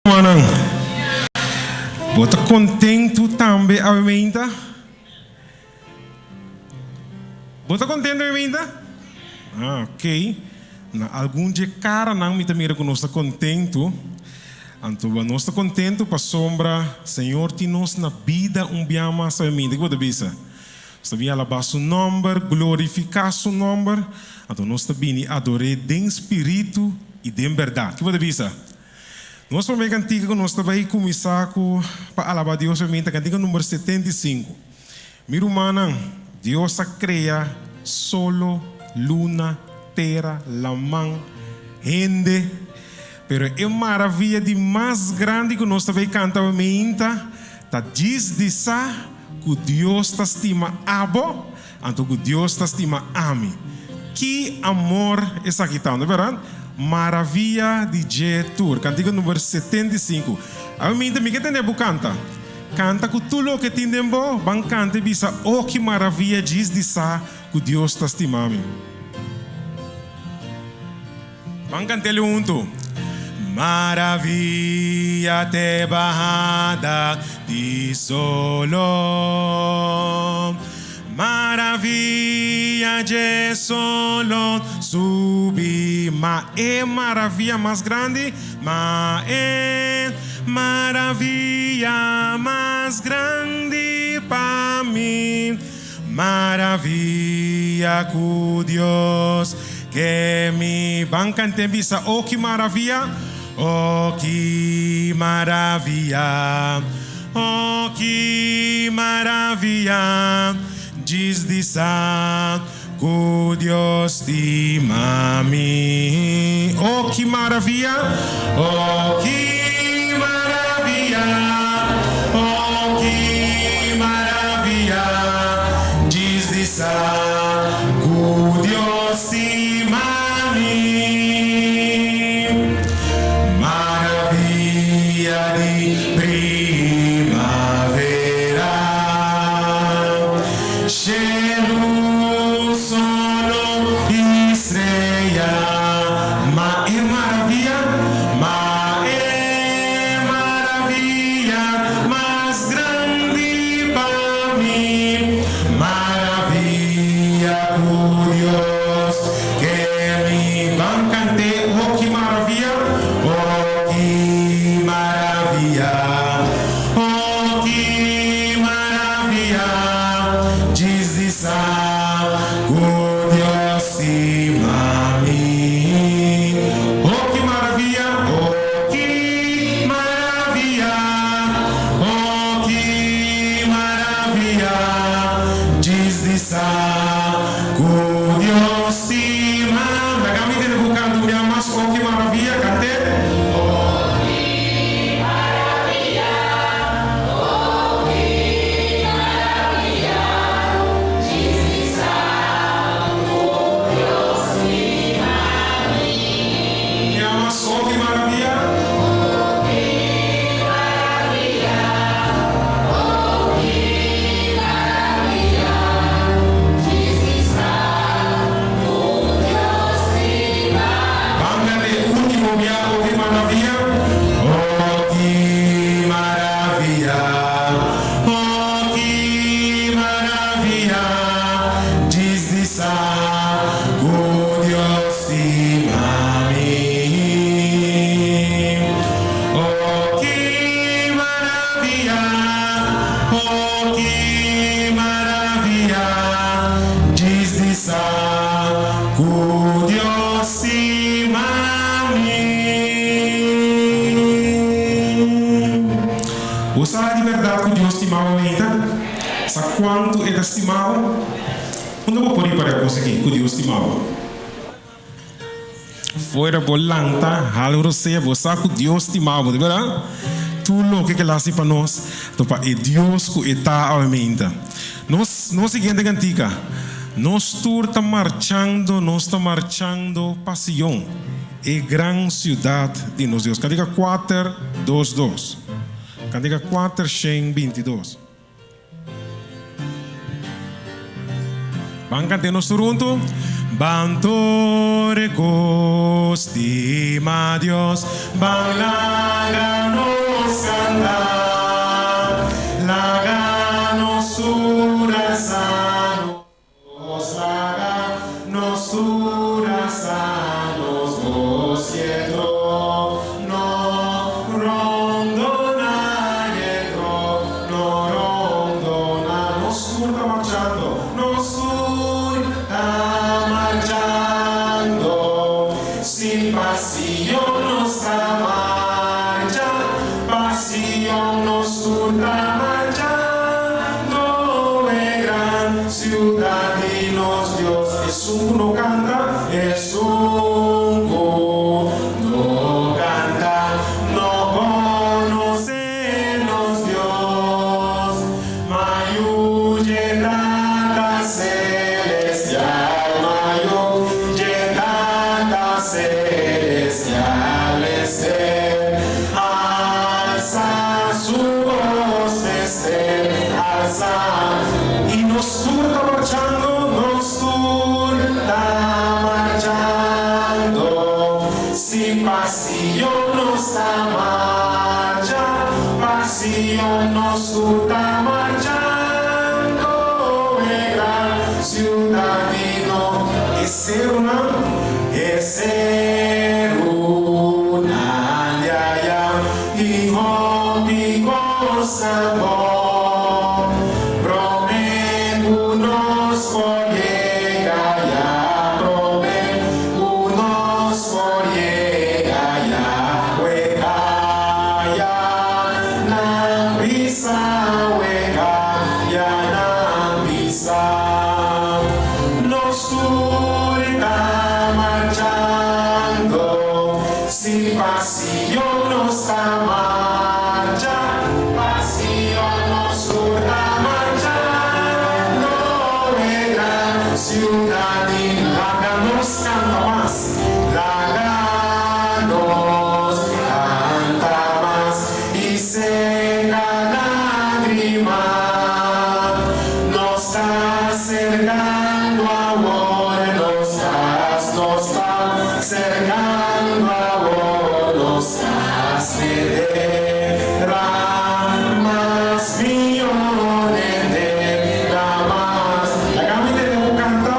Rumannan, bo ta kontentu tambe awe meinta? Bo ta kontentu awe meinta? Ah, ok. Na algun dje karanan mi ta mira ku nos ta kontentu. Anto nos ta kontentu pasobra Señor tin nos na bida un bia mas awe meinta. Ke bo ta bisa? Nos ta bini alabá Su nòmber, glorifiká Su nòmber. Anto nos ta bini ador'é den spiritu i den bèrdat. Ke bo ta bisa? Nos promé kantika ku nos ta bai kuminsá ku pa alabá Dios pa mi ta kantika number 75. Mi rumannan, Dios a krea solo, luna, tera, laman, hende, pero e maravia di mas grandi ku nos ta bai kanta pa meinta ta djis di sa ku Dios ta stima abo Anto ku Dios ta stima ami. Ki amor esaki ta, no bèrdat? Maravia di dje tur. Kantika number 75. Awe minta mi ke tende bo kanta. Kanta ku tur loke tin den bo, ban kanta i bisa, O ki maravia djis di sa ku Dios ta stima mi. Ban kant'el huntu. Maravia t'e bahada di solo, Maravia dje solo subi, Ma e maravia mas grandi, Ma e maravia mas grandi pa mi. Maravia ku Dios ke mi ban kant'e bisa oh ki maravia oh ki maravia oh ki maravia djis di sa ku Dios stima mi oh ki maravia oh ki maravia oh ki maravia djis di sa ku Dios stima mi maravia di primavera Shelu, solo i strea. Ma e maravia, ma e maravia mas grandi pa mi, maravia ku Dios ke mi. Ban kant'é, oh ki maravia, oh ki maravia, oh ki maravia. Djis di sa ku Dios stima mi. Oh ki maravia, oh ki maravia, oh ki maravia. Djis di sa ku Dios stima. Laga mi tene ku kanta un bia mas, oh ki maravia, kant'é. Oh ki maravia, oh ki maravia, djis di sa ku Dios stima mi. Mi ama so ki maravia. Oh ki maravia, oh ki maravia, djis di sa ku Dios stima mi. Banda di e ultimo bia, oh ki maravia, oh ki maravia, oh ki maravia, djis di sa ku Dios stima mi. Oh ki maravia, oh ki maravia, djis di sa ku Dios stima mi. Bo sa di bèrdat ku Dios stima bo, Anita? Sa kuantu e ta stima bo? Unda bo por ripará kos aki, ku Dios stima bo? Fuera bo lanta, hal rosea, bo sa ku Dios stima bo, di bèrdat? Tur loke ke el hasi pa nos, ta pa e Dios ku e ta awe meinta. Nos nos siguiente kantika, Nos tur ta marchando, nos ta marchando pa Sion, e gran siudat di nos Dios. Kantika kuater, dos, dos. Kantika kuater, shen, bintidos. Ban kant'é nos tur huntu. Ban tur ku stima Dios, ban laga nos kanta, laga nos tur alsa nos bos, laga nos tur alsa nos bos, i e trono rondoná, i e trono rondoná. Nos tur ta marchando, nos tur ta marchando, si pa Sion nos ta marcha, pa Sion nos tur ta marchando, e gran siudat di nos Dios. Esun ku no kanta, esun ku no kanta, no konosé nos Dios. Ma yu dje Tata Selestial, ma yu dje Tata Selestial mester alsa su bos, mester alsa. I nos tur ta marchando, nos tur ta marchando, si pa Sion nos ta marcha, pa Sion nos tur ta marchando, e gran siudat di nos. E serunan, e serunan djaya tin hopi kos bon, promé ku nos por yega ya, promé ku nos por yega ya, we kaya nan bisa, we kaya nan bisa. Nos tur ta marchando, si pa Sion nos ta marcha, pa Sion nos tur ta marchando, e gran siudat di. Laga nos kanta mas, laga nos kanta mas i seka lágrima. Nos ta aserkando awor nos kas, nos ta aserkando awor nos kas, tera mas mihó, tera mas. Laga mi tende bo kanta.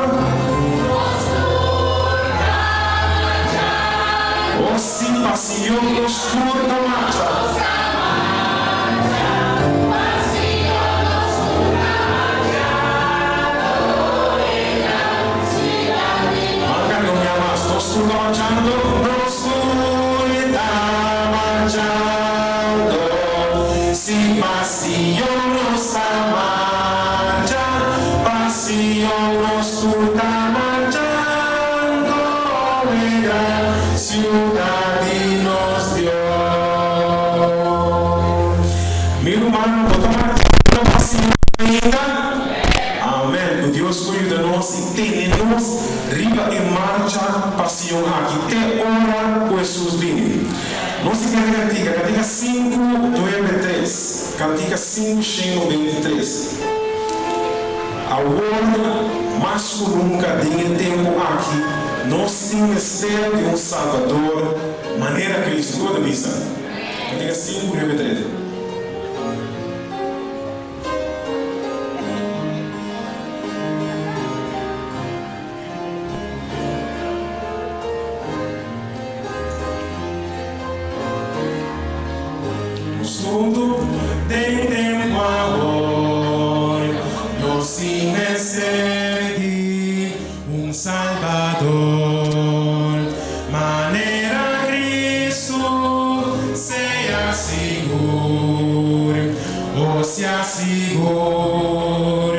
Oh, si pa Sion nos tur ta marcha. Marka no mi mas, nos tur ta marchando, nos tur ta marchando. Si pa Sion nos ta marcha, pa Sion nos tur ta marchando, e gran siudat di nos Dios. Mi ruman, bo ta marchando pa Sion ainda? Amèn. Ku Dios por yuda nos i tene nos riba e marcha pa Sion aki te ora ku Hesus bini. Nos tin kende kantika, kantika 593, kantika 593. Awor, mas ku nunka den e tempu aki, nos tin mester di un Salbador manera Cristo. Kiko ta bisa? Kantika 593. Nos huntu den tempu awor, nos tin mester di un Salbador. Manera Cristo, sea sigur, o sea sigur,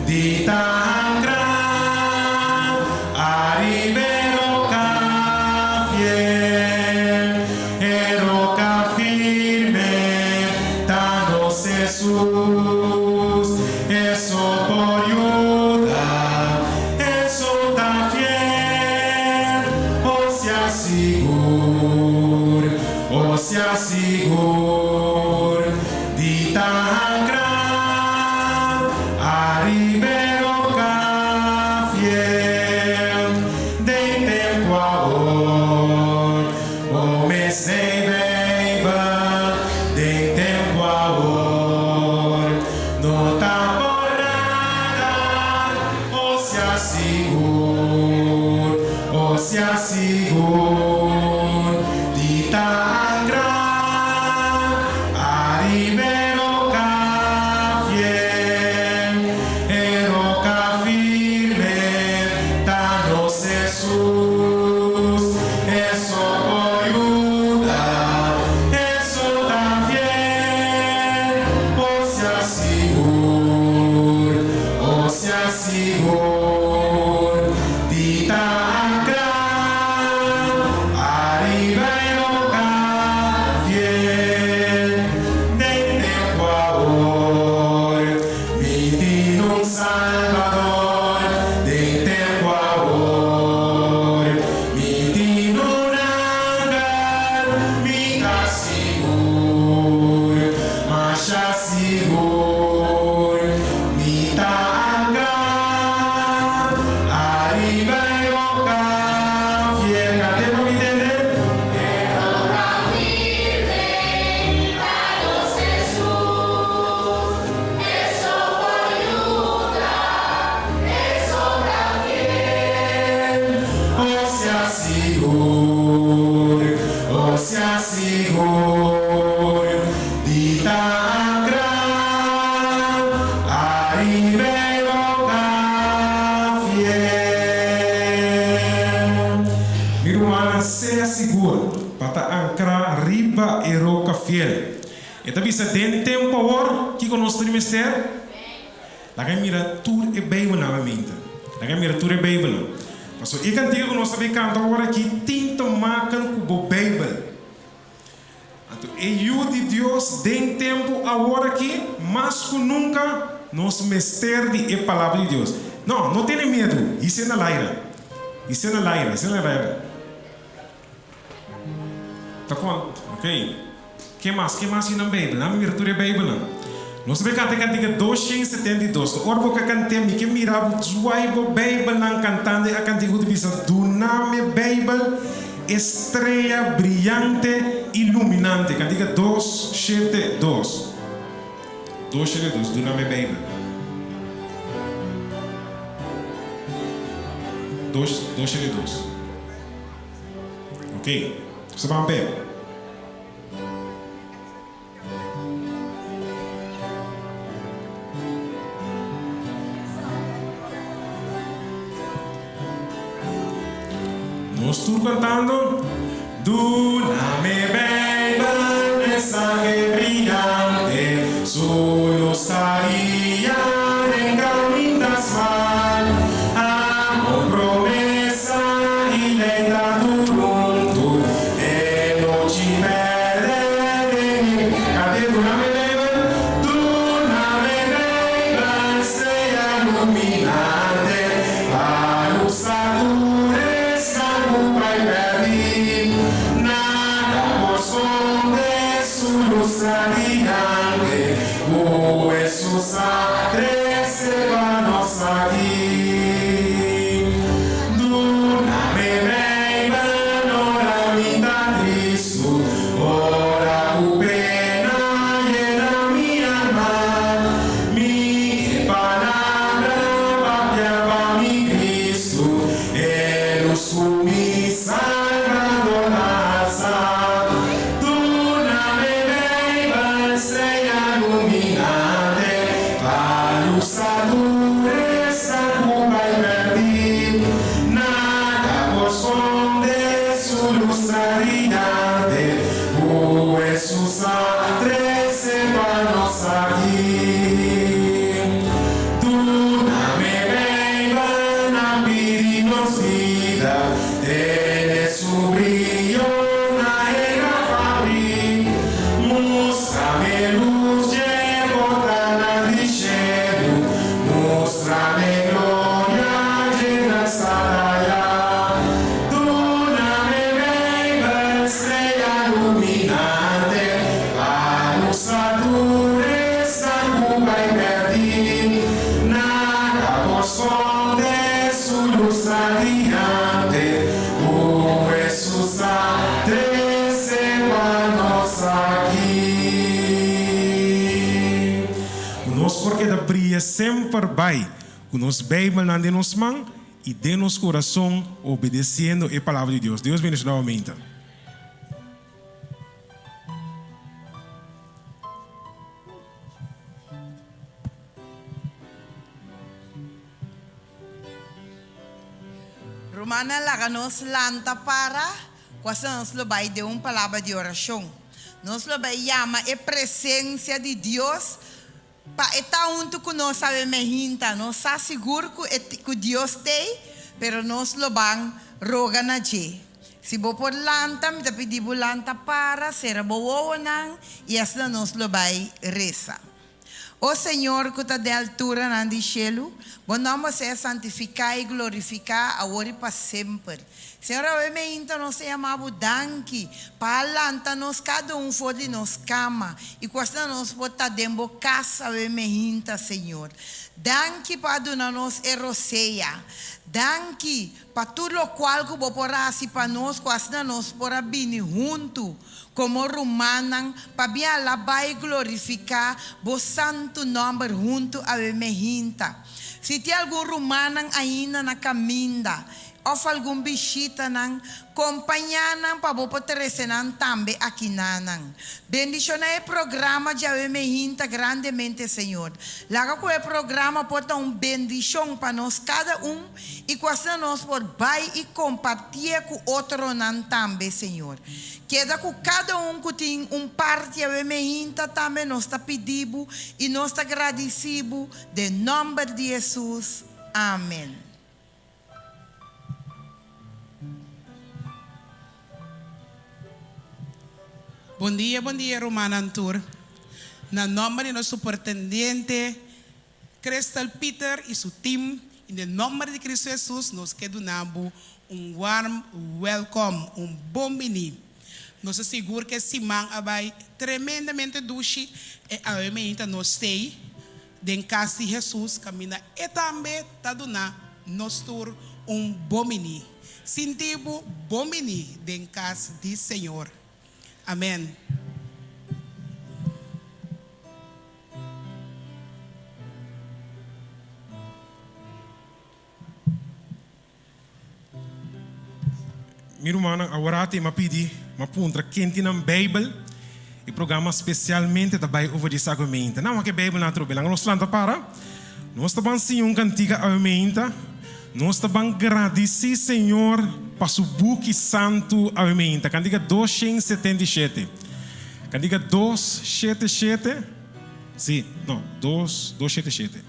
di ta ankrá ariba e roka fiel, e roka firme ta nos Hesus, e so por yuda, e so ta fiel, o sea sigur, o sea sigur, di ta ankrá ariba e roka fiel. sea sigur di ta angra ariba e roca fiel, e roca firme ta nos Hesus, e so por yuda, e so ta fiel, o sea sigur, o sea sigur di ta angra ariba e roca fiel. Den tempo awor mi tin un Salbador, den tempo awor mi tin un anker, mi ta sigur, masha sigur, mi ta angra ariba e roca fiel. Cant'é pa mi tende. E roca firme ta nos Hesus, e so por yuda, e so ta fiel. O sea sigur, o sea sigur di ta angra ariba e roca fiel. Mi rumannan, sea sigur pa ta ankrá riba e roka fiel. E ta bisa den tempu awor, kiko nos ta di mester? Laga e mira tur e Beibelnan mente. Laga e mira tur e Beibelnan. Pasobra e kantika ku nos ta bay kanta awor aki tin te maken ku bo Beibel. Anto e Yu di Dios den tempu awor aki, mas ku nunka, nos mester di e Palabra di Dios. No, no tene miedu. His'é na laira. His'é na laira. His'é na laira. Ta kon? Ok. Ke mas? Ke mas tin nan Beibel? Nan mira tur e Beibelnan. Nos ta bay kanta e kantika 272. Ta ora bo ka kant'é, mi ke mira bo zwai bo Beibelnan kantando e kantika ku ta bisa, Duna mi Beibel, estrea briyante iluminante. Kantika 272. 272, Duna mi Beibel. 272. Ok, sa ban p'e. Nos tur cantando. Duna mi Bijbel, mensahe briyante, su luz ta guia den caminda smal. Amor, promesa i lei ta tur huntu, e nochi perde den e Cant'é Duna mi Bijbel, duna mi Bijbel, strea luminante, pa lusa tur esnan ku bai pèrdí. Nada por skonde su lus radiante, ku Hesus a trese pa nos aki. Duna mi Beibel ora mi ta tristu, ora ku pena yena mi alma. Mi ke palabra papia pa mi Cristu, e lus ku mi Salvador a alsa. Duna mi Beibel, strea luminante, pa lusa tur esnan ku bai pèrdí. Nada por skonde su lus radiante, ku Hesus a trese pa nos aki. Duna mi Beibel, nan pidi nos bida, tene su brio na e graf abrí. Mustra mi lus dje portanan di shelu, mustra mi gloria dje nan stataya. Duna mi Beibel, strea luminante, pa lusa tur esnan ku bai pèrdí. Nada por skonde su lus radiante, ku Hesus a trese pa nos aki. Ku nos por keda bria semper bai ku nos Beibelnan den nos man. i den nos kurason obedesiendo e Palabra di Dios. Dios bendishoná bo meinta. Rumannan laga nos lanta para ku asina nos lo bai den un palabra di orashon. Nos lo bai yama e presensia di Dios pa e ta huntu ku nos awe mehinta. Nos sa sigur ku e ku Dios t'ei, pero nos lo ban roga na dje. Si bo por lanta, mi ta pidi bo lanta para, sera bo wowonan i asina nos lo bai resa. O Señor ku ta den alturanan di shelu, bo nòmber sea santifiká i glorifiká awor i pa semper. Señor, awe meinta nos ta yama bo danki pa a lanta nos kada un for di nos kama i ku asina nos por ta den bo kas awe meinta, Señor. Danki pa a duna nos e rosea. Danki pa tur lokual ku bo por a hasi pa nos ku asina nos por a bini huntu komo rumannan pa bin alabá i glorifiká bo santu nòmber huntu awe mehinta. Si tin algun rumannan ainda na kaminda òf algun bishitanan, kompañá nan pa bo por trese nan tambe akinanan. Bendishoná e programa djawe mehinta grandemente, Señor. Laga ku e programa por ta un bendishon pa nos kada un i ku asina nos por bai i kompartié ku otronan tambe, Señor. Keda ku kada un ku tin un parti awe mehinta tambe nos ta pidi bo i nos ta gradisí bo den nòmber di Hesus. Amen. Bon dia, bon dia rumannan tur. Na nòmber di nos supertendiente Crystal Pieter i su team i den nòmber di Cristo Hesus nos ke duna bo un warm welcome, un bon bini. Nos ta sigur ke siman a bai tremendamente dushi e awe meinta nos stay den kas di Hesus kaminda e tambe ta duna nos tur un bon bini. Sinti bo bon bini den kas di Señor. Amen. Mi rumannan, aworati mi a pidi, mi a puntra ken tin nan Bijbel. E programa spesialmente ta bai over di esaki awe-meinta. Nan wak e Bijbelnan atrobe. Laga nos lanta para. Nos ta ban siña un kantika awe-meinta. Nos ta ban gradisí Señor pa su buki santu awe-meinta. Kantika 277. Kantika 277. Sí, no, dos, 277.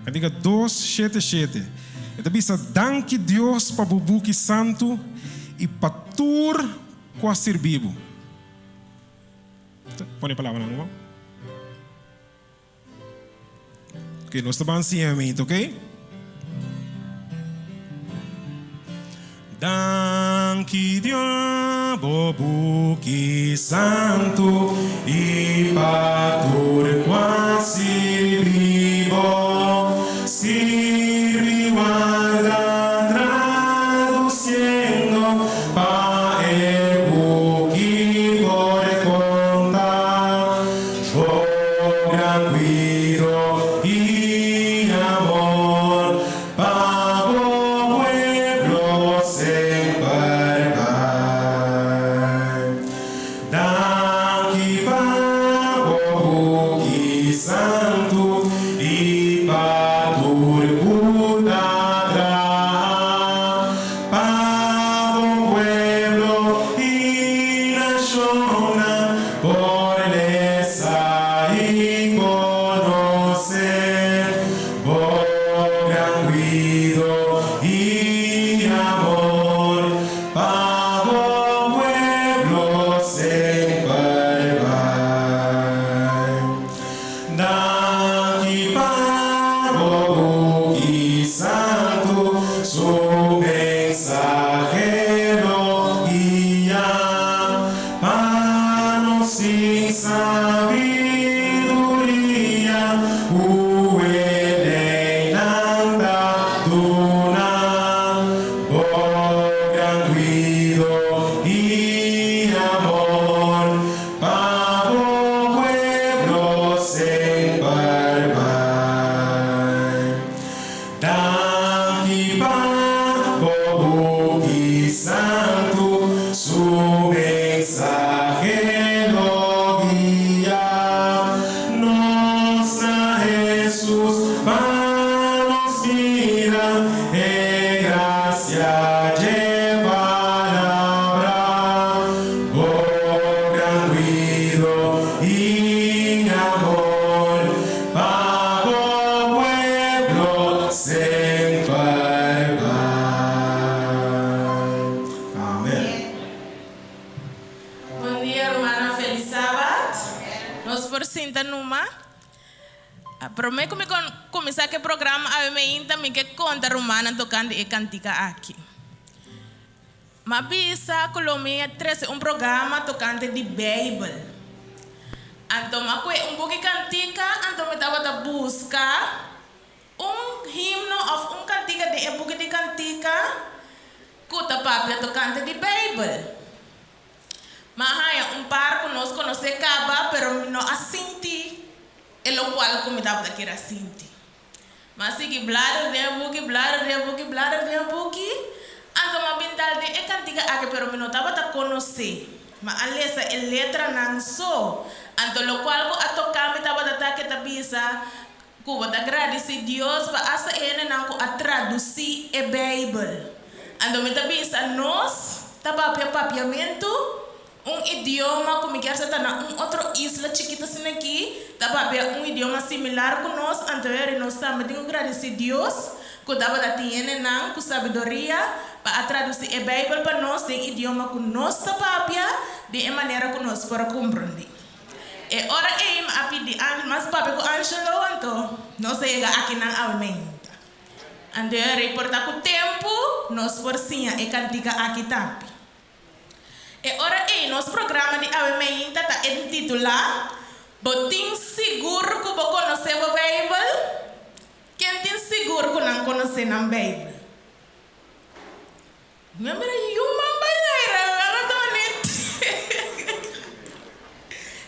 Kantika 277. E ta bisa, Danki Dios pa bo buki santu i pa tur ku a sirbi bo. Pone e palabranan awo. Ok, nos ta ban siña mito, ok? Danki Dios bo buki santu i pa tur ku a sirbi bo, sirbi warda traduciendo pa e buki por konta. Bo gran cuido i amor pa bo pueblo semper bai. Danki pa bo buki santu i pa tur ku ta traha pa bo pueblo i nashonnan por lesa i konosé bo gran kuido i amor pa bo pueblo semper bai. Danki pa bo buki santu, su mensahe lo guia pa nos sin sabiduria ku e leinan ta duna. Bo gran kuido i amor Pa bo pueblo semper bai. Promé ku mi kuminsá ku e programa awe meinta mi ke konta rumannan tokante e kantika aki. M'a bisa ku lo mi a trese un programa tokante di Beibel. Anto m'a kue un buki kantika, anto mi tabata buska un himno òf un kantika den e buki di kantika ku ta papia tokante di Beibel. M'a haña un par ku nos konosé kaba, pero mi no a sinti e lokual ku mi tabata kier a sinti. M'a sigui blader den e buki, blader den e buki, blader den e buki, anto m'a bin dal den e kantika aki, pero mi no tabata konosé. M'a a lesa e letranan so. Anto lokual ku a toká mi tabata ta ke ta bisa ku bo ta gradisí Dios pa asta e hendenan ku a tradusí e Beibel. Anto mi ta bisa nos ta papia papiamentu Un idioma ku mi kier sa ta na un otro isla chikitu asina aki, ta papia un idioma similar ku nos, anto eri nos tambe tin ku gradisí Dios ku tabata tin hendenan ku sabiduria pa a tradusí e Beibel pa nos den idioma ku nos ta papia den e manera ku nos por a komprondé. E ora ei mi a pidi An mas papia ku Angelo anto nos a yega akinan awe meinta. Anto eri por ta ku tempu nos por siña e kantika aki tambe. E ora ei nos programa di awe meinta ta entitulá Bo Tin Sigur Ku Bo Konosé Bo Beibel? Ken tin sigur ku nan konosé nan Beibel? Mi a mira yu man bai laira, mi a ta manera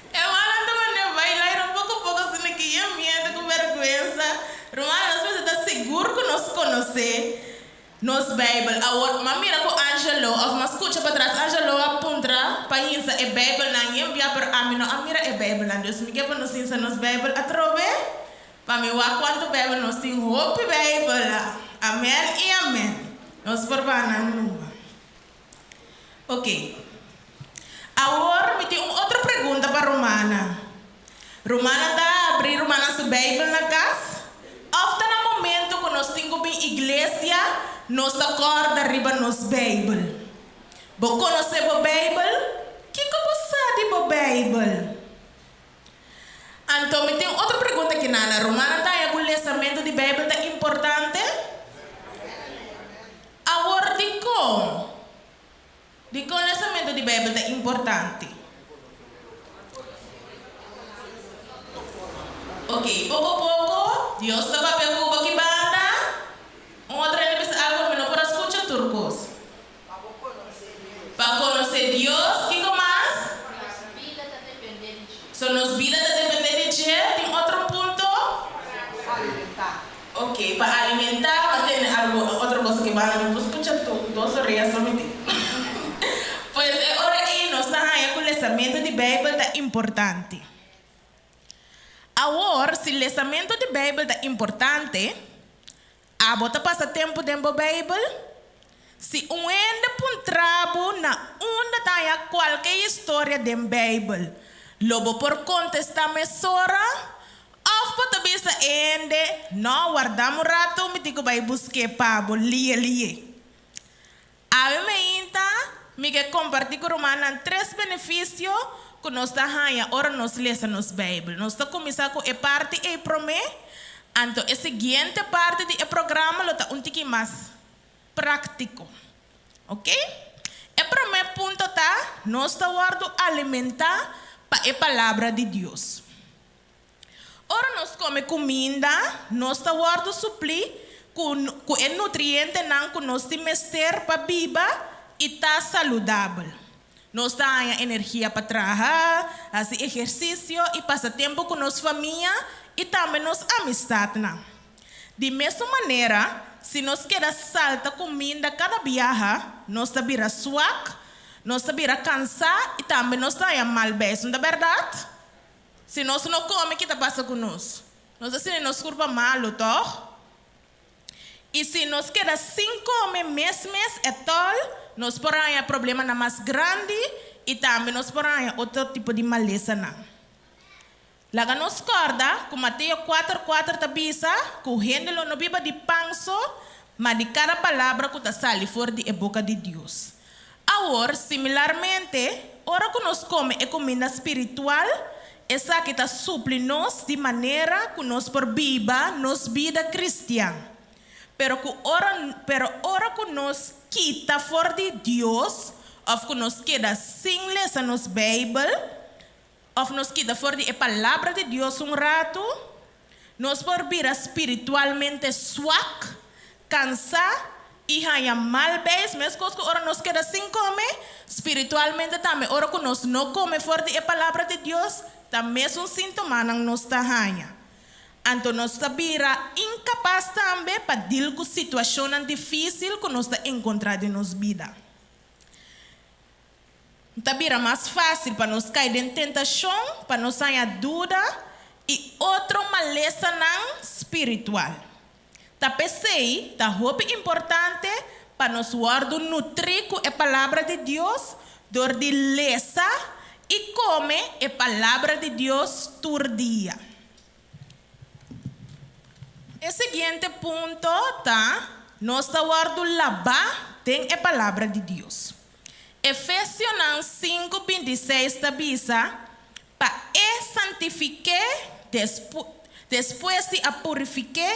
E mannan ta manera bai laira poko poko asina ki yen miedu ku bèrgwensa. Ruman, nos mester ta sigur ku nos konosé Nos Bijbel. Awor, m'a mira ku Angelo, òf m'a skucha patras Angelo a puntra pa hinsa e Bijbelnan yen bia, pero ami no a mira e Bijbelnan. Dus mi ke pa nos hinsa nos Bijbel atrobe, pa mi wak kuantu Bijbel nos tin. Hopi Bijbel! Amèn i amèn. Nos por baha nan numa. Oké. Awor mi tin un otro pregunta pa Romana. Romana ta habri rumannan su Bijbel na cas? Of ta na momento cu nos tin cu bin iglesia nos ta corda riba nos Bijbel? Bo conoce bo Bijbel? Kico bo sa di bo Bijbel? Anto mi tin otro pregunta ki nana. Rumannan ta haña ku lesamentu di Beibel ta importante? Awor dikon? Dikon lesamentu di Beibel ta importante? Oke, poko poko Dios ta papia ku bo ki banda. Un otro hende bisa algu mi no por a skucha tur kos. Pa konosé Dios, kiko mas? So nos bida ta dependé di dje. Tin otro punto? Ok, pa alimentá, pa tene algu otro cosa ke banda mi por skucha tur, dos orea so mi tin. Pues e ora ei nos ta haña ku lesamentu di Beibel ta importante. Awor, si lesamentu di Beibel ta importante, Abo ta pasa tempu den bo Beibel? Si un hende puntra bo na unda ta haña kualke historia den Beibel, lo bo por kontestá mesora? Òf bo ta bisa e hende, Nò, warda un ratu, mi tin ku bai busk'é pa bo lie lie. Awe meinta, mi ke kompartí ku rumannan tres benefisio ku nos ta haña ora nos lesa nos Beibel. Nos ta kuminsá ku e parti ei promé, anto e siguiente parti di e programa lo ta un tiki mas práktiko. Oke? E promé punto ta, nos ta wòrdu alimentá pa e Palabra di Dios. Ora nos kome kuminda, nos ta wòrdu suplí ku ku e nutrientenan ku nos tin mester pa biba i ta saludabel. Nos ta haña energia pa traha, hasi ehersisio i pasa tempu ku nos famia i tambe nos amistatnan. Di mesun manera, si nos keda salta kuminda kada biaha, nos ta bira swak, nos ta bira kansá i tambe nos ta haña mal beis, no ta bèrdat? Si nos no come, ki ta pasa cu nos? Nos ta sinti nos curpa malo, toch? Y si nos keda sin come mes mes etol, nos por haña problemanan mas grandi y tambe nos por haña otro tipo di malesanan. Laga nos corda cu Mateo cuater cuater ta bisa cu hende lo no biba di pan so, ma di cada palabra cu ta sali for di e boca di Dios. Awor, similarmente, ora ku nos kome e kuminda spiritual, Esaki ta supli nos di manera ku nos por biba nos bida kristian. Pero ku ora pero ora ku nos kita for di Dios òf ku nos keda sin lesa nos Beibel òf nos kita for di e Palabra di Dios un ratu, nos por bira spiritualmente swak, kansá i haña mal beis, meskos ku ora nos keda sin kome, spiritualmente tambe ora ku nos no kome for di e Palabra di Dios, ta mesun síntomanan nos ta haña. Anto nos ta bira inkapas tambe pa dil ku situashonnan difísil ku nos ta enkontrá den nos bida. Ta bira mas fásil pa nos kai den tentashon, pa nos haña duda i otro malesanan spiritual. Ta p'esei ta hopi importante pa nos wòrdu nutrí ku e Palabra di Dios dor di lesa i kome e Palabra di Dios tur dia. E siguiente punto ta, nos ta wòrdu labá den e Palabra di Dios. Efesionan sinku 26 ta bisa, Pa e santifik'é despues di a purifik'é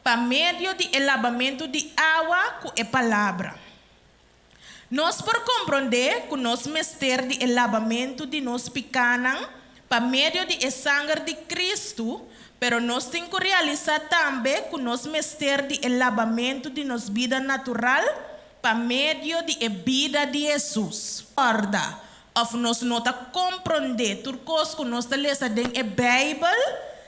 pa medio di e labamentu di awa ku e palabra. Nos por komprondé ku nos mester di e labamentu di nos pikánan pa medio di e sanger di Kristu, pero nos tin ku realisá tambe ku nos mester di e labamentu di nos bida natural pa medio di e bida di Hesus. Kòrda, Òf nos no ta komprondé tur kos ku nos ta lesa den e Beibel?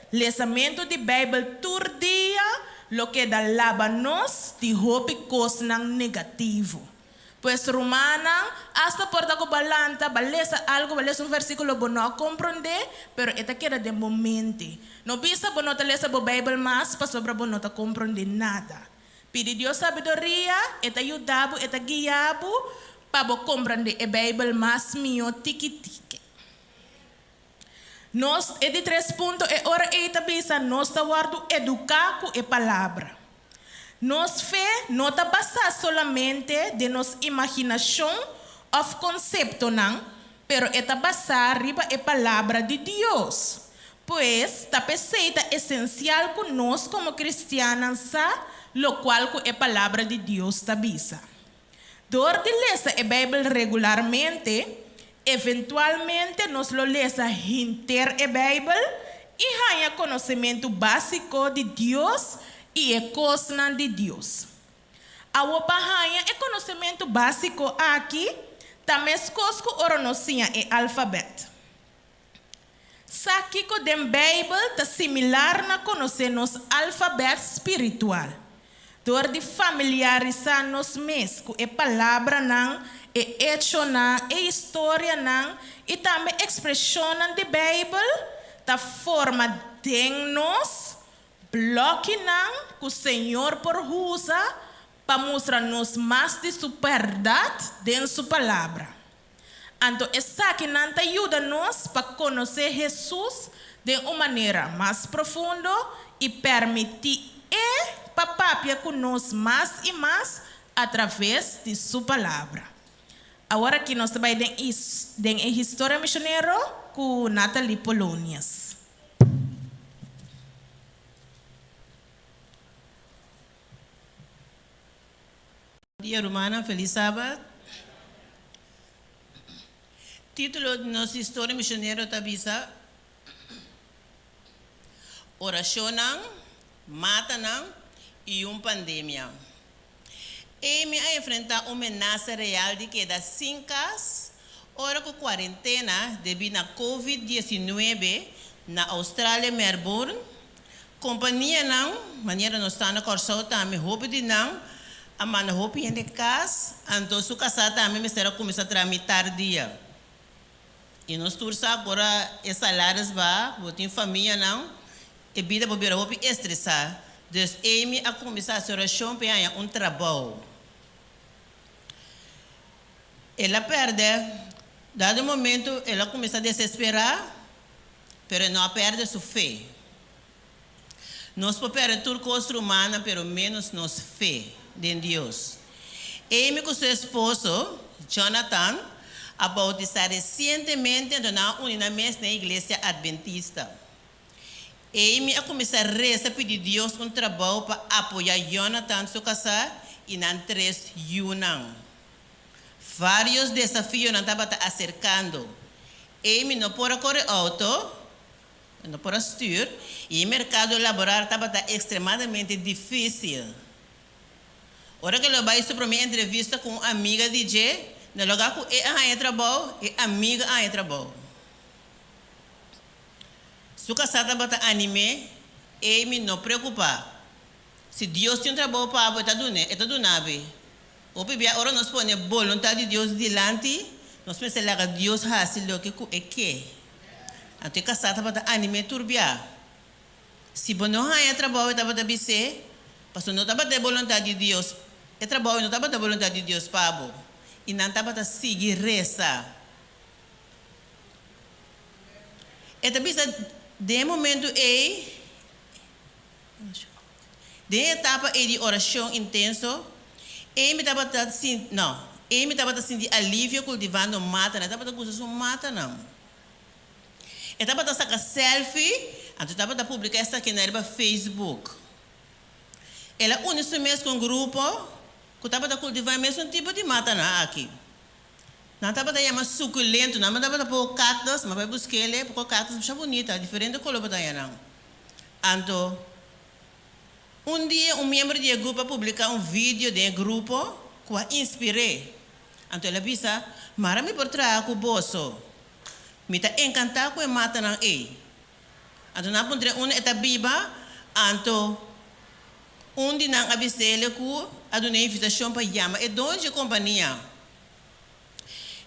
Lesamentu di Beibel tur dia lo keda laba nos di hopi kosnan negativo. Pues rumannan, asta por ta ku bo a lanta, bo a lesa algu, bo a lesa un versíkulo bo no a komprondé, pero e ta keda den bo mente. No bisa bo no ta lesa bo Beibel mas pasobra bo no ta komprondé nada. Pidi Dios sabiduria, e ta yuda bo, e ta guia bo pa bo komprendé e Beibel mas mihó tiki tiki. Nos, e di tres punto, e ora ei ta bisa nos ta wòrdu eduká ku e Palabra. Nos fe no ta basá solamente den nos imaginashon òf konseptonan, pero e ta basá riba e Palabra di Dios. Pues, ta p'esei ta esensial ku nos komo kristiannan sa lokual ku e Palabra di Dios ta bisa. Dor di lesa e Beibel regularmente, eventualmente nos lo lesa henter e Beibel i haña konosementu básiko di Dios i e kosnan di Dios. Awor pa haña e konosementu básiko aki ta meskos ku ora nos siña e alfabèt. Sa kiko den Beibel ta similar na konosé nos alfabèt spiritual. Dor di familiarisá nos mes ku e palabranan, e echonan, e historianan i tambe ekspreshonnan di Beibel, ta forma den nos blòkinan ku Señor por usa pa mustra nos mas di su bèrdat den su Palabra. Anto esakinan ta yuda nos pa konosé Hesus den un manera mas profundo i permití E pa papia ku nos mas i mas atraves di Su Palabra. Awor aki nos ta bai den den e historia misionero ku Natalie Polonius. Dia rumannan, felis sabat. Título di nos historia misionero ta bisa, Orashonnan, Matanan i un Pandemia. Amy a enfrentá un menasa real di keda sin kas ora ku kuarentena debí na Covid 19 na Australia Melbourne Kompanianan, manera nos ta na Kòrsou tambe, hopi di nan a manda hopi hende kas, anto su kasá tambe mester a kuminsá traha mitar dia. I nos tur sa ku ora e salaris ba, bo tin famianan, e bida por bira hopi estresá. Dus Amy a kuminsá hasi orashon pa e haña un trabou. El a pèrdè, dado momento el a kuminsá desesperá, pero e no a pèrdè su fe. Nos por pèrdè tur kos rumannan pero ménos nos fe den Dios. Amy ku su esposo, Jonathan, A bautisá resientemente anto nan a uni nan mes na e Iglesia Adventista. Amy a kuminsá resa pidi Dios un trabou pa apoyá Jonathan, su kasá, i nan tres yunan. Vários desafionan tabata aserkando. Amy no por a kore outo, e no por a stür, i e merkado laboral tabata ekstremadamente difísil. Ora ku el a bai su promé entrevista ku un amiga di dje, na lugá ku e a haña trabou, e amiga a haña trabou. Su kasá tabata anim'é, Amy, no preokupá. Si Dios tin un trabou pa bo, e ta dun'é, e ta duna bo. Hopi bia ora nos pone boluntat di Dios dilanti, nos mester laga Dios hasi loke ku e ke. Anto e kasá tabata anim'é tur bia. Si bo no haña trabou, e tabata bis'é, pasobra no tabata e boluntat di Dios, e trabou no tabata boluntat di Dios pa bo. I nan tabata sigui resa. E ta bisa, Den e momentu ei, den e etapa ei di orashon intenso, ei mi tabata sinti, no, ei mi tabata sinti alivio kultivando matanan. E tabata gusta su matanan. E tabata saka selfie, anto tabata publiká esakinan riba Facebook. El a uni su mes ku un grupo ku tabata kultivá e mesun tipo di matanan aki. Nan tabata yama suculento, nan tabata poko cactus, ma bai busk'el e poko cactus masha bunita, diferente color bo ta haña nan. Anto, un dia un miembro di e grupo a publica un video den e grupo cu a inspir'é. Anto el a bisa, Mara mi por traha cu boso. Mi ta encanta cu e matanan ey. Anto nan a puntr'é unda e ta biba, anto un di nan a bis'el cu a dun'é invitacion pa yama e doño dje compania.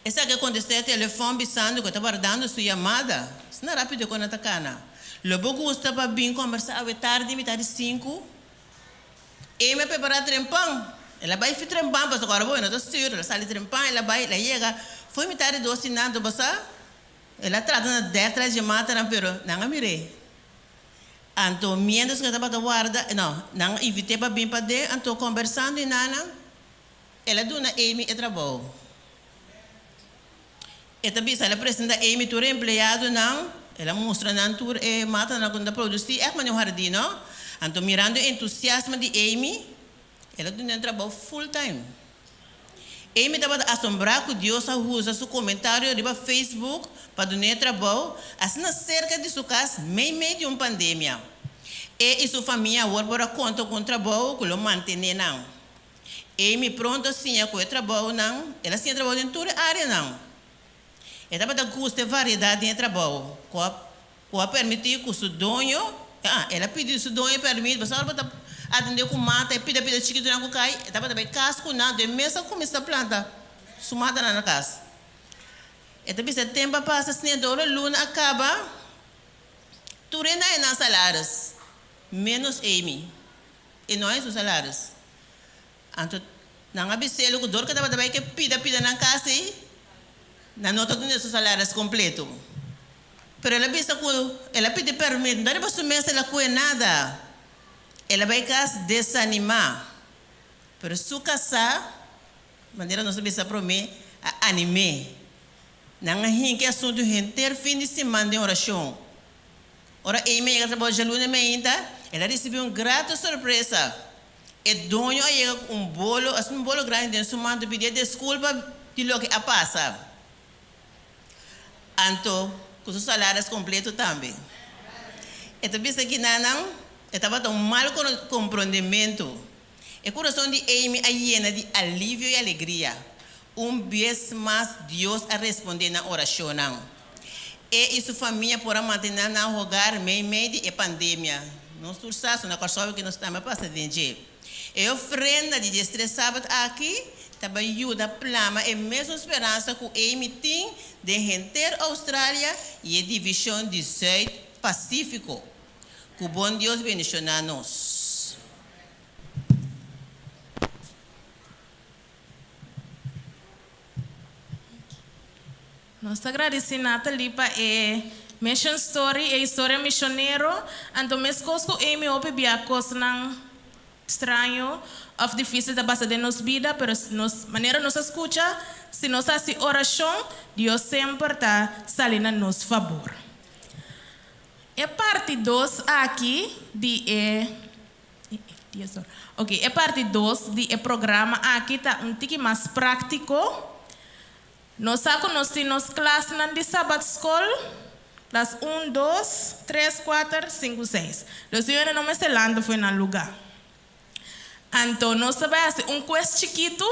Esaki a kontestá e telefòn bisando ku e ta wardando su yamada. Asina rápido ku nan ta kana. Lo bo gusta pa bin kòmbersá awe tardi mitá di sinku? Amy a prepará trempan. El a bai fi trempan pasobra ku ora bo e no ta stür. El a sali trempan, el a bai, el a yega. Foi mitá di dos i nan, bo sa, el a trata na dèk tras dje matanan, pero nan a mir'é. Anto miéntras ku e tabata warda, no, nan a invit'é pa bin paden, anto kòmbersando i nan, El a duna Amy e trabou. E ta bisa, El a presenta Amy tur e empleadonan, el a mustra nan tur e matanan ku nan ta produsí, ègt manera un hardin, no? Anto mirando e entusiasmo di Amy, el a duna e trabou full time. Amy tabata asombrá ku Dios a usa su komentario riba Facebook pa dun'é e trabou asina serka di su kas meimei di un pandemia. E i su famia awor por a konta ku un trabou ku lo mantené nan. Amy pronto a siña ku e trabounan, el a siña trabou den tur e áreanan. E tabata gusta e variedat den e trabou, ku a ku a permití ku su doño, ah, el a pidi su doño pèrmit, pasobra ora bo ta atendé ku mata e pida pida chikitunan ku kai, e tabata bai kas ku nan, den mes a kuminsá planta su matanan na kas. E ta bisa e tempu a pasa asina, ora luna a kaba, tur hende a haña nan salaris, ménos Amy. E no haña su salaris. Anto nan a bis'é ku dor ku e tabata bai ke pida pida nan kas ei, nan no ta dun'é su salaris kompleto. Pero el a bisa ku el a pidi pèrmit, no ta riba su mes el a kue nada. El a bai kas desanimá. Pero su kasá, manera nos a bisa promé, a anim'é. Nan a hinka e asuntu henter fin di siman den orashon. Ora Amy a yega trabou djaluna meinta, el a risibí un grato sorpresa. E doño a yega ku un bolo, asina un bolo grandi den su man, ta pidié deskulpa di loke a pasa. Anto, ku su salaris kompleto tambe. E ta bisa kinanan, e tabata un mal komprondementu. E kurason di Amy a yena di alivio i alegria. Un bes mas Dios a respondé nan orashonnan. E i su famia por a mantené nan hogar meimei di e pandemia. Nos tur sa su na Kòrsou ke nos tambe a pasa den dje. E ofrenda di diestres sabat aki ta bai yuda plama e mesun speransa ku Amy tin den henter Australia i e divishon di Zuid Pasífiko. Ku bon Dios bendishoná nos. Nos ta gradisí Nathalie pa e mission story, e historia misionero. Anto meskos ku Amy hopi bia kosnan. straño òf difísil ta pasa den nos bida, pero nos manera nos a skucha, si nos hasi orashon, Dios semper ta sali na nos fabor. E parti dos aki di e Ok, e parti dos di e programa aki ta un tiki mas práktiko. Nos sa ku nos tin nos klasnan di Sabatskol, klas un, dos, tres, kuater, sinku, seis. Los yunan no mester lanta fo'i nan lugá. Anto nos ta bai hasi un kues chikitu,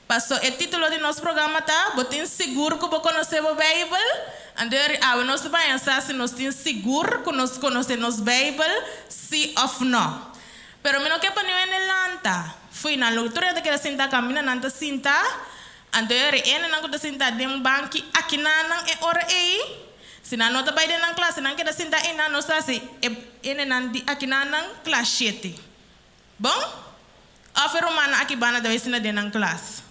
paso e título di nos programa ta, Bo tin sigur ku bo konosé bo Beibel? Anto yori awe nos ta bai ansa si nos tin sigur ku nos konosé nos Beibel, sí òf nò. Pero mi no ke pa niun hende lanta fo'i nan lugá. Tur hende ta keda sintá kaminda nan ta sintá. Anto e ora e hendenan ku ta sintá den banki akinanan e ora ei, si nan no ta bai den nan klas, si nan keda sintá einan, nos ta hasi e hendenan di akinanan klas shete. Bon? Òf e rumannan aki banda ta bai sinta den nan klas?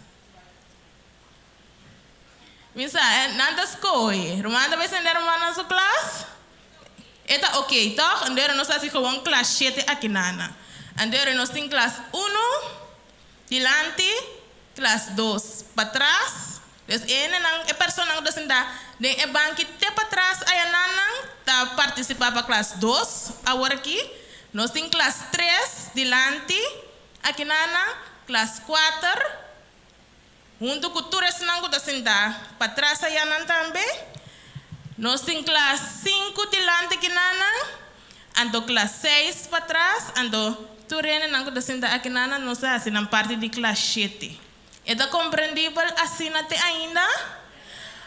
Mi sa, nan ta skohe. Rumannan ta bai sinta den rumannan su klas? E ta oké, tòg? Anto e ora nos ta hasi gewoon klas shete akinanan. Anto e ora nos tin klas unu. Dilanti, klas dos patras. Dus e hendenan, e personanan ku ta sintá den e banki te patras ayanan ta partisipá pa klas dos awor aki. Nos tin klas tres dilanti akinanan, klas kuater huntu ku tur esnan ku ta sintá patras ayanan tambe. Nos tin klas sinku dilanti akinanan. Anto klas seis patras, anto tur hendenan ku ta sinta akinan nos ta hasi nan parti di klas shete. E ta komprendibel asina te ainda?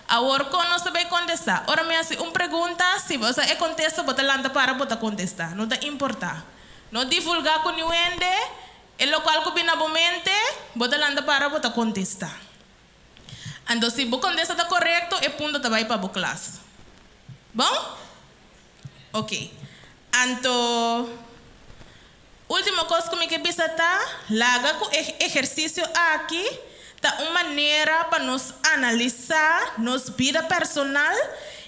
Awor kon nos ta bai kontestá? Ora mi hasi un pregunta, si bo sa e kontesta bo ta lanta para bo ta kontestá. No ta importá. No divulgá ku niun hende, e lokual ku bin na bo mente, bo ta lanta para bo ta kontestá. Anto si bo kontesta ta korekto, e punto ta bai pa bo klas. Bon? Ok. Anto, ultimo kos ku mi ke bisa ta, laga ku e ehersisio aki ta un manera pa nos analisá nos bida personal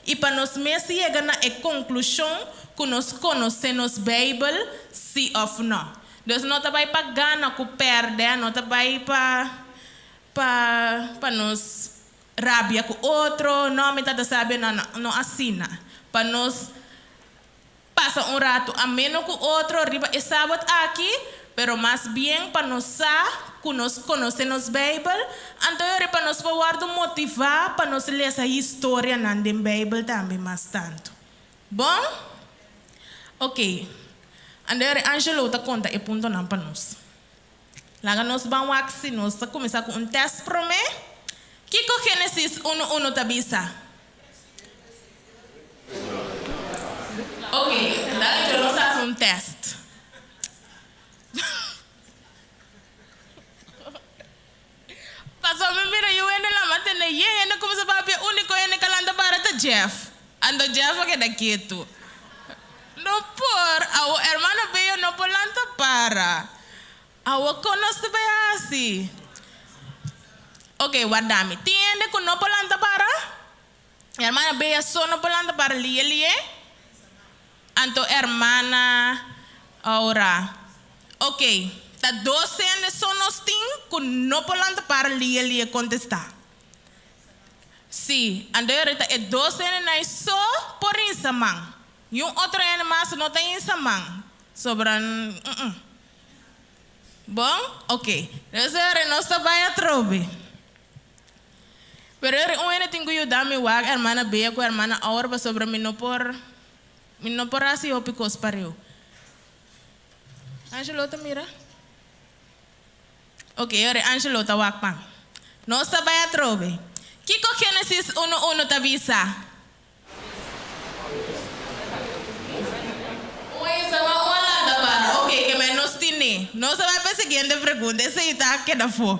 i pa nos mes yega na e konklushon ku nos konosé nos Beibel sí òf nò. Dus no ta bai pa gana ku pèrdè, no ta bai pa pa pa nos Rabia ku otro, no mi tata sabi no no asina. Pa nos pasa un ratu ameno ku otro riba e sabat aki, pero mas bien pa nos sa ku nos konosé nos Beibel, anto yori pa nos por wòrdu motivá pa nos lesa historianan den Beibel tambe mas tantu. Bon? Oke. Anto yori Angelo ta konta e puntonan pa nos. Laga nos ban wak si nos ta kuminsá ku un tèst promé. Kiko Génesis unu unu ta bisa? Oke, dale nos hasi un tèst. Pasobra mi mira yu hende lama tende yen hende kuminsá papia úniko hende ka lanta para ta Jeff. Anto Jeff a keda ketu. No por, awo hermano Bello no por lanta para. Awo kon nos ta bay hasi? Ok, warda mi. Tin hende ku no por lanta para? Hermana Bella so no por lanta para lie lie? Anto hermana Aura. Ok, ta dos hende so nos tin ku no por lanta para lie lie kontestá. Sí, anto e ora ta e dos hendenan so por hinsa man. Niun otro hende mas no ta hinsa man. Sobra, mm. Bon? Ok. Entonces e ora nos ta bai atrobe. Pero e ora un hende tin ku yuda mi wak hermana Bea ku hermana Aura pasobra mi no por, mi no por hasi hopi kos pareu. Angelo ta mira? Ok, ora e Angelo ta wak pa mi. Nos ta bai atrobe. Kiko Génesis unu unu ta bisa? Un hisa ma un a lanta para. Ok, ke men nos tine. Nos ta bai pa e siguiente pregunta. Esei ta keda afó.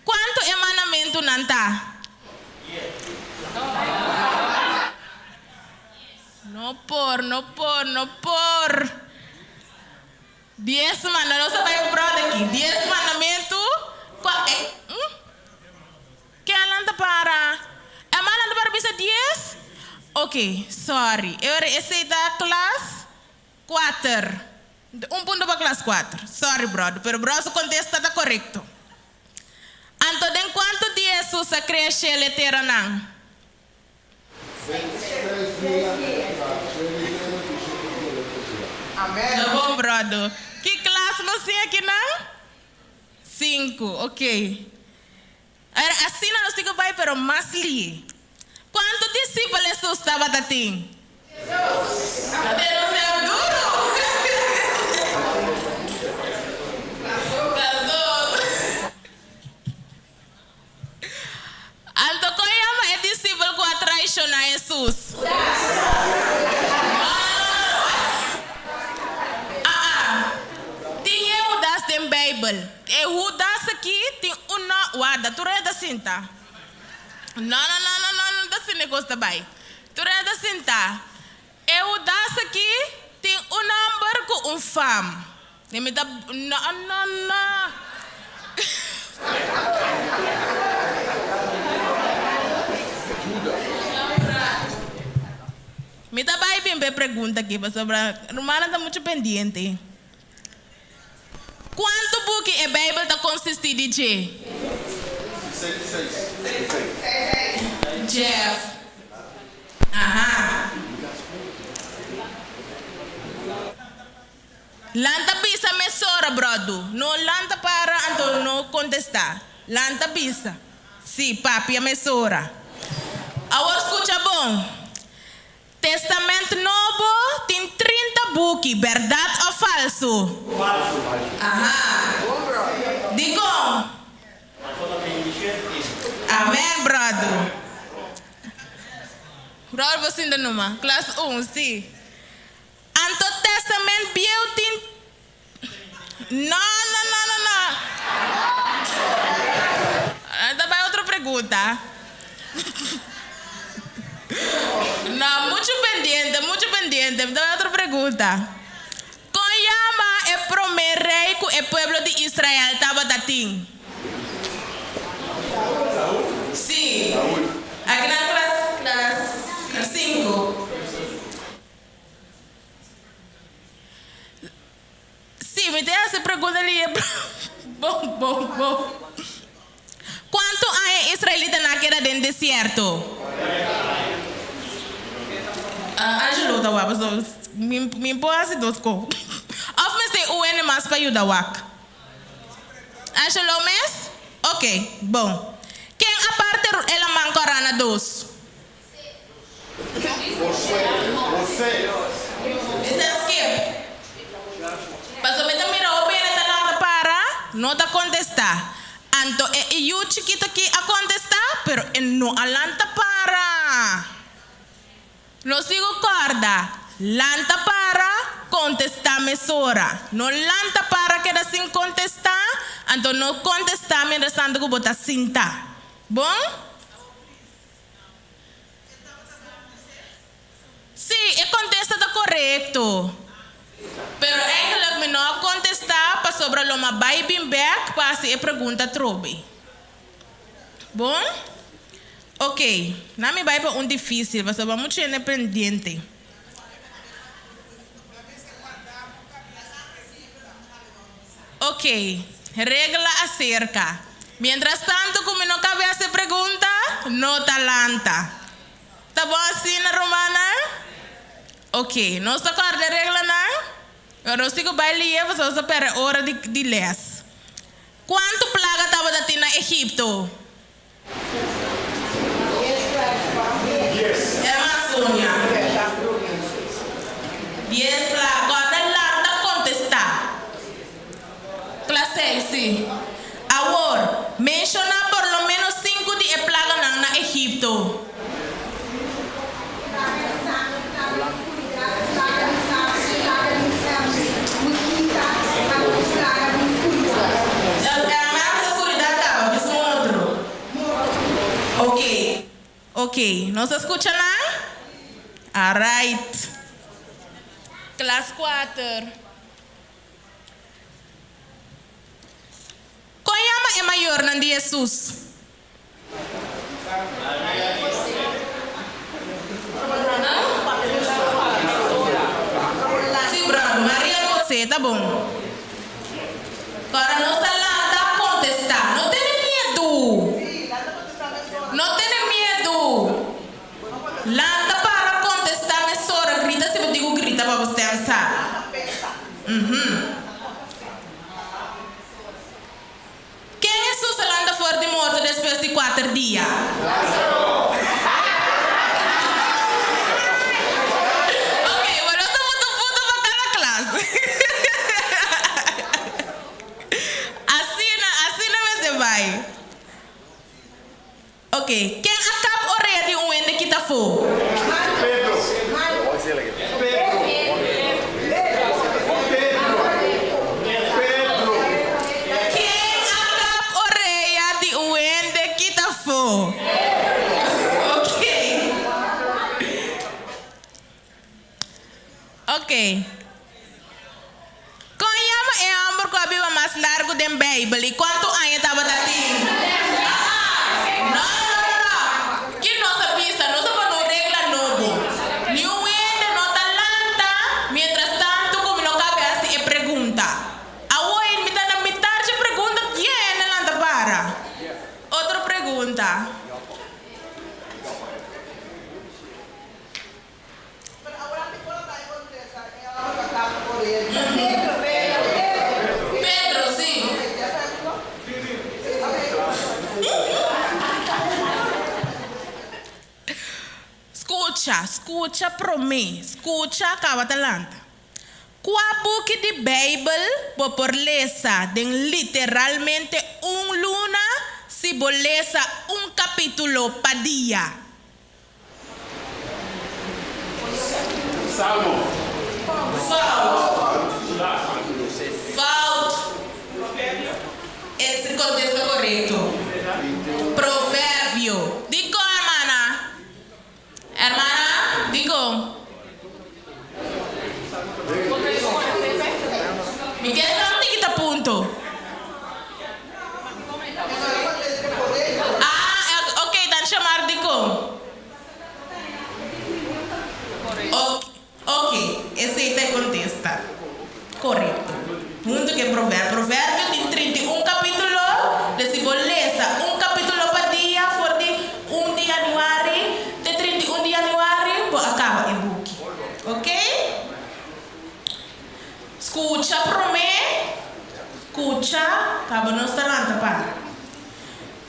Kuantu e mandamentunan ta? No por, no por, no por. Dies manda nos a bai ku bròda aki. Dies mandamentu kua e hm? Ke a lanta para? E man lanta para bisa dies? Ok, sorry. E ora esei ta klas kuater. Un punto pa klas kuater. Sorry bròder, pero brò su kontesta ta korekto. Anto den kuantu dia Hesus a krea shelu e teranan? Ta bon bròder. Ki klas nos tin akinan? Sinku, ok. Era asina nos tin ku bai pero mas lihe. Kuantu disipel Hesus tabata tin? Te nos sea duru! Klas dos. Anto kon yama e disipel ku a traishoná Hesus? Aa. Tin e Hudas den Beibel. E Hudas aki tin un no. Warda, tur hende ta sinta. No, no, no, no, no, no ta asina e kos ta bai. Tur hende ta sinta. E Hudas aki tin un nòmber ku un fam. I mi ta, no, no, no. Mi ta bai bin p'e pregunta aki pasobra rumannan ta muchu pendiente. Kuantu buki e Beibel ta konsistí di dje? Jeff, Aha. Lanta bisa mesora, brodu. No lanta para anto no kontestá. Lanta bisa. Sí, papia mesora. Awor skucha bon. Testament Nobo tin 30 buki, bèrdat òf falsu? Falsu. Aha. Dikon? Amèn, brodu. Bròder, bo sinta numa. Klas un, sí. Anto Testament Bieu tin No, no, no, no, no. Ta bai otro pregunta. No, muchu pendiente, muchu pendiente. Ta bai otro pregunta. Kon yama e promé rei ku e pueblo di Israel tabata tin? Sí. Aki nan klas, klas sinku. Sí, mi ta hasi pregunta li e Bon, bon, bon. Kuantu aña e israelitanan a keda den desierto? Angelo ta wak pasobra mi mi por hasi dos ko. Òf mester un hende mas pa yuda wak? Angelo mes? Ok, bon. Ken a parti e laman kòrá na dos? E ta skip. Pasobra mi ta mira hopi hende ta lanta para, no ta kontestá. Anto e yu chikitu aki a kontestá, pero e no a lanta para. No sigu kòrda, lanta para, kontestá mesora. No lanta para keda sin kontestá, anto no kontestá mientrastantu ku bo ta sintá. Bon? Sí, e kontesta ta korekto. Pero eigenlijk mi no a kontestá pasobra lo m'a bai bin bèk pa hasi e pregunta atrobe. Bon? Oké, nan mi bai pa un difísil pasobra muchu hende pendiente. Ok, regla acerca. Mientras tanto cu mi no cabe haci pregunta, no ta lanta. Ta bon asina, rumannan? Ok, nos ta corda e reglanan? Pero nos tin cu bay lie pasobra nos ta perde ora di di les. Cuanto plaga tabata tin na Egipto? Amazonia. Dies plaga. Corda lanta contesta. Klas seis, si. Awor, menshoná por lo ménos sinku di e plaganan na Egipto. Ok, nos a skucha nan? Alright. Klas kuater. Kon yama e mayornan di Hesus? Sí, brother. Maria José. José, ta bon. Ora nos ta lanta kontestá. No tene miedu. No tene miedu. Lanta para kontestá mesora. Grita si bo tin ku grita pa bo stèm sa. Ken Hesus a lanta for di morto despues di kuater dia? Ok, bo nos ta bota punto pa kada klas. Asina, asina mester bai. Ok, ken a kap orea di un hende kita afó? Ken a kap orea di un hende kita afó? Ok. Ok. Kon yama e hòmber ku a biba mas largu den Beibel i kuantu aña tabata tin? Aa! No, no, no, no! Ki nos a bisa? Nos a pone un regla nobo. Niun hende no ta lanta mientras tantu ku mi no kabe hasi e pregunta. Awor mi ta na mitar dje pregunta, yen hende lanta para? Otro pregunta. Pedro, sí. Skucha, skucha promé, skucha kaba ta lanta. Kua buki di Beibel bo por lesa den literalmente un luna si bo lesa un kapítulo pa dia? Salmo. Fout. Fout. Es e contesta corecto. Proverbio. Dicon, hermana? Hermana, dicon? Mi kier sa un tiki ta punto. Ah, ok, dan chamar dikon. Ok, ok, esei ta e kontesta korekto. Huntu ku e proverbio. Proverbio tin 31 kapítulo, dus si bo lesa un kapítulo pa dia for di un di yanüari te 31 di yanüari, bo a kaba e buki. Ok? Skucha promé, kucha pa bo no sta lanta para.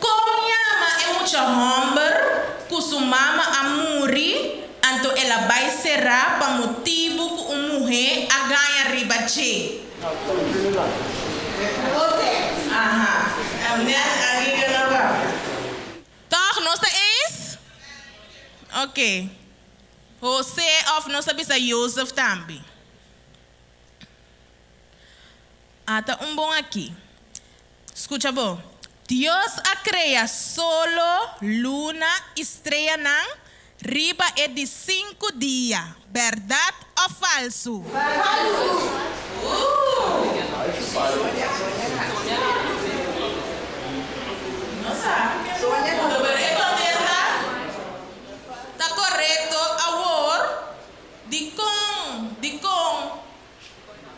Kon yama e mucha hòmber ku su mama a muri anto el a bai será pa motibu ku un muhé a gaña riba dje? Aha, net alguien a papia. Tòg nos ta eens? Oké. José òf nos ta bisa Jozef tambe. Ata un bon aki. Skucha bo. Dios a krea solo, luna i streanan riba e di sinku dia. Bèrdat òf falsu? Falsu! No sa. Pero e kontesta ta korekto awor. Dikon? Dikon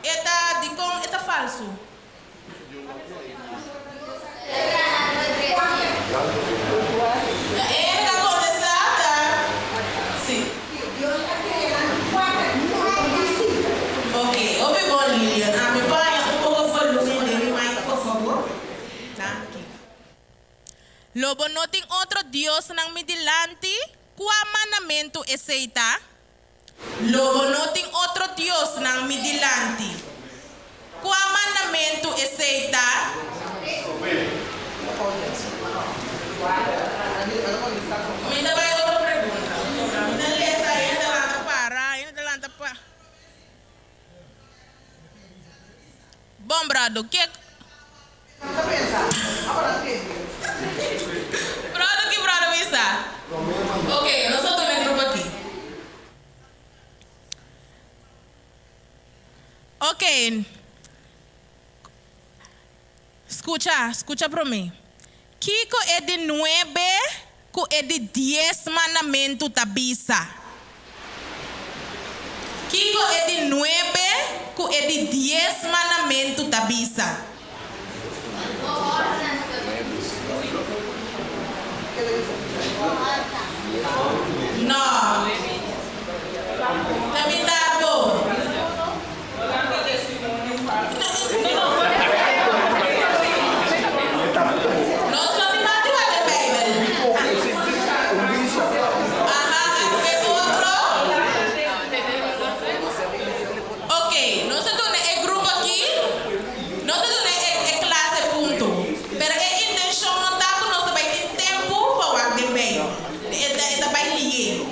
e ta dikon e ta falsu? E ta kontestá ta si. Ok, hopi bon Lilian. Ami por haña un poko volumen den mi mic por fabor? Danki. Lo bo no tin otro diosnan mi dilanti? Kua mandamentu esei ta? Lo bo no tin otro diosnan mi dilanti. Kua mandamentu esei ta? Mi ta bai otro pregunta. Mi ta lesa i ta lanta para, i ta lanta pa. Bon brado, ke. Brado ki brado bisa? Ok, nos a tuma e grupo aki. Ok, skucha, skucha promé. Kiko e di nuebe ku e di dies mandamentu ta bisa? Kiko e di nuebe ku. ku e di dies mandamentu ta bisa? No. Ta mita bo. Nos no tin mati wak den Bijbel. Aha, anto e otro? Ok, nos ta duna e grupo aki, nos ta duna e e klase punto. Pero e intenshon no ta ku nos ta bai tin tempu pa wak den Bijbel. E ta e ta bai lié.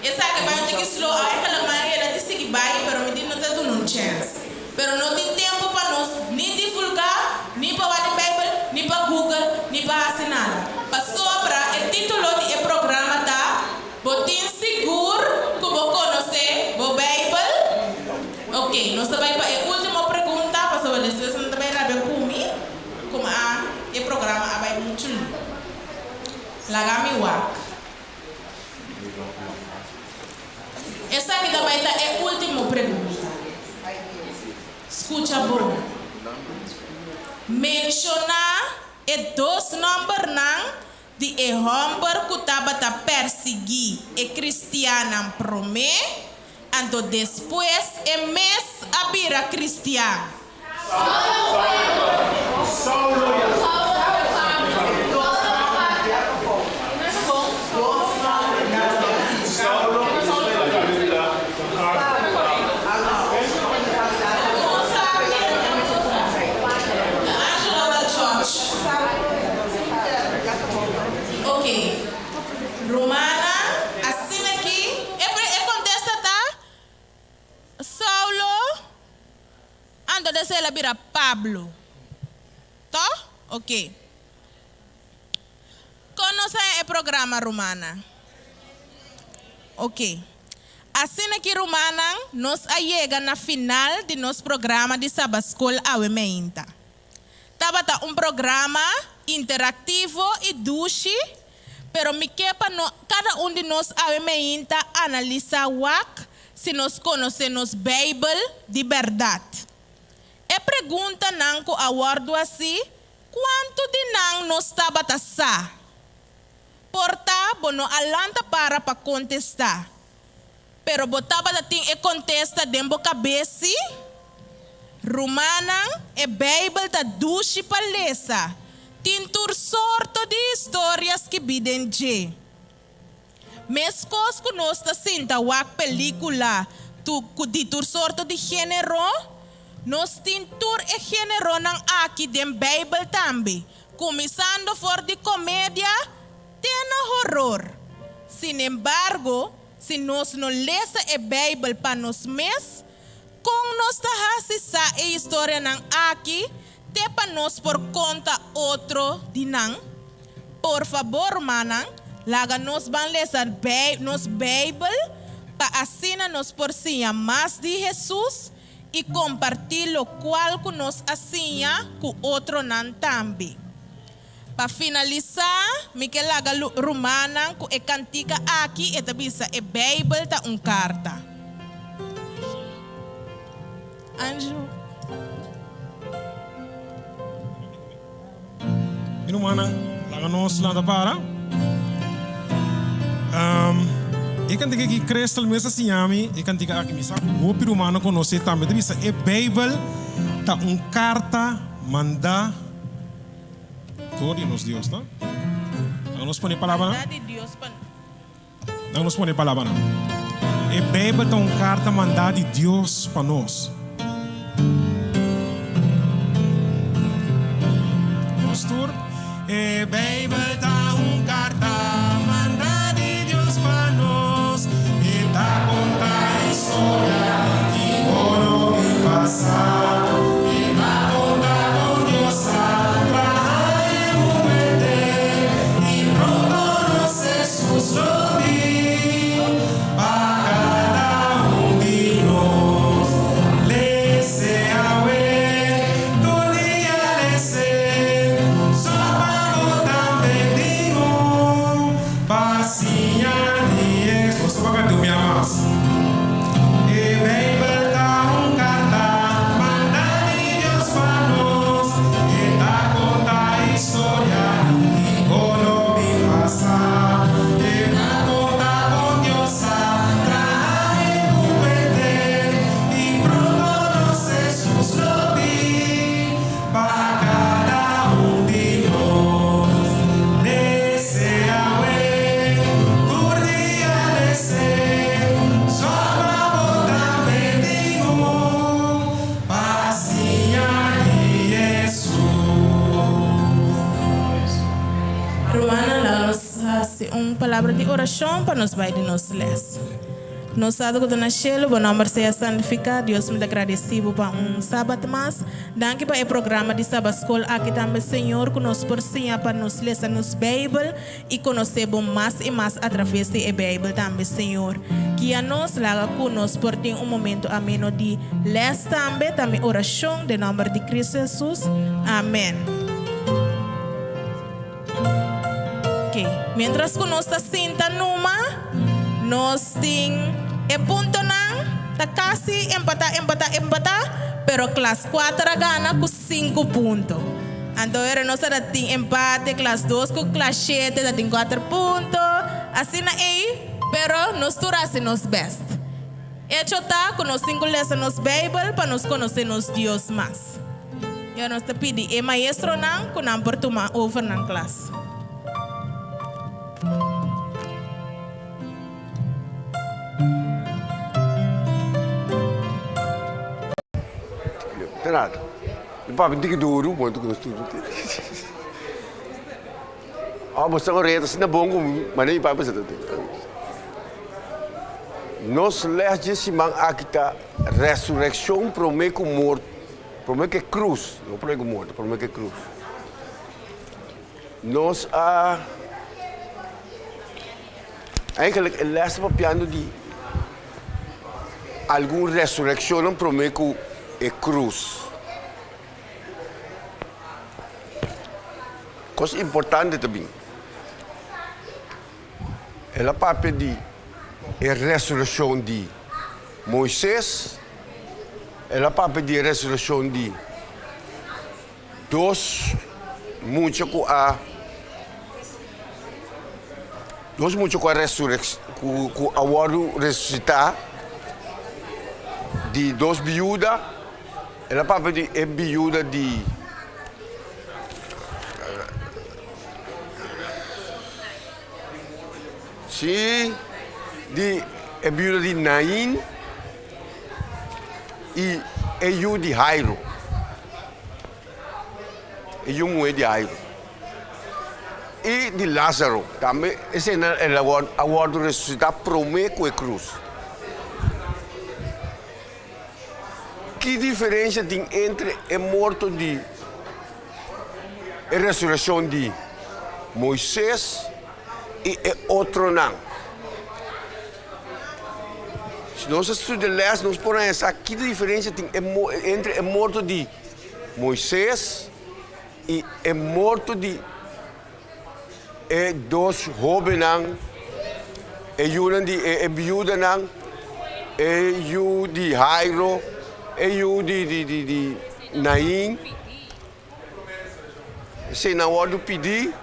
Esaki bai un tiki slow eigenlijk ma hela ti sigui bai pero mi di no ta duna un chance. Pero no tin tempo pa nos ni divulga, ni pa wak den Bijbel, ni pa Google, ni pa haci nada. Pasobra e titulo di e programa ta Bo tin sigur cu bo conoce bo Bijbel? Ok, nos ta bai pa e ultimo pregunta pasobra despues nan ta bai rabia cu mi como a e programa a bai mucho lu. Laga mi wak. Esaki ta bai ta e último pregunta. Skucha bon. Menshoná e dos nòmbernan di e hòmber ku tabata persiguí e kristiannan promé, anto despues e mes a bira kristian. Rumannan, asina aki e kontesta ta, Saulo. Anto despues el a bira Pablo. To? Ok. Kon nos haña e programa, rumannan? Ok. Asina ki, rumannan, nos a yega na final di nos programa di Sabaskol awe meinta. Tabata un programa interaktivo i dushi, pero mi ke pa no kada un di nos awe meinta analisá wak si nos konosé nos Beibel di bèrdat. E preguntanan ku a wòrdu hasí, kuantu di nan nos tabata sa? Por ta bo no a lanta para pa kontestá, pero bo tabata tin e kontesta den bo kabes sí? Rumannan, e Beibel ta dushi pa lesa. Tin tur sorto di historia skibí den dje. Meskos ku nos ta sinta wak pelíkula tu ku di tur sorto di género, nos tin tur e géneronan aki den Beibel tambe, kuminsando for di komedia te na horor. Sinembargo, si nos no lesa e Beibel pa nos mes, kon nos ta hasi sa e historianan aki te pa nos por konta otro di nan? Por fabor, rumannan, laga nos ban lesa nos Beibel pa asina nos por siña mas di Hesus i kompartí lokual ku nos a siña ku otronan tambe. Pa finalisá, mi ke laga rumannan ku e kantika aki, e ta bisa e Beibel ta un karta. Anju. Mi rumannan, laga nos lanta para. E kantika aki Crystal mes a siña mi, e kantika aki mi sa ku hopi rumannan konosé tambe. Ta bisa e Beibel ta un karta mandá. Dor di nos Dios, no? Laga nos pone palabranan. Laga nos pone palabranan. E Bijbel ta un karta mandá di Dios pa nos. Nos tur. E Bijbel ta un karta mandá di Dios pa nos. E ta konta historia di oro i pasado. E ta konta kon Dios a traha e mundu enter. I pronto nos Hesus lo bin pa kada un di nos. Lese awe. palabra di orashon pa nos bai di nos les. Nos Tata ku ta na shelu, bo nòmber sea santifiká. Dios mi ta gradesí bo pa un sabat mas. Danki pa e programa di Sabatskol aki tambe Señor ku nos por siña pa nos lesa nos Beibel i konosé bo mas i mas atraves di e Beibel tambe Señor. Guia nos, laga ku nos por tin un momento ameno di les tambe, ta mi orashon den nòmber di Kristu Hesus. Amen. Ok, mientras ku nos ta sinta numa, nos tin e puntonan ta kasi empatá, empatá, empatá, pero klas kuater a gana ku sinku punto. Anto ora nos ta tin empate, klas dos ku klas shete ta tin kuater punto, asina ei, pero nos tur hasi nos bèst. Echo ta ku nos tin ku lesa nos Beibel pa nos konosé nos Dios mas. Ya nos ta pidi e maestronan ku nan por tuma over nan klas. Te nada. Mi papia tin ki duru, bo ta konos tur. Ora bo sta orea ta asina bon ku manera mi papia sa ta. Nos les dje siman aki ta resurekshon promé ku morto. Promé ku e krus, no promé ku morto, promé ku e krus. Nos a, eigenlijk e les ta papiando di algun resurekshonnan promé ku e krus. Kos importante ta bin. El a papia di e resurekshon di Moises, el a papia di e resurekshon di dos mucha ku a dos mucha ku a resurek ku ku a wòrdu resusitá di dos biuda, el a papia di e biuda di. Sí, di e biuda di Nain i e yu di Jairo, e yu muhé di Jairo, i di Lázaro tambe. Eseinan el a wòrdu resusitá promé ku e krus. Ki diferensia tin entre e morto di e resurekshon di Moises i e otronan? Si nos a studia les, nos por haña sa ki diferensia tin entre e morto di Moises i e morto di e dos hóbennan, e yunan di e biudanan, e yu di Jairo, e yu di di di di Nain. Esei nan wòrdu pidí.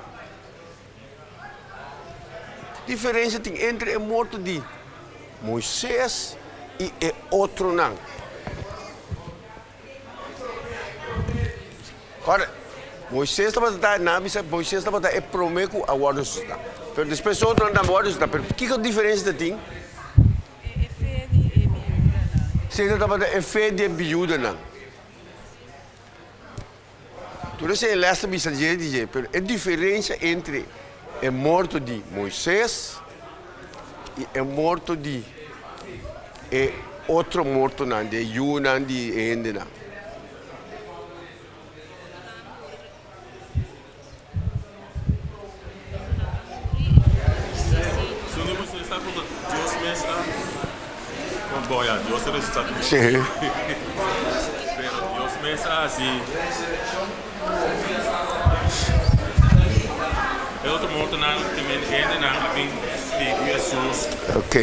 Diferensia tin entre e morto di Moises i e otronan. Ora, Moises tabata ta, nan a bisa Moises tabata e promé ku a wòrdu resusitá. Pero despues otronan tambe a wòrdu resusitá. Pero kiko diferensia ta tin? E fe di e biudanan. Esei tabata e fe di e biudanan. Tur esei e lès ta bisa dje di dje, pero e diferensia entre e morto di Moises i e morto di e otro mortonan, di e yunan di e hendenan. Sí. Ok.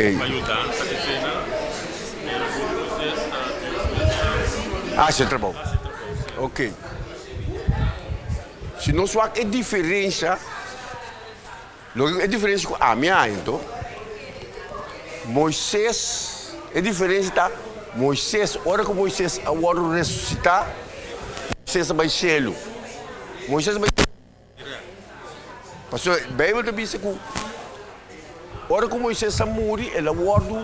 Haci trabou. Ok. Si nos wak e diferensha, loke e diferensha ku ami a haña anto, Moises, e diferensha ta Moises, ora ku Moises a wòrdu resusitá, Moises a bai shelu. Moises a bai Pasobra Beibel ta bisa ku ora ku Moises a muri, el a wòrdu,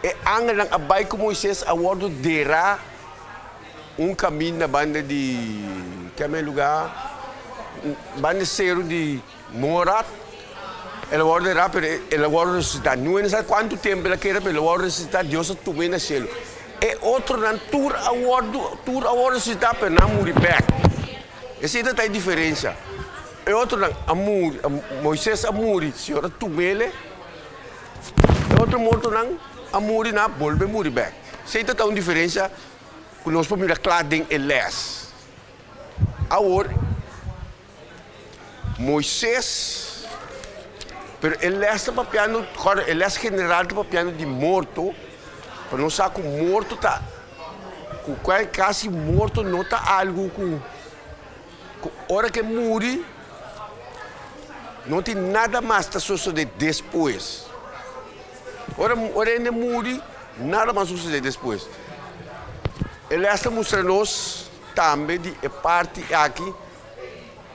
e angelnan a bai ku Moises a wòrdu derá Un kaminda banda di keme lugá, banda seru di Morat. El a wòrdu derá, pero el a wòrdu resusitá. No hende sa kuantu tempu el a keda, pero el a wòrdu resusitá, Dios a tum'é na shelu. E otronan tur a wòrdu, tur a wòrdu resusitá, pero nan a muri bèk. Esei ta ta e diferensia. E otronan a muri, Moises a muri, Señor a tum'é. E otro mortonan a muri, nan a bolbe muri bèk. Esei ta ta un diferensia ku nos por mira kla den e lès. Awor, Moises, pero e lès ta papiando, kòrda, e lès general ta papiando di morto, pa nos sa ku morto ta, ku kasi morto no ta algu ku, ku ora ke muri, no tin nada mas ta sosodé despues. Ora, ora hende muri, nada mas sosodé despues. E lès ta mustra nos tambe di e parti aki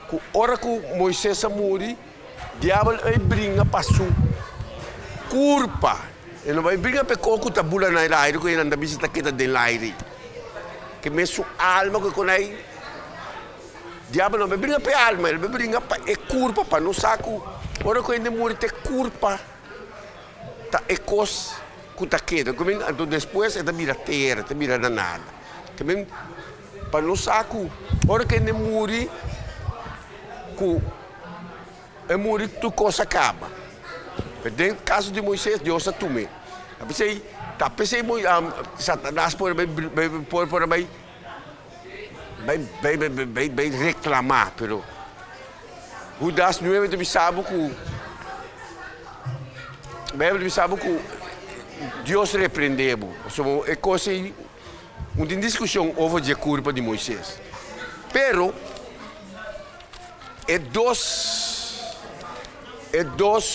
ku ora ku Moises a muri, diabel a bringa pa su kurpa. E no bai bringa pa e kos ku ta bula na e aire ku nan ta bisa ta keda den aire. Ke mes su alma ku e konai, diabel no bai bringa pa e alma, el bai bringa pa e kurpa pa no sa ku ora ku hende muri ta e kurpa ta e kos ku ta keda. Anto despues e ta bira tera, e ta bira na nada. También pa nos sa ku ora ku hende muri ku e muri tur kos a kaba. Pero den kaso di Moises Dios a tum'é. Ta p'esei ta p'esei Satanas por bai por por bai bai bai bai bai reklamá pero Hudas nuebe ta bisa bo ku Beibel ta bisa bo ku Dios reprendé bo pasobra e kos ei Un tin diskushon over dje kurpa di Moises. Pero e dos e dos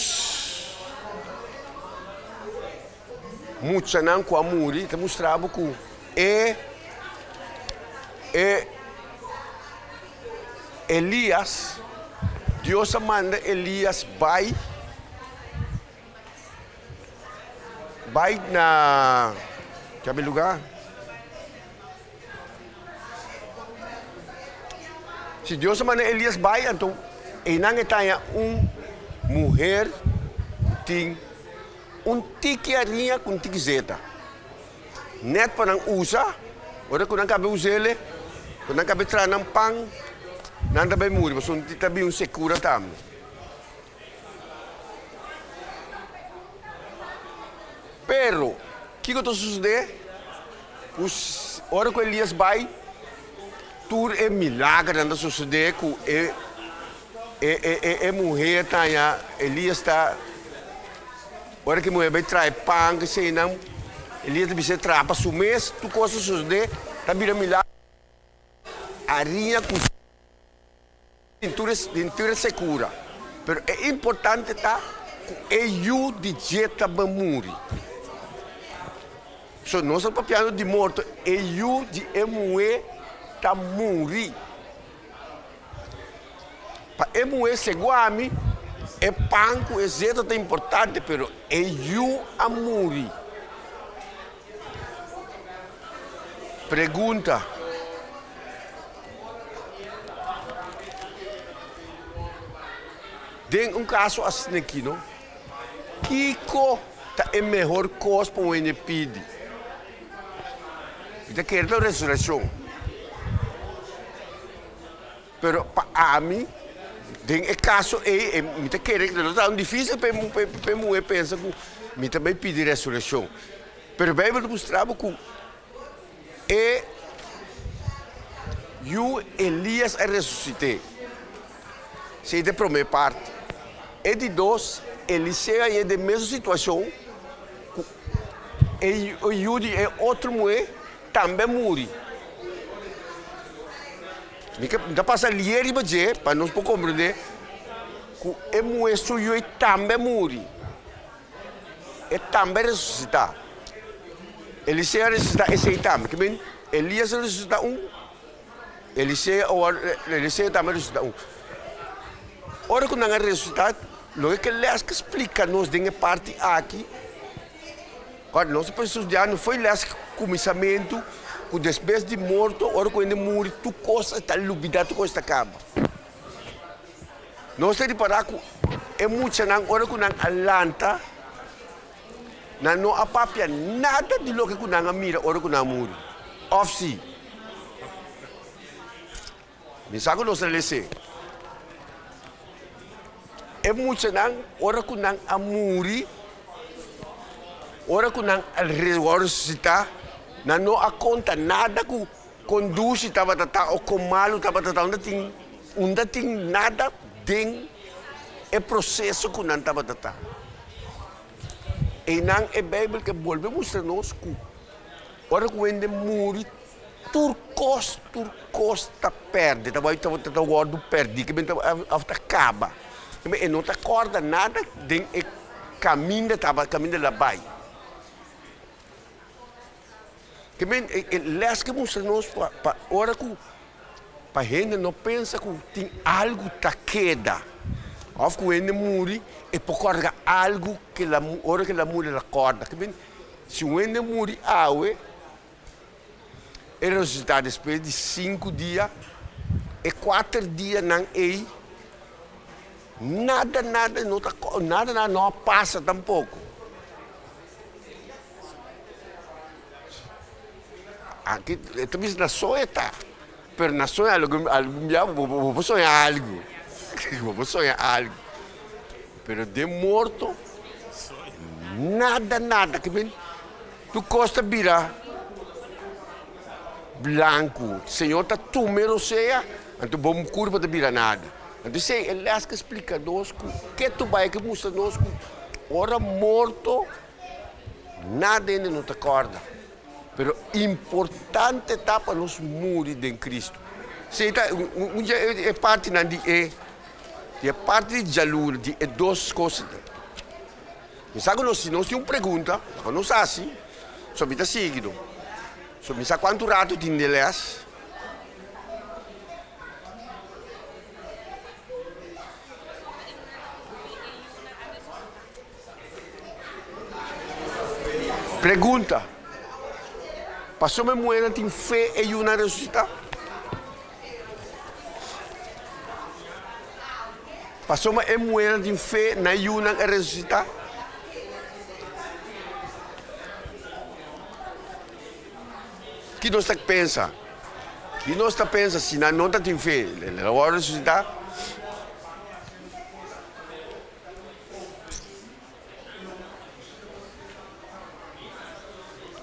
muchanan ku a muri ta mustra bo ku e e Elias, Dios a manda Elias bai. Bai na kua lugar? Si Dios a manda Elias bai, anto einan e ta haña un muher ku tin un tiki hariña ku un tiki zeta. Nèt pa nan usa, ora ku nan kabe us'el, ku nan kabe traha nan pan, nan ta bai muri, pasobra ta bin un sekura tambe. Pero, kiko ta sosodé? Ku ora ku Elias bai, tur e milagernan ta sosodé ku e e e e muhé ta haña Elias ta ora ku e muhé bai traha pan ku eseinan, Elias ta bisa e traha pa su mes, tur kos ta sosodé, ta bira milager. Ariña ku. Den tur e sekura. Pero e importante ta ku e yu di dje ta bai muri. So nos ta papiando di morto, e yu di e muhé ta muri. Pa e muhé segun ami e pan ku e zeta ta importante pero e yu a muri. Pregunta. Den un kaso asina aki no, kiko ta e mehor kos pa un hende pidi? Mi ta kere ta resurekshon. Pero pa ami, den e kaso ei, mi ta kere ku lo ta un difisil pa e muhé pensa ku mi ta bai pidi resurekshon. Pero Beibel ta mustra bo ku E yu Elias a resusité. Esei ta e promé parti. E di dos, Eliseo a yega den mesun situashon ku e yu di e otro muhé tambe a muri. Mi ta pasa lié riba dje pa nos por komprendé ku e muhé su yu ei tambe a muri. E tambe a resusitá. Eliseo a resusitá esei tambe. Ke men, Elias a resusitá un, Eliseo awor, Eliseo tambe a resusitá un. Ora ku nan a resusitá, loke ke lès ke splika nos den e parti aki, ora nos a por studiá no foi lès kuminsamentu ku despues di morto, ora ku hende muri tur kos ta lubidá, tur kos ta kaba. Nos ta ripará ku. E muchanan ora ku nan a lanta, nan no a papia nada di loke ku nan a mira ora ku nan a muri. Òf si? Mi sa ku nos a les'é. E muchanan ora ku nan a muri, ora ku nan a resusitá, nan no a konta nada ku kon dushi tabata ta o kon malu tabata ta. Unda tin unda tin nada den e proseso ku nan tabata ta. Einan e Beibel ke bolbe mustra nos ku ora ku hende muri Tur kos, tur kos ta pèrdè, ta bai ta ta wòrdu pèrdí, ke men ta òf ta kaba. Ke men e no ta kòrda nada den e kaminda taba kaminda el a bai. Ke men e e lès ke mustra nos pa pa ora ku pa hende no pensa ku tin algu ta keda òf ku hende muri e por kòrda algu ke el a ora ke el a muri el a kòrda. Ke men si un hende muri awe. E resusitá despues di sinku dia. E kuater dianan ei, nada, nada no ta, nada, nada no a pasa tampoko. Aki e ta bisa na soña ta, pero na soña algun algun bia bo bo por soña algu, bo por soña algu, pero den morto nada, nada. Tur kos ta bira blanku. Señor ta tuma e rosea, anto bo kurpa ta bira nada. Anto esei e les ke splika nos ku ke tur bai ke mustra nos ku ora morto nada hende no ta kòrda. Pero importante ta pa nos muri den Kristu. Esei ta un di e partinan di e di e parti di djaluna di e dos kosnan. Mi sa ku nos si nos tin un pregunta, laga nos hasi, so mi ta sigui no. So mi sa kuantu ratu tin den lès. Pregunta, Pasobra e muhernan tin fe e yunan resusitá? Pasobra e muhernan tin fe na e yunan a resusitá. Ki nos ta pensa? Ki nos ta pensa si nan no ta tin fe, nan lo wòrdu resusitá?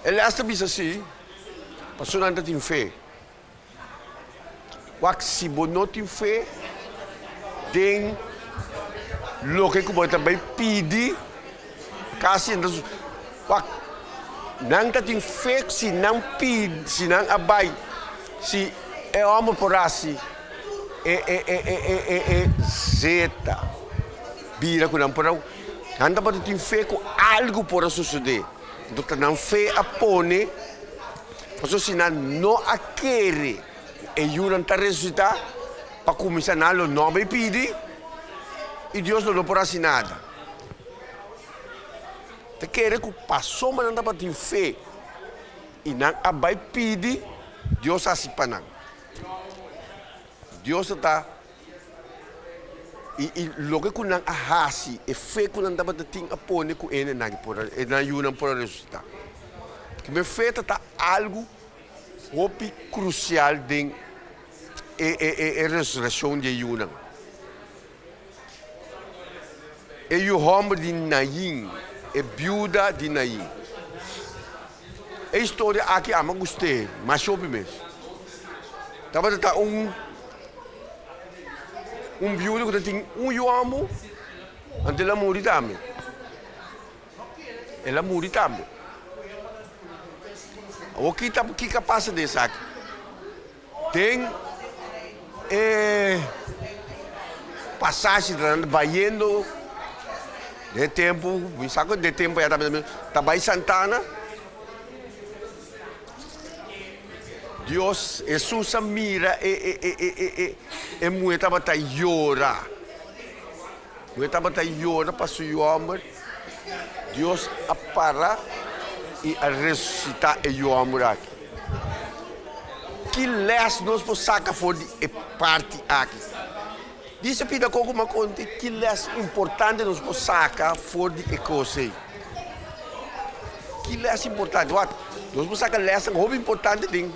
E lès ta bisa si, pasobra nan ta tin fe. Wak si bo no tin fe den loke ku bo ta bai pidi, kasi wak nan ta tin fe si nan pidi, si nan a bai, si e hòmber por hasi e e e e e e e zeta bira ku nan por a, nan tabata tin fe ku algu por a sosodé, enton ta nan fe a pone. Pasobra si nan no a kere ku e yunan ta resusitá, pa kuminsá nan lo no bai pidi i Dios lo no por hasi nada. Ta kere ku pasobra nan tabatin fe i nan a bai pidi, Dios a hasi pa nan. Dios ta ta i i loke ku nan a hasi, e fe ku nan tabata tin a pone ku e nan por a e nan yunan por a resusitá. Kimen fe ta ta algu hopi krusial den e e e e resurekshon di e yunan. E yu hòmber di Nain, e biuda di Nain. E historia aki ami a gust'é masha hopi mes. Tabata ta un un biuda ku ta tin un yu hòmber, anto el a muri tambe. El a muri tambe. Awor ki ta kiko a pasa den esaki? Den e pasashi ta nan bayendo den e tempu, mi sa ku den e tempu ya ta bai Santana, Dios, Hesus a mira e e e e e e e muhé tabata yora. Muhé tabata yora pa su yu hòmber, Dios a para i a resusitá e yu hòmber aki. Ki lès nos por saka for di e parti aki? Dice pida koko ma konte ki les importante nos por saka for di e kos ei. Ki les importante? Wak, nos por saka lesnan hopi importante den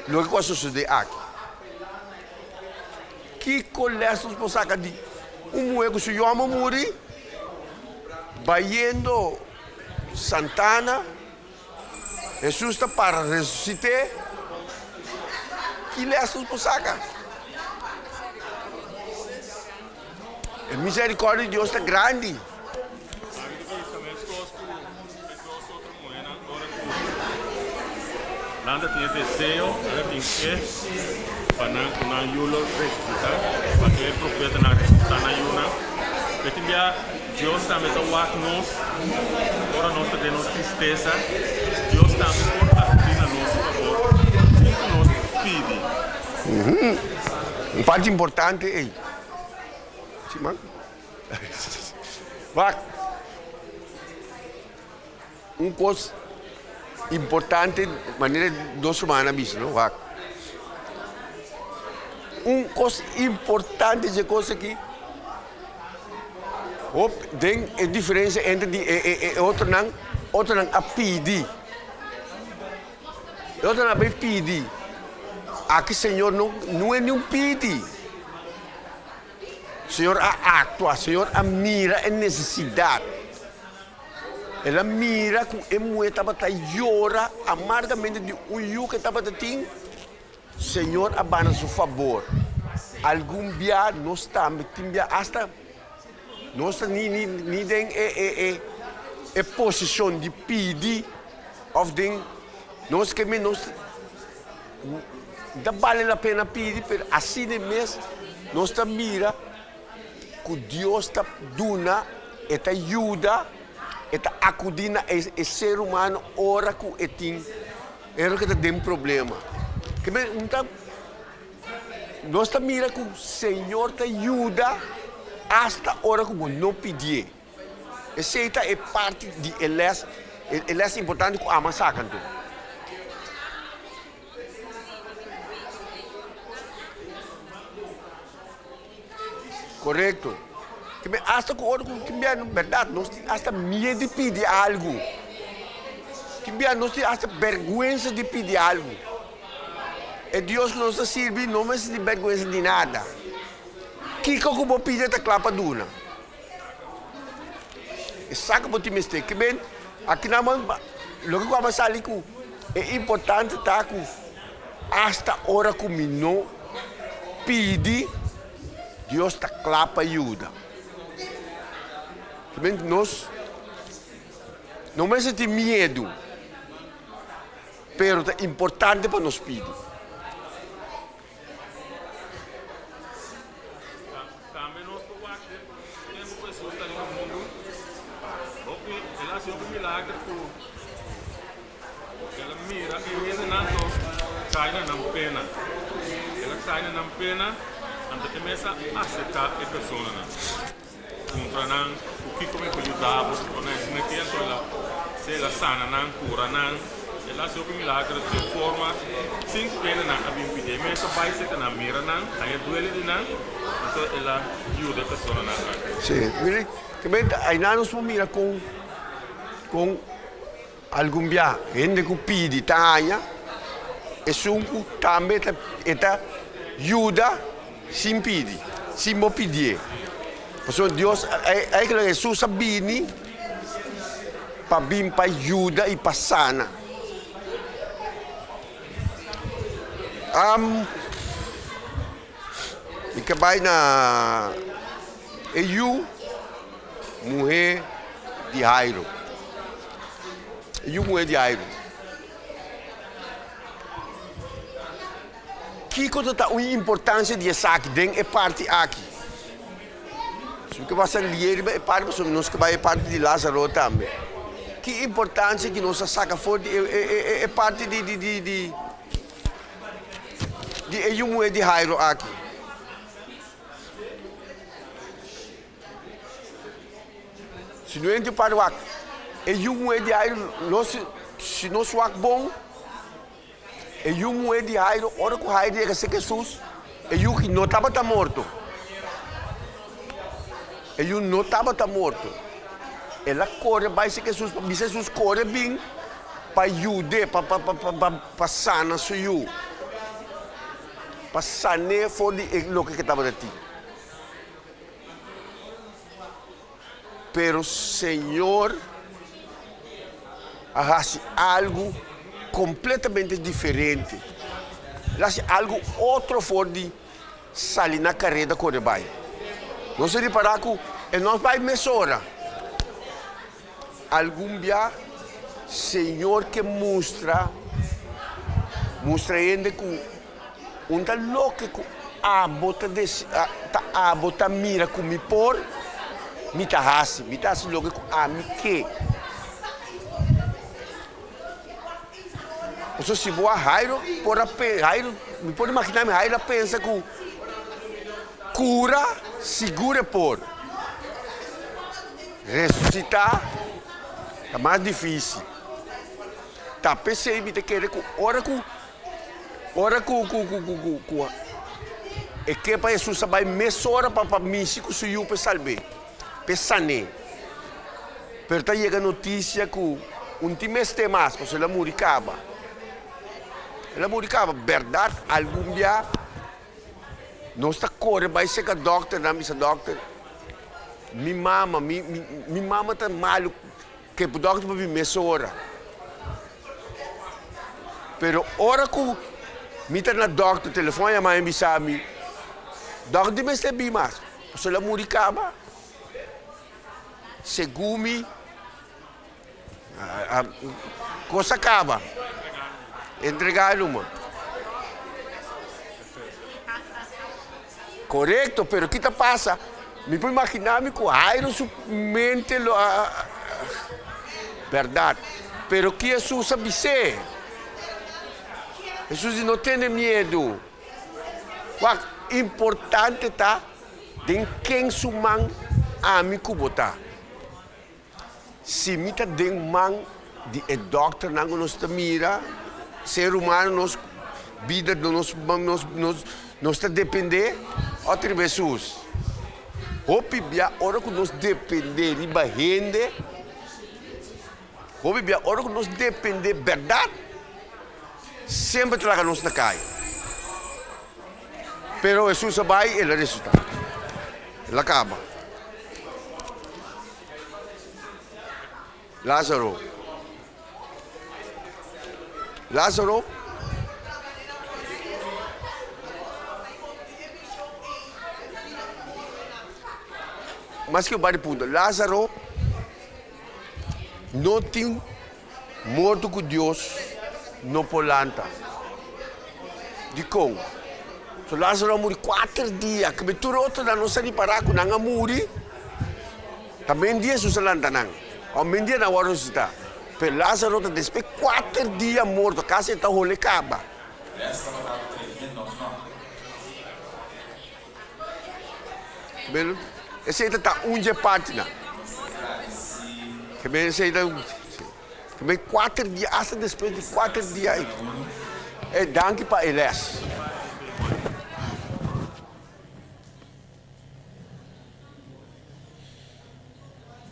loke ku a sosodé aki. Kiko les nos por saka di un muhé ku su yòmber muri bayendo Santana? Hesus ta para resusit'é. Ki lès nos por saka? E miserikòrdia di Dios ta grandi. Nan ta tin e deseo, nan ta tin fe pa nan ku nan yu lo resusitá, pa e profetanan resusitá nan yunan. Pero tin bia Dios tambe ta wak nos ora nos ta den nos tristesa. Dios tambe por akudí na nos fabor sin ku nos pidi. Un parti importante ei. Wak. Un kos importante, manera nos ruman a bisa, no? Wak. Un kos importante dje kos aki, hop, den e diferensia entre di e e e otronan, otronan a pidi. E otronan a bai pidi. Aki Señor no no e niun pidi. Señor a aktua, Señor a mira e nesesidat. El a mira ku e muhé tabata yora amargamente di un yu ku e tabata tin. Señor a bana su fabor. Algun bia nos tambe tin bia asta nos ta ni ni ni den e e e e posishon di pidi òf den nos ke men nos ta bale la pena pidi pero asina mes nos ta mira ku Dios ta duna, e ta yuda, e ta akudí na e ser humano ora ku e tin, ora ku e ta den problema. Ke men un ta, nos ta mira ku Señor ta yuda asta ora ku bo no pidié. Esei ta e parti di e lès, e lès importante ku ama saka anto. Korekto. Kibe asta ku ora ku tin bia bèrdat nos tin asta miedu di pidi algu. Tin bia nos tin asta bèrgwensa di pidi algu. E Dios ku nos ta sirbi no mester tin bèrgwensa di nada. Kiko ku bo pidi e ta kla pa duna. E sa ku bo tin mester. Kibe aki nan loke ku a sali ku e importante ta ku. Asta ora ku mi no pidi, Dios ta kla pa yuda. Nos no mester tin miedu, pero ta importante pa nos pidi. Tambe nos por wak den tempu ku Hesus ta riba mundu, hopi el a hasi hopi milager ku el a mira e hendenan to kai na nan pena. El a kai na nan pena, anto e mes a aserká e personanan, puntra nan ku kiko mi por yuda bo, o nan esina ki, anto el a si el a sana nan, kura nan. El a hasi hopi milager di un forma sin ku hendenan a bin pidi. E mes a bai serka nan, mira nan, haña duele di nan, anto el a yuda e personanan aki. Sí, mira, te ainan nos por mira kon kon algun bia hende ku pidi ta haña, esun ku tambe ta e ta yuda sin pidi, sin bo pidié. Pasobra Dios, eigenlijk Hesus a bini pa bin pa yuda i pa sana. Mi ke bai na e yu muhé di Jairo. E yu muhé di Jairo. Kiko ta ta un importansia di esaki den e parti aki? Si ke basa lie riba e parti pasobra nos ke bai e parti di Lazaro tambe. Ki importansia ki nos a saka for di e parti di di di di di e yu muhé di Jairo aki? Si no hende para wak e yu muhé di Jairo nos si nos wak bon. E yu muhé di Jairo, ora ku Jairo yega serka Hesus, e yu ki no tabata morto. E yu no tabata morto. El a kore bai serka Hesus pa bisa Hesus kore bin pa yud'é, pa pa pa pa pa sana su yu, pa san'é for di e loke ke tabata tin. Pero Señor a hasi algu kompletamente diferente. El a hasi algu otro for di sali na kareda kore bai. Nos a ripará ku e no a bai mesora. Algun bia Señor ke mustra, mustra hende ku un ta loke ku abo ta desi, ta abo ta mira ku mi por, mi ta hasi, mi ta hasi loke ku ami ke. Pasobra si bo a Jairo por a pe, Jairo, mi por imaginá mi Jairo a pensa ku kura sigur e por. Resusitá ta mas difísil. Ta p'esei mi ta kere ku ora ku ora ku ku ku ku ku ku e ke pa Hesus a bai mesora pa pa mishi ku su yu pa e salb'é, pa e san'é. Pero ta yega notisia ku un tin mester mas pasobra el a muri kaba. El a muri kaba. Bèrdat algun bia nos ta kore bai serka dòkternan bisa dòkter, Mi mama, mi, mi, mi mama ta malu, ke por dòkter por bin mesora. Pero ora ku mi ta na dòkter, telefòn a yama mi bisa mi, dòkter di mester bin mas, pasobra el a muri kaba. Segun mi, kos a kaba. Entregá numa. Korekto, pero ki ta pasa? Mi por imaginá mi ku Jairo su mente lo a bèrdat. Pero ki Hesus a bis'é? Hesus di, No tene miedu. Wak, importante ta den ken su man ami ku bo ta. Si mi ta den man di e dòkternan ku nos ta mira, ser humano nos bida nos nos nos nos ta dependé otro riba Hesus. Hopi bia ora ku nos dependé riba hende, hopi bia ora ku nos dependé bèrdat, semper ta laga nos na kaya. Pero Hesus a bai, el a resusitá. El a kaba. Lázaro. Lázaro. Mas ke un par di punto. Lázaro no tin morto ku Dios no por lanta. Dikon? So Lázaro a muri kuater dia. Kebe tur otronan no sa ripará ku nan a muri. Ta men dia Hesus a lanta nan, òf men dia nan a wòrdu resusitá. Pero Lázaro ta despues kuater dia morto, kasi e ta hole kaba. Pero esei ta ta un dje partinan. Kebe esei ta kebe kuater dia, asta despues di kuater dia. E danki pa e lès.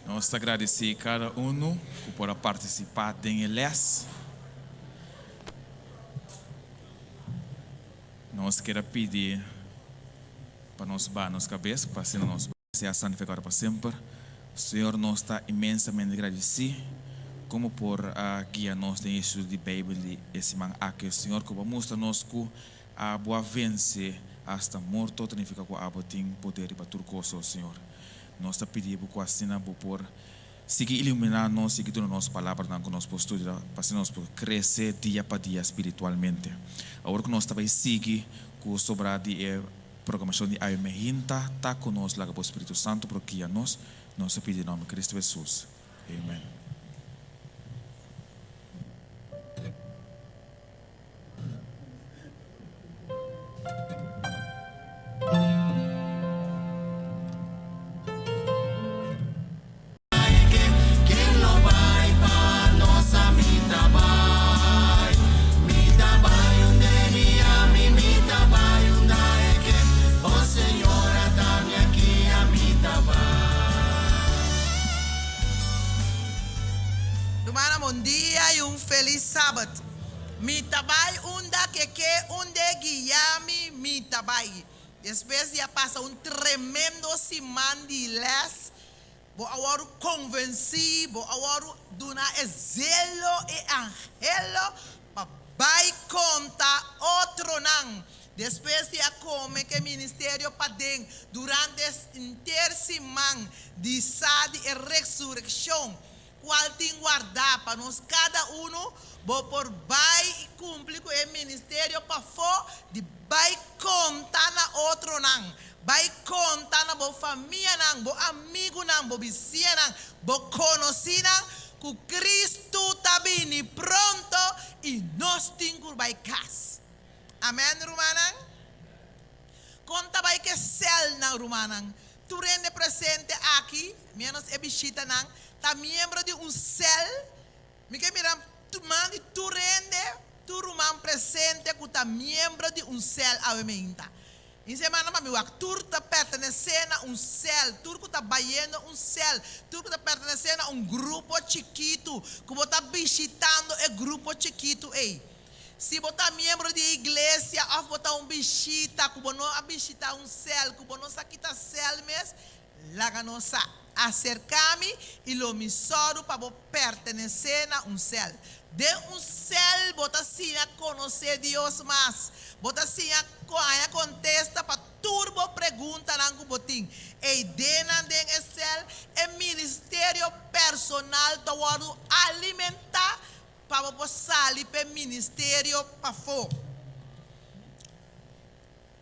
Nos ta gradisí kada unu ku por a partisipá den e lès. Nos kier a pidi pa nos baha nos kabes pa asina nos sea santifikado pa semper. Señor, nos ta inmensamente gradisí komo por a guia nos den e estudio di Beibel di e siman aki. Señor, ku bo a mustra nos ku Abo a vense asta morto ta nifica cu abo tin poder riba tur cos, o Señor. Nos ta pidi bo cu asina bo por sigui ilumina nos, sigui duna nos palabranan cu nos por studia pa asina nos por crece dia pa dia spiritualmente. Awor cu nos ta bay sigui cu sobra di e programacion di awe mehinta, ta cu nos, laga bo Spiritu Santo por guia nos. Nos ta pidi den nomber Cristo Jesus. Amen. ta bai. Despues di a pasa un tremendo siman di les, bo a wòrdu konvensí, bo a wòrdu duna e zelo, e anhelo pa bai konta otronan. Despues di a kome ku e ministerio paden durante henter siman di sa di e resurekshon, kual tin wardá pa nos kada unu, bo por bai i kumpli ku e ministerio pafó di bai konta na otronan, bai konta na bo famianan, bo amigunan, bo bisiñanan, bo konosínan ku Kristu ta bini pronto i nos tin ku bai kas. Amèn, rumannan? Kon ta bai ku e sèlnan, rumannan? Tur hende presente aki, ménos e bishitanan, ta miembro di un sèl. Mi ke mira man di tur hende, tur ruman presente ku ta miembro di un sèl awe meinta. Mi semana pa mi wak tur ta pertenesé na un sèl, tur ku ta bayendo un sèl, tur ku ta pertenesé na un grupo chikitu, ku bo ta bishitando e grupo chikitu ei. Si bo ta miembro di e iglesia òf bo ta un bishita ku bo no a bishitá un sèl, ku bo no sa kita sèl mes, laga nos sa. Aserká mi i lo mi sòru pa bo pertenesé na un sèl. Den un sèl bo ta siña konosé Dios mas. Bo ta siña haña kontesta pa tur bo preguntanan ku bo tin. E ideanan den e sèl, e ministerio personal ta wòrdu alimentá Pa bo por sali p'e ministerio pafó.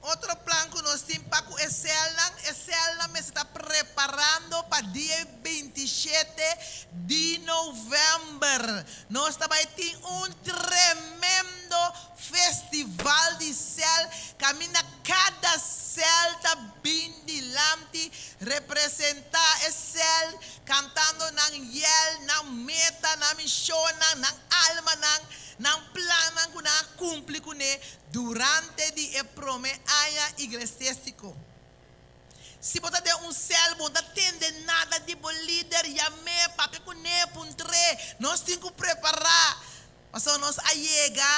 Otro plan ku nos tin pa ku e sèlnan, e sèlnan mester ta preparando pa dia 27 di novèmber. Nos ta bai tin un tremendo festival di sèl kaminda kada sèl ta bin dilanti representá e sèl Kantando nan yel, nan meta, nan mishonnan, nan almanan, nan plannan ku nan a kumpli kuné durante di e promé aña iglesiéstiko. Si bo ta den un sèl, bo no ta tende nada di bo lider, yam'é, papia kuné, puntr'é. Nos tin ku prepará, pasobra nos a yega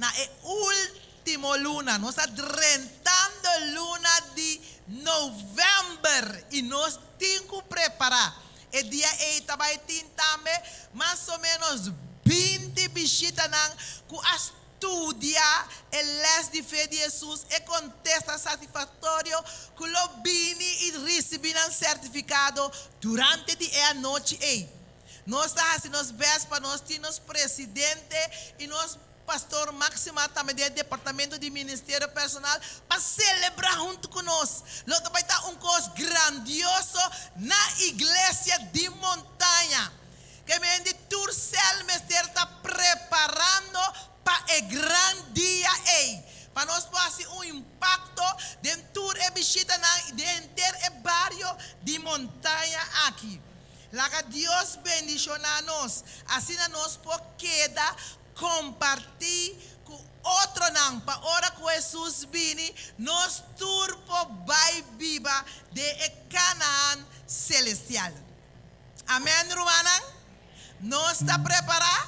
na e último luna. Nos ta drentando luna di novèmber i nos tin ku prepará. E dia ei ta bai tin tambe mas o ménos 20 bishitanan ku a studia e lès di fe di Hesus, e kontesta satisfaktorio ku lo bini i risibí nan sertifikado durante di e anochi ei. Nos ta hasi nos bèst pa nos tin nos presidente i nos Pastor Maxima tambe den e departamento di Ministerio Personal pa celebra hunto cu nos. Lo ta bay ta un cos grandioso na Iglesia di Montaña. Ke men di tur cel mester ta preparando pa e gran dia ey. Pa nos por haci un impacto den tur e bishitanan y den henter e bario di Montaña aki. Laga Dios bendiciona nos, asina nos por keda Kompartí ku otronan pa ora ku Hesus bini, nos tur por bai biba den e Kanaan selestial. Amèn, rumannan? Nos ta prepará?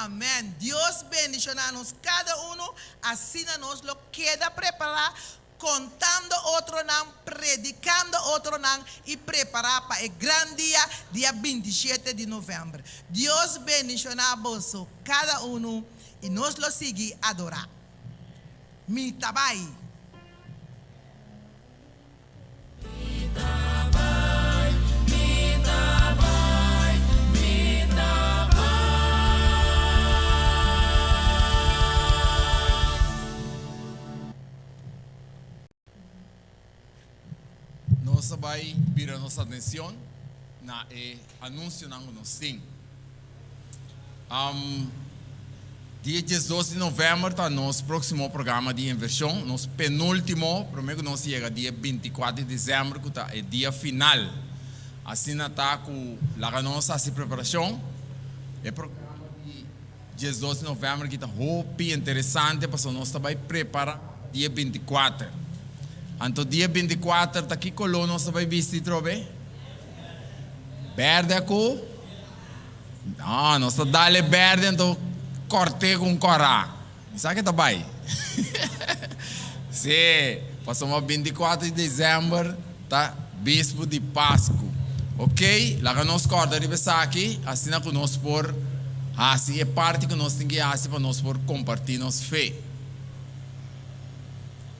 Amèn. Dios bendishoná nos kada unu, asina nos lo keda prepará Kontando otronan, predikando otronan i prepará pa e gran dia, dia 27 di novèmber. Dios bendishoná boso kada unu i nos lo sigui adorá. Mi ta bai. Nos a bai bira nos atencion na e anuncionan cu nos tin. Dia 12 di november ta nos proximo programa di inversion, nos penultimo, prome cu nos yega dia 24 di december cu ta e dia final. Asina ta cu laga nos haci preparacion. E programa di 12 di november ki ta hopi interesante pasobra nos ta bai prepara dia 24. Anto dia 24 ta ki color nos ta bai bisti trobe? Berde ku? No, nos ta dale berde anto korte ku un kora. Mi sa ke ta bai. Sí, pasobra 24 di desèmber ta bispu di Pasku. Ok, laga nos kòrda riba esaki, asina ku nos por hasi e parti ku nos tin ke hasi pa nos por kompartí nos fe.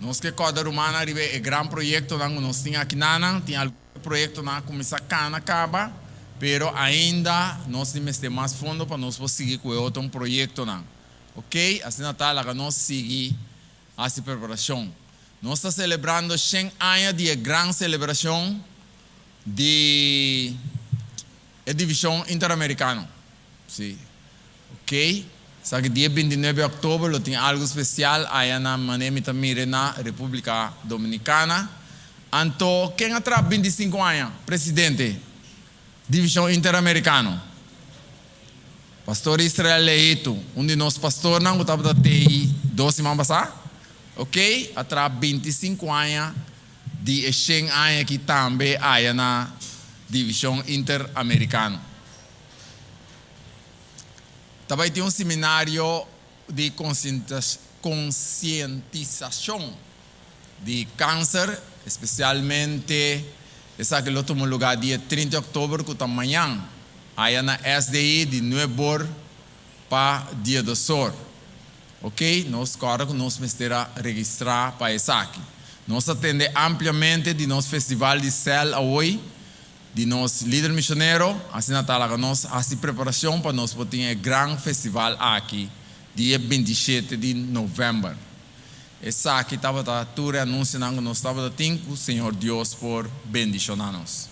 Nos ke kòrda rumannan riba e gran proyektonan ku nos tin akinanan. Tin algun proyektonan a kuminsá kana kaba, pero ainda nos tin mester mas fondo pa nos por sigui ku e otro proyektonan. Ok, asina ta, laga nos sigui hasi preparashon. Nos ta selebrando shen aña di e gran selebrashon di e Divishon Interamerikano. Sí. Ok. Sa ki dia 29 òktober lo tin algu spesial aya na manera mi ta mira na Repúblika Dominikana. Anto ken a traha 25 aña presidente Divishon Interamerikano? Pastor Israel Leito, un di nos pastornan ku tabata tei dos siman pasá, ok, a traha 25 aña di e shen aña aki tambe aya na Divishon Interamerikano. Ta bai tin un seminario di konsientisashon di kanser, espesialmente esaki lo tuma lugá dia 30 di òktober ku ta mañan aya na SDI di nuebor pa dia dosor. Ok, nos kòrda ku nos mester a registrá pa esaki. Nos a tende ampliamente di nos festival di sèl awoi. Di nos lider misionero, asina ta laga nos hasi preparacion pa nos por tin e gran festival aki dia 27 di november. Esaki tabata tur e anuncionan cu nos tabata tin cu Señor Dios por bendiciona nos.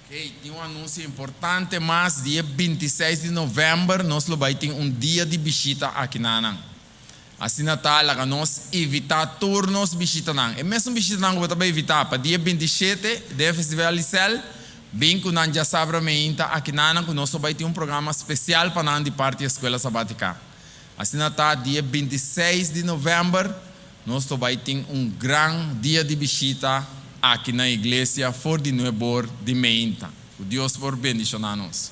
Hey, tin un anunsio importante mas, dia 26 di novèmber nos lo bai tin un dia di bishita aki na nan. Asina ta, laga nos evitá tur nos bishitanan. E mesun bishitanan ku bo ta bai evitá pa dia 27 den e Festival di Sèl, bin ku nan djasabra meinta aki na nan ku nos lo bai tin un programa spesial pa nan di parti Eskuela Sabátika. Asina ta, dia 26 di novèmber Nos lo bai tin un gran dia di bishita aki na iglesia for di nuebor di meinta. Ku Dios por bendishoná nos.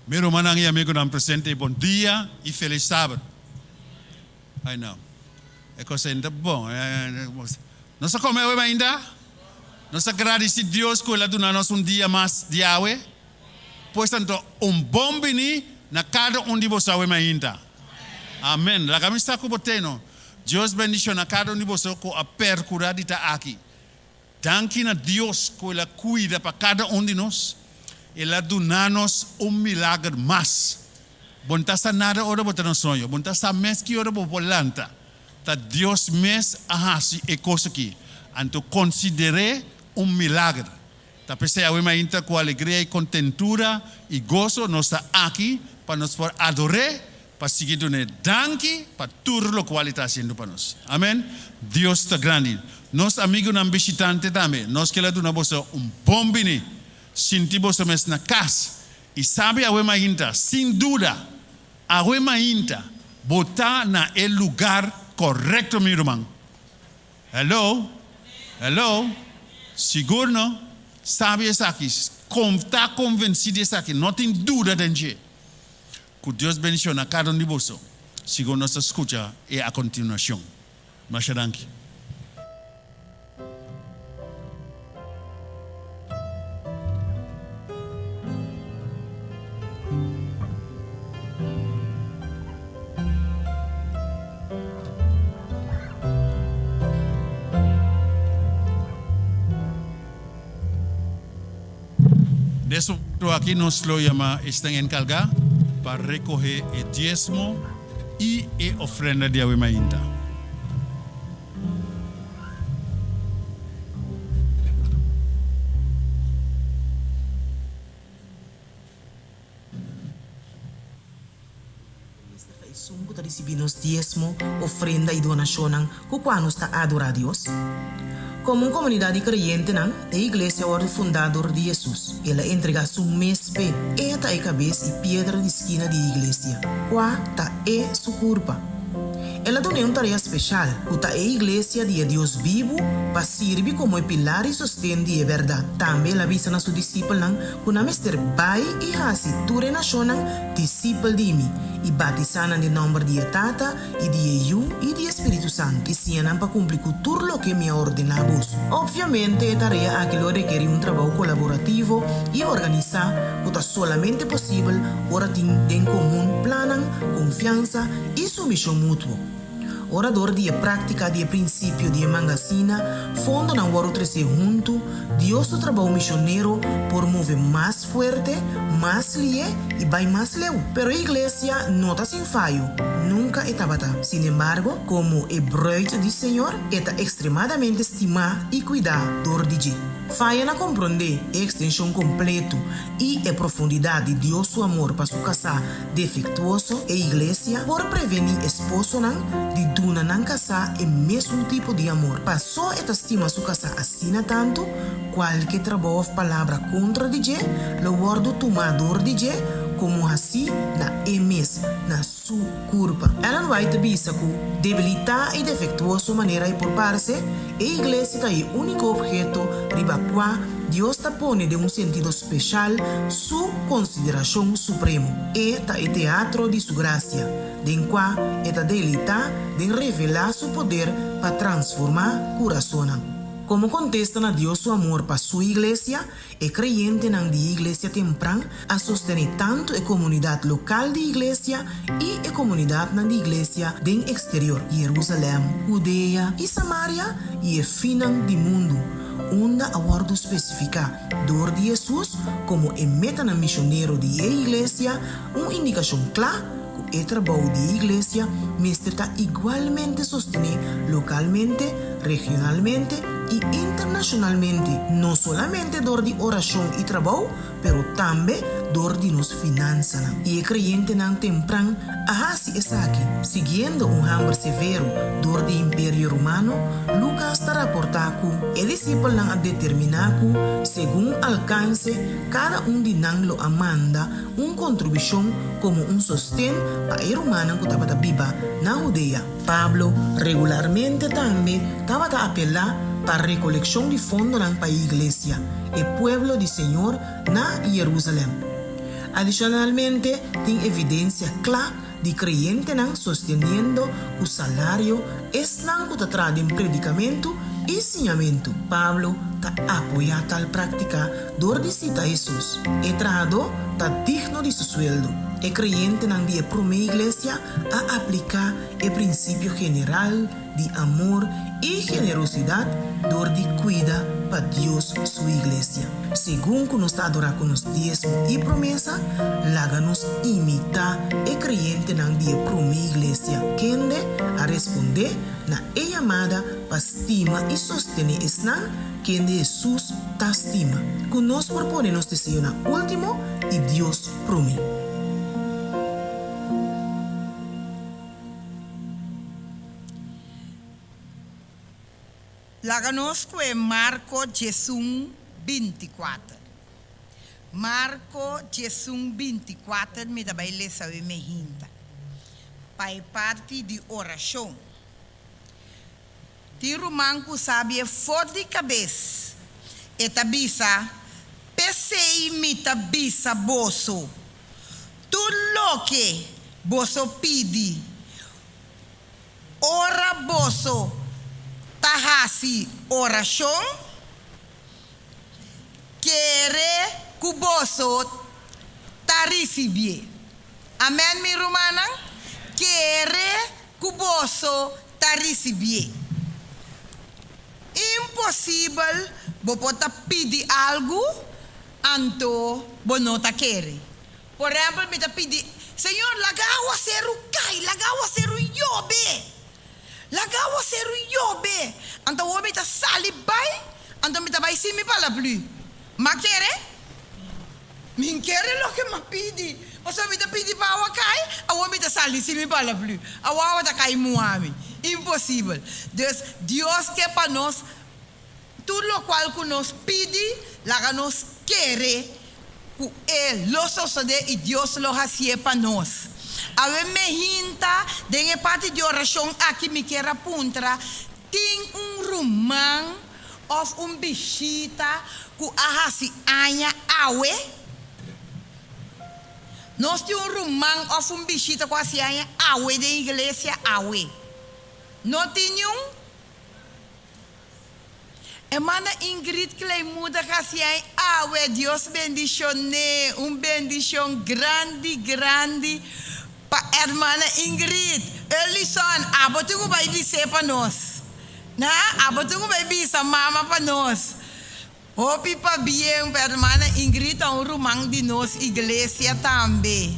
Mi rumannan i amigunan presente, bon dia i felis sabat. Ai no, e kos ei no ta bon. Nos a kome awe mainda? Nos a gradisí Dios ku el a duna nos un dia mas di awe? Pues anto, un bon bini na kada un di boso awe mainta. Amen. Laga mi sa ku bo teno. Dios bendiciona kada un di boso ku a percura di ta aki. Danki na Dios ku el a cuida pa kada un di nos. El a duna nos un milager mas. Bo no ta sa nada ora bo ta na soño. Bo no ta sa mes ki ora bo por lanta. Ta Dios mes a haci e cos aki. Anto consider'é un milager. Ta p'esei awe mainta ku alegria i kontentura i goso nos ta aki pa nos por ador'é, pa sigui dun'é danki pa tur lokual e ta hasiendo pa nos. Amen. Dios ta grandi. Nos amigunan bishitante tambe, nos kier a duna boso un bon bini. Sinti boso mes na kas i sabi awe mainta, sin duda, awe mainta bo ta na e lugar korekto mi ruman. Hello? Hello? Sigur no? Sabi esaki, ta konvensí di esaki, no tin duda den dje. Ku Dios bendishona kada un di boso, segun nos ta skucha e a kontinuashon. Masha danki. Des momento aki nos lo yama esnan encarga pa recoge e diesmo y e ofrenda di awe mainta. Mester ta esun ku ta risibí nos diesmo, ofrenda i donashonnan ku kua nos ta adorá Dios. Komo un komunidat di kreyentenan, e iglesia a wòrdu fundá dor di Hesus. El a entregá su mes p'e. E ta e kabes i piedra di skina di e iglesia, kua ta e su kurpa. El a dun'é un tarea speshal, ku ta e iglesia di e Dios bibu, pa sirbi komo e pilar i sosten di e bèrdat. Tambe el a bisa na su disipelnan ku nan mester bai i hasi tur e nashonnan disipel di mi, i batisá nan den nòmber di e Tata i di e Yu i di e Spiritu Santu, i siña nan pa kumpli ku tur loke mi a ordená boso. Opviamente e tarea aki lo rekerí un trabou kolaborativo i organisá ku ta solamente posibel ora tin den komun plannan, konfiansa i sumishon mutuo. Ora dor di e práktika di e prinsipio di e mangasina fondonan wòrdu tresé huntu, Dios su trabou mishonero por move mas fuerte, mas lié i bai mas leu. Pero e iglesia no ta sin fayo, nunka e tabata. Sinembargo, komo e bruid di Señor, e ta ekstremadamente stimá i kuidá dor di dje. Faya na komprondé e ekstenshon kompletu i e profundidat di Dios su amor pa su kasá defektuoso, e iglesia por prevení esposonan di duna nan kasá e mesun tipo di amor. Pasó e ta stima su kasá asina tantu, kualke trabou òf palabra kontra di dje lo wòrdu tumá dor di dje komo hasí na e mes, na su kurpa. Ellen White ta bisa ku, debilitá i defektuoso manera e por parse, e iglesia ta e úniko opheto riba kua Dios ta pone den un sentido speshal su konsiderashon supremo. E ta e teatro di su grasia, den kua e ta deleitá den revelá su poder pa transformá kurasonnan. Komo kontesta na Dios su amor pa su iglesia, e kreyentenan di e iglesia tempran a sostené tantu e komunidat lokal di iglesia i e komunidatnan di iglesia den eksterior, Jerusalèm, Hudea i Samaria i e finnan di mundu, unda a wòrdu spesifiká dor di Hesus komo e metanan mishonero di e iglesia, un indikashon kla ku e trabou di e iglesia mester ta igualmente sostené lokalmente, regionalmente i internashonalmente, no solamente dor di orashon i trabou, pero tambe dor di nos finansanan. I e kreyentenan tempran a hasi esaki. Siguiendo un hamber severo dor di Imperio Romano, Lukas ta raportá ku e disipelnan a determiná ku, segun alkanse, kada un di nan lo a manda un kontribushon komo un sosten pa e rumannan ku tabata biba na Hudea. Pablo regularmente tambe tabata apelá pa rekolekshon di fondonan pa e iglesia, e pueblo di Señor, na Jerusalèm. Adishonalmente, tin evidensia kla di kreyentenan sosteniendo ku salario esnan ku ta traha den predikamentu i siñamentu. Pablo ta apoyá tal práktika dor di sita Hesus, E trahadó ta digno di su sueldo. E kreyentenan di e promé iglesia a apliká e prinsipio general di amor i generosidat dor di kuida pa Dios su iglesia. Segun ku nos ta adorá ku nos diesmo i promesa, laga nos imitá e kreyentenan di e promé iglesia, kende a respondé na e yamada pa stima i sostené esnan kende Hesus ta stima. Ku nos por pone nos deseonan último i Dios promé. Laga nos kue Marko 11, 24. Marko 11, 24 mi ta bai lesa awe mehinta pa e parti di orashon. Tin ruman ku sabi e for di kabes. E ta bisa, P'esei mi ta bisa boso, tur loke boso pidi ora boso ta hasi orashon, kere ku boso ta risibié. Amèn, mi rumannan? Kere ku boso ta risibié. Imposibel bo por ta pidi algu anto bo no ta kere. Por ehèmpel mi ta pidi, Señor laga awaseru kai, laga awaseru yobe, laga awaseru yobe. Anto awor mi ta sali bai, anto mi ta bai sin mi palaplü. M'a kere? Mi n kere loke m'a pidi, pasobra mi ta pidi pa awa kai, awor mi ta sali sin mi palaplü. Awor awa ta kai muha mi. Imposibel. Dus, Dios ke pa nos tur lokual ku nos pidi, laga nos kere ku e lo sosodé i Dios lo hasié pa nos. Awe mehinta den e parti di orashon aki mi kier a puntra, Tin un ruman òf un bishita ku a hasi aña awe? Nos tin un ruman òf un bishita ku a hasi aña awe den iglesia awe? No tin niun? Hermana Ingrid Kleimuda hasi aña awe. Dios bendishon'é. Un bendishon grandi grandi pa hermana Ingrid. Erlison, abo tin ku bai bis'é pa nos. Na, abo tin ku bai bisa mama pa nos. Hopi pabien pa hermana Ingrid ta un ruman di nos iglesia tambe.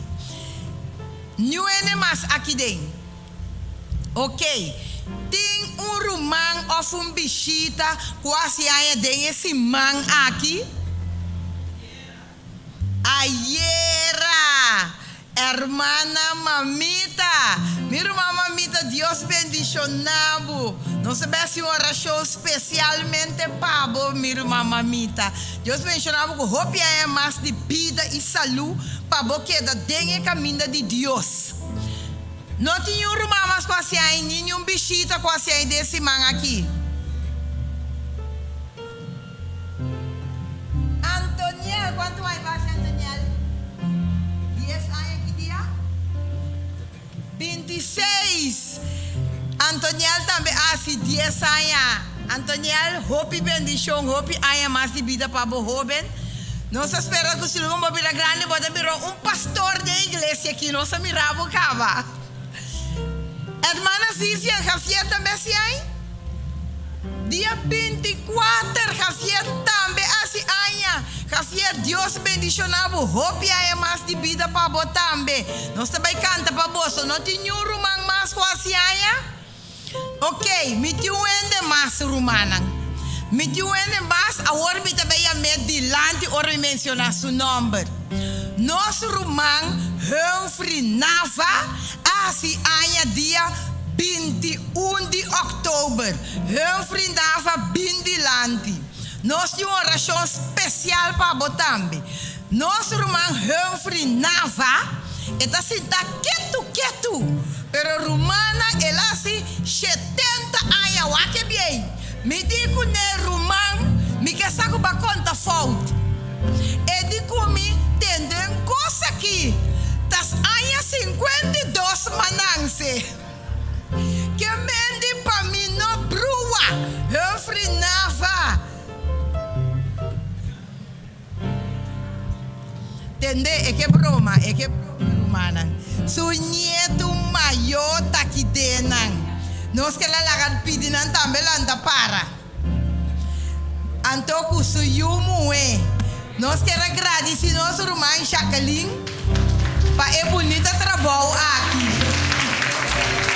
Niun hende mas aki den. Ok. Tin un ruman of un bishita ku hasi aña den e siman aki? Ayera! Hermana Mamita! Mi ruman Mamita, Dios bendiciona bo. Nos ta bay haci un oracion specialmente pa bo, mi ruman Mamita. Dios bendiciona bo cu hopi aña mas di bida y salud pa bo keda den e caminda di Dios. No tin niun ruman mas cu haci aña ni niun bishita cu haci aña den e siman aki. Antoniel, cuantu aña bo haci Antoniel? Dies aña ki dia? 26. Antoniel tambe haci dies aña. Antoniel, hopi bendicion, hopi aña mas di bida pa bo hoben. Nos ta spera cu si luego bo bira grandi bo ta bira un pastor den iglesia aki. Nos a mira bo caba. Hermana Vivian Javier tambe hasi aña? Dia 24 Javier tambe hasi aña. Javier, Dios bendiciona bo hopi aña mas di bida pa bo tambe. Nos ta bay canta pa boso. No tin niun ruman mas cu hasi aña? Ok, mi tin un hende mas, rumannan. Mi tin un hende mas, awor mi ta bay yam'é dilanti ora mi menciona su nomber. Nos ruman Humphrey Nava a hasi aña dia 21 di òktober. Humphrey Nava bin dilanti. Nos tin un orashon spesial pa bo tambe. Nos ruman Humphrey Nava, e ta sinta ketu ketu, pero rumannan el a hasi shetenta aña. Wak e biei. Mi di ku ne, Ruman, mi ke sa ku bo a konta fout. E di ku mi, Tende un kos aki, tas aña 52 mananse. Ke mendi pa mi no brua, Humphrey Nava. Tende, e ke broma, e ke broma, rumannan. Su nietu mayó ta ki den nan. Nos ke la laga pidi nan tambe lanta para. Anto ku su yu muhé. Nos kier a gradisí nos ruman Jacqueline pa e bunita trabou aki.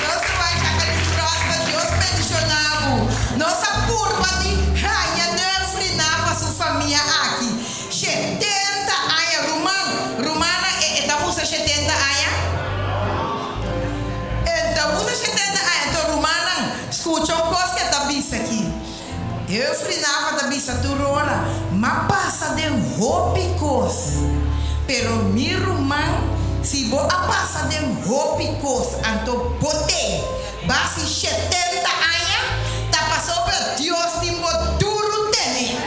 Nos ruman Jacqueline Prosper, Dios bendishoná bo. Nos a purba di haña Neufri Nava su famia aki. Shetenta aña, ruman, rumannan e e ta usa shetenta aña? E ta usa shetenta aña, enton rumannan, skucha un kos ke ta bisa aki. Humphrey Nava ta bisa tur ora, M'a pasa den hopi kos, pero mi ruman, si bo a pasa den hopi kos, anto bo te basi shetenta aña, ta pasobra Dios tin bo duru tene.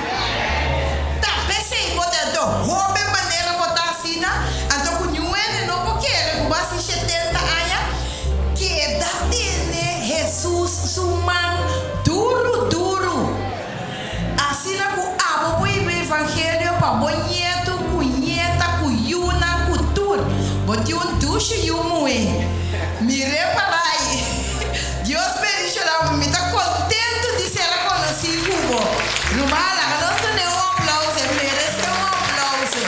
Ta p'esei bo ta anto hoben manera bo ta asina, anto ku niun hende no por kere ku basi shetenta aña, keda tene Hesus su man Duru duru! Asina ku abo por hiba evangelio pa bo ñetu, ku ñeta, ku yunan, ku tur. Bo tin un dushi yu muhé. Mir'é parai. Dios bendiciona bo. Mi ta kontentu di ser a konosí ku bo. Ruman, laga nos dun'é un aplauso. E meresé un aplauso.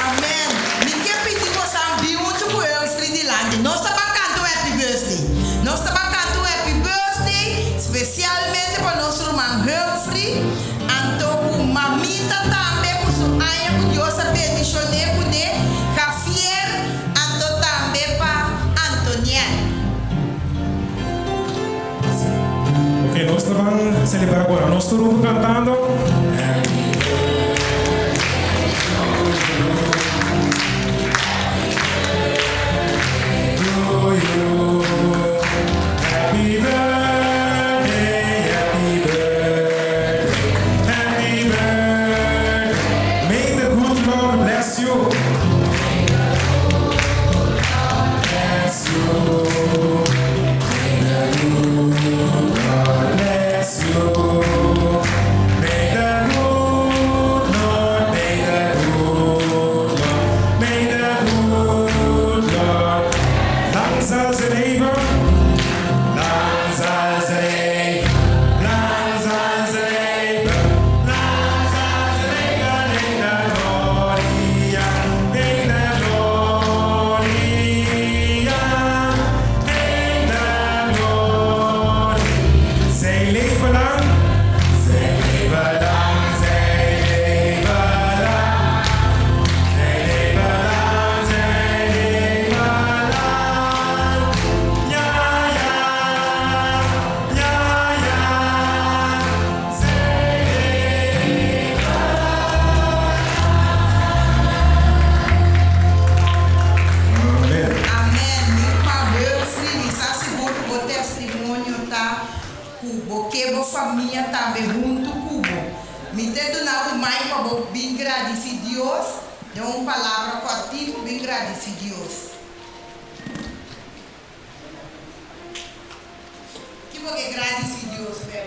Amen. Mi ke pidi bosan bin huntu ku Humphrey dilanti. Nos ta ban kanta un happy birthday. Nos ta ban kanta un happy birthday spesialmente pa nos ruman Humphrey, anto ku mamita tambe ku su aña ku Dios a bendishon'é kuné, Javier, anto tambe pa Antoniel. Ok, nos ta ban celebra agora. Nos tur hunto cantando. Happy birthday to you. ta ku bo ke bo famia tambe huntu ku bo. Mi te duna bo mai pa bo bin gradisí Dios den un palabra kòrtiku bin gradisí Dios. Ki bo ke gradisí Dios p'e?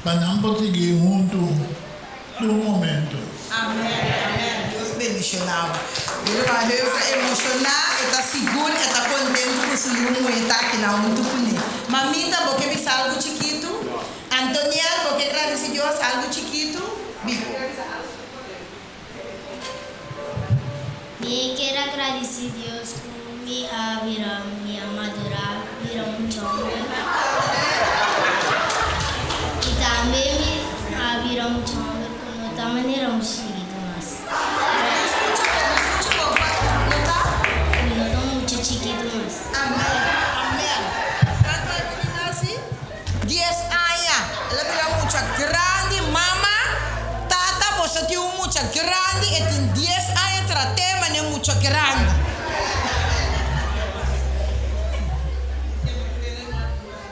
Pa nan por sigui huntu tur momento. Amen amen Dios bendiciona bo. Mi ruman Heusa emociona e ta sigur e ta contento cu su yu muhe ta aki nan huntu cune. Mamita bo ke bisa algo chikitu? Antoniel bo ke gradici Dios algo chikitu? Bi. Mi kier a gradici Dios cu mi a bira mi a madura bira mucha homber y tambe mi a bira mucha homber cu no ta manera mucha chiquito mas. Cu no ta mucha chiquito mas. Dies aña, el a bira mucha grandi. Mama, tata, boso tin un mucha grandi, e tin dies aña, trat'é manera un mucha grandi.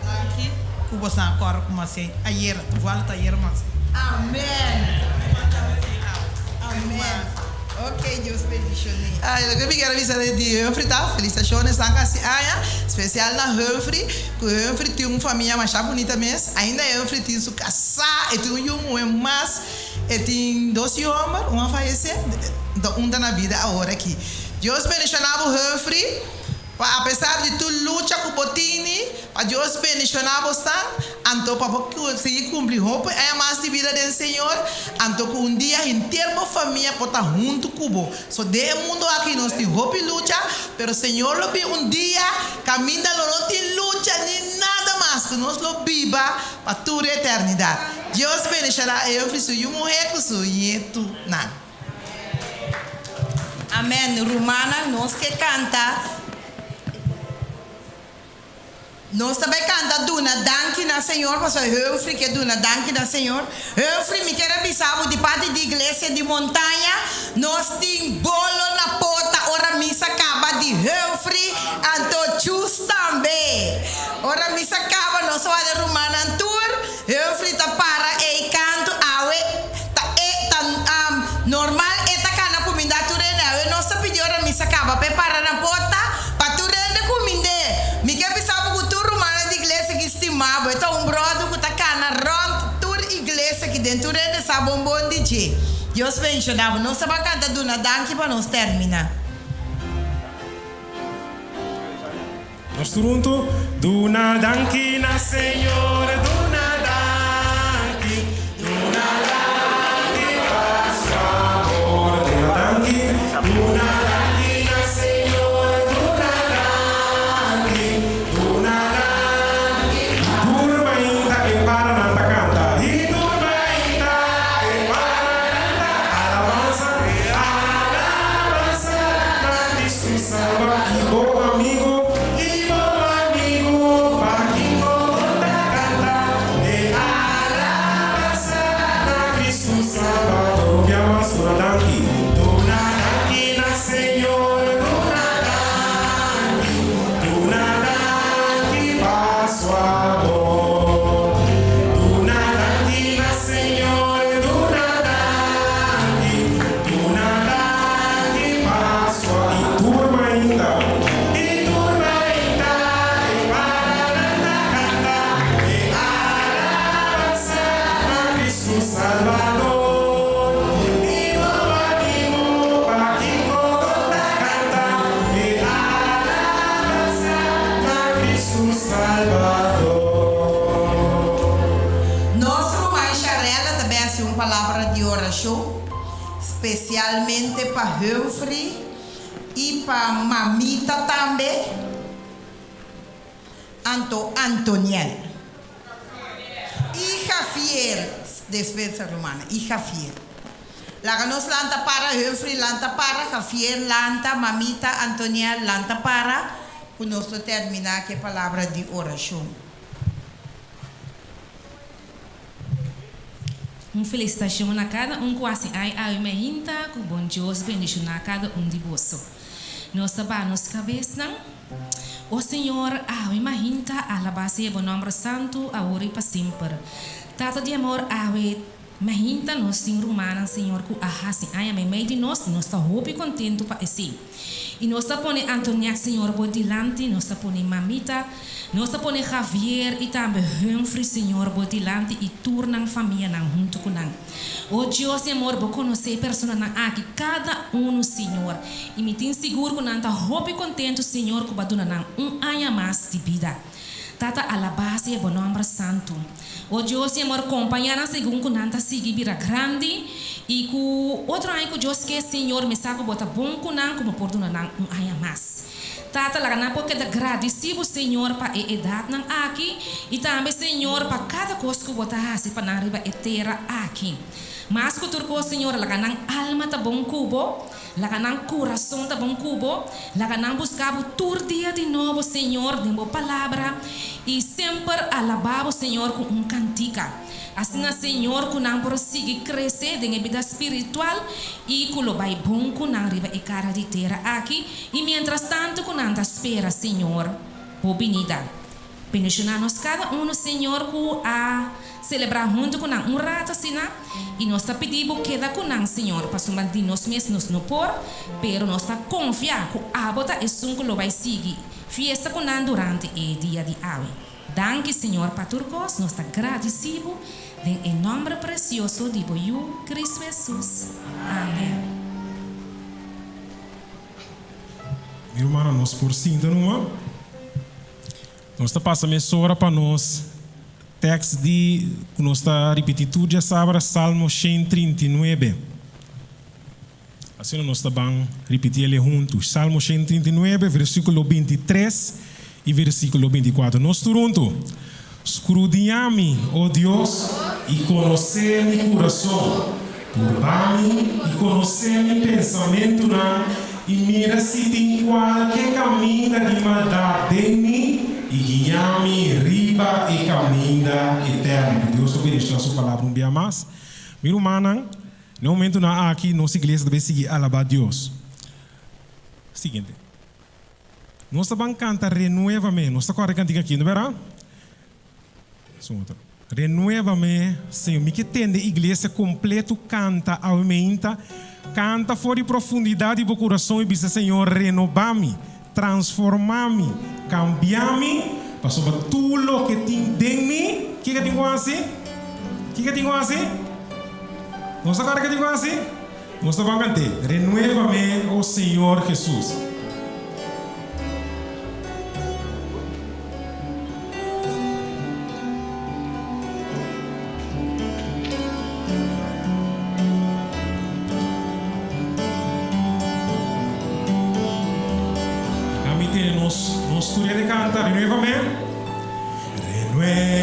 Danki ku boso a kòrda ku masi ayera, toevallig ta ayera masi. Amen. Amen. Ok, Dios bendicione. Ay, loke mi kier a bisa di Humphrey ta, felicitacion esnan cu haci aña, special na Humphrey, cu Humphrey tin un famia masha bunita mes, ainda Humphrey tin su casa, e tin un yu muhe mas, e tin dos yu homber, un a fayece, enton un ta na bida awor aki. Dios bendiciona bo Humphrey, pa apesar di tur lucha cu bo tini, Pa Dios bendiciona bosnan, anto pa bo sigui cumpli hopi aña mas di bida den Señor, anto cu un dia henter bo famia por ta hunto cu bo. So den e mundo aki nos tin hopi lucha, pero Señor lo bin un dia caminda lo no tin lucha ni nada mas, cu nos lo biba pa tur eternidad. Dios bendiciona Eunfri su yu muher cu su nietunan. Amen rumannan nos ke canta. Nos ta bai canta duna danki na Señor pasobra Humphrey ke duna danki na Señor. Humphrey mi kier a bisa bo di parti di iglesia di Montaña nos tin bolo na pota ora misa caba di Humphrey anto Chus tambe. Ora misa caba nos a wak rumannan tur Humphrey ta para ey canto awe ta e ta normal e ta cana cuminda tur hende awe nos ta pidi ora misa caba pa e para na porta pa tur hende cumind'e. Mi ke bisa bo cu tur rumannan di iglesia ki stima bo e ta un brother cu ta cana rond tur iglesia ki den tur hende sa bon bon di dje. Dios bendiciona bo. Nos ta ban canta duna danki pa nos termina. Nos tur huntu, Duna danki na Señor, duna danki, duna danki pa su amor. Duna danki, duna danki na Señor, duna danki, duna danki. Tur mainta e paranan ta kanta, i tur mainta e paranan ta alabansa, alabansa na Cristo Salba. I bo amigu, i bo amigu, pakiko bo ta kanta e alabansa na Kristu Salbador? Bia mas duna danki, duna danki na Señor, duna danki, duna danki pa su amor. Duna danki na Señor, duna danki, duna danki pa su amor. I tur mainta, i tur mainta, e paranan ta canta e alabansa na Cristo Salbador. I no amigu, pakico no ta canta e alabansa na Cristo Salbador? Nos ruman Sharella ta bin haci un palabra di oracion. Spesialmente pa Humphrey i pa mamita tambe, anto Antoniel. I Javier, despensa rumannan, i Javier. Laga nos lanta para, Humphrey lanta para, Javier lanta, mamita, Antoniel lanta para, ku nos lo terminá ku e palabra di orashon. Un felisitashon na kada un ku hasi ai awe mainta, ku bon Dios bendishoná kada un di boso. Nos ta baha nos kabesnan. O Señor, awe mainta alabá sea bo nòmber santu awor i pa semper. Tata di amor, awe mainta nos tin rumannan, Señor, ku a hasi aña meimei di nos i nos ta hopi kontentu pa esei. I nos ta pone Antoniak Señor bo dilanti, nos ta pone Mamita, nos ta pone Javier i tambe Humphrey Señor bo dilanti i tur nan famianan huntu ku nan. O Dios di amor bo konosé e personanan aki kada unu Señor i mi tin sigur ku nan ta hopi kontentu Señor ku bo a duna nan un aña mas di bida. Tata alabá sea bo nòmber santu. O Dios di amor, kompañá nan segun ku nan ta sigui bira grandi, i ku otro aña ku Dios ke, Señor, mi sa ku bo ta bon ku nan, ku bo por duna nan un aña mas. Tata, laga nan por keda gradisí bo, Señor, pa e edatnan aki, i tambe, Señor, pa kada kos ku bo ta hasi pa nan riba e tera aki. Mas ku tur kos, Señor, laga nan alma ta bon ku bo, Laga nan kurason ta bon ku bo. Laga nan buska bo tur dia di nobo, Señor, den bo palabra, i semper alabá bo, Señor, ku un kantika. Asina, Señor, ku nan por sigui krese den e bida spiritual i ku lo bai bon ku nan riba e kara di tera aki, i mientrastantu ku nan ta spera, Señor, bo binida. Bendiciona nos cada uno, Señor, cu a celebra hunto cu nan un rato asina, y nos ta pidi Bo keda cu nan, Señor, pasobra di nos mes nos no por, pero nos ta confia cu Abo ta esun cu lo bay sigui fiesta cu nan durante e dia di awe. Danki, Señor, pa tur cos, nos ta gradici Bo den e nomber precioso di Bo Yu, Cristo Jesus. Amen. Mi rumannan, nos por sinta numa. Nos ta pasa mesora pa nos tekst di ku nos ta ripití tur djasabra, Salmo 139. Asina nos ta ban ripití el'e huntu. Salmo 139, versíkulo 23 i versíkulo 24. Nos tur huntu. Skrudiñá mi, o Dios, i konosé mi kurason. Purba mi i konosé mi pensamentunan, i mira si tin kualke kaminda di maldat den mi, i guiá mi riba e kaminda eterno. Ku Dios lo bendishoná su palabra un bia mas. Mi rumannan, na e momentunan aki nos iglesia ta bay sigui alabá Dios. Siguiente. Nos ta ban kanta Renuévame. Nos ta kòrda e kantika aki, no bèrda? Esun otro. Renuévame, Señor. Mi ke tende iglesia kompletu kanta awe meinta. Kanta for di profundidat di bo kurason i bisa, Señor, renobá mi, transformá mi, kambiá mi, pasobra tur loke tin den mi, kiko tin ku hasi? Kiko tin ku hasi? Nos ta kòrda kiko tin ku hasi? Nos ta ban kant'é, Renuévame, oh Señor Jesús. Ami tene nos, nos tur hende kanta, Renuévame. Renuévame,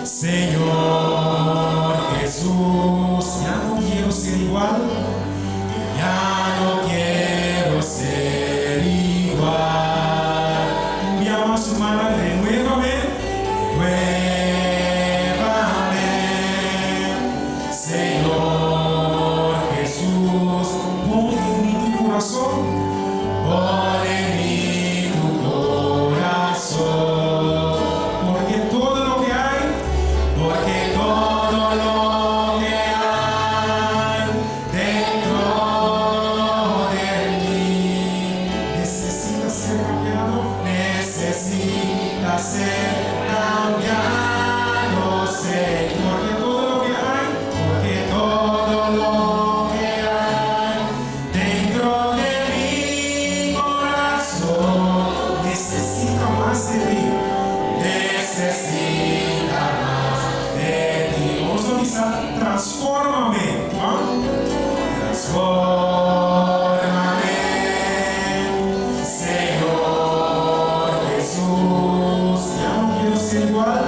Señor Jesús. Ya no quiero ser igual, ya no quiero ser igual. Un bia mas humana, renuévame, renuévame, Señor Jesús. Pon en mi tu corazón. Pon en mi tu corazón, porque todo lo que hay, porque todo lo que hay dentro de mí necesita ser cambiado, necesita ser cambiado, Señor. Porque todo lo que hay, porque todo lo que hay dentro de mi corazón necesita mas de ti, necesita mas de ti. Nos a bisa, Transfórmame, ah? Transfórmame, Señor Jesús. Ya no quiero ser igual,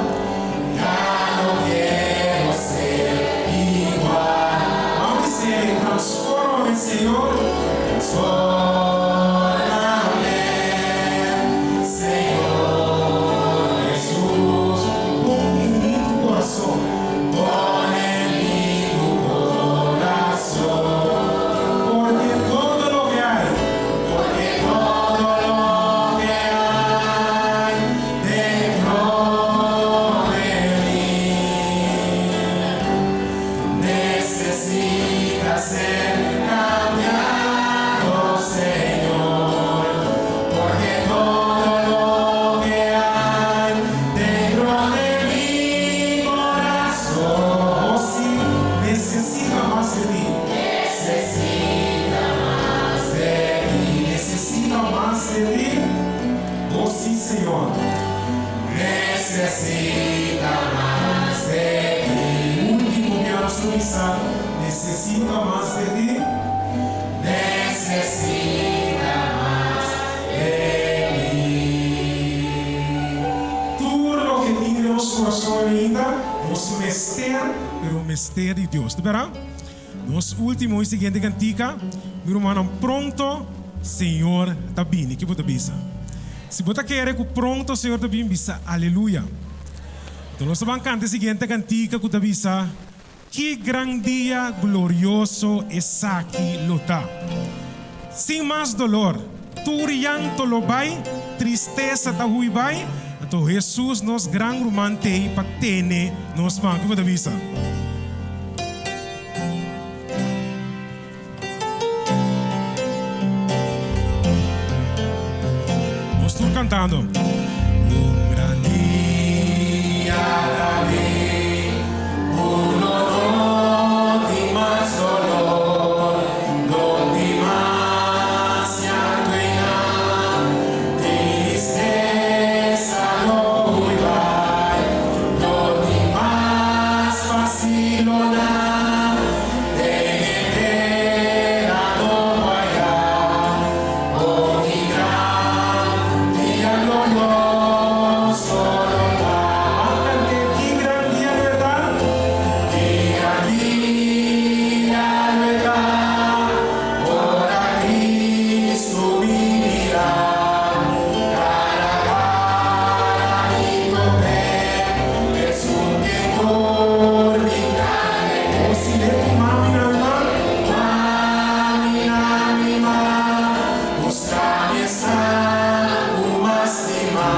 ya no quiero ser igual. Ban bis'é, Transfórmame, Señor. Transfórmame, Señor Jesús. Pon en mi tu ser cambiado, Señor, porque todo lo que hay dentro de mi corazón, oh sí, necesita mas di ti. Necesita mas di ti. Necesita mas di ti. Oh sí, Señor. Necesita mas di ti. Último ku nos kuminsá. Necesita mas di ti. Necesita mas di ti. Tur loke tin den nos kurason ainda, nos mester, pero mester di Dios. Ta bèrdat? Nos último i siguiente kantika, Mi rumannan, pronto Señor ta bini. Ki bo ta bisa? Si bo ta kere ku pronto Señor ta bini, bisa Aleluya. Anto nos ta ban kanta e siguiente kantika ku ta bisa, Ki gran dia glorioso esaki lo ta! Sin mas dolor, tur yanto lo bai, tristesa ta hui bai, anto Hesus nos gran ruman t'ei pa tene nos man. Ki bo ta bisa? Nos tur cantando. Un gran dia ta bin, cu lo no tin mas dolor, no tin mas llanto y nan tristeza lo hui bai, no tin mas vacilona den e tera nobo ayá. Oh, ki gran dia glorioso lo ta. Ban kant'é, ki gran dia lo e ta. Ki gran dia lo e ta, ora Cristo binirá. Cara a cara mi top'é, esun ke dormita. O si le tu mami na mi man. Mami na mi man, mustra mi esnan ku mas stima.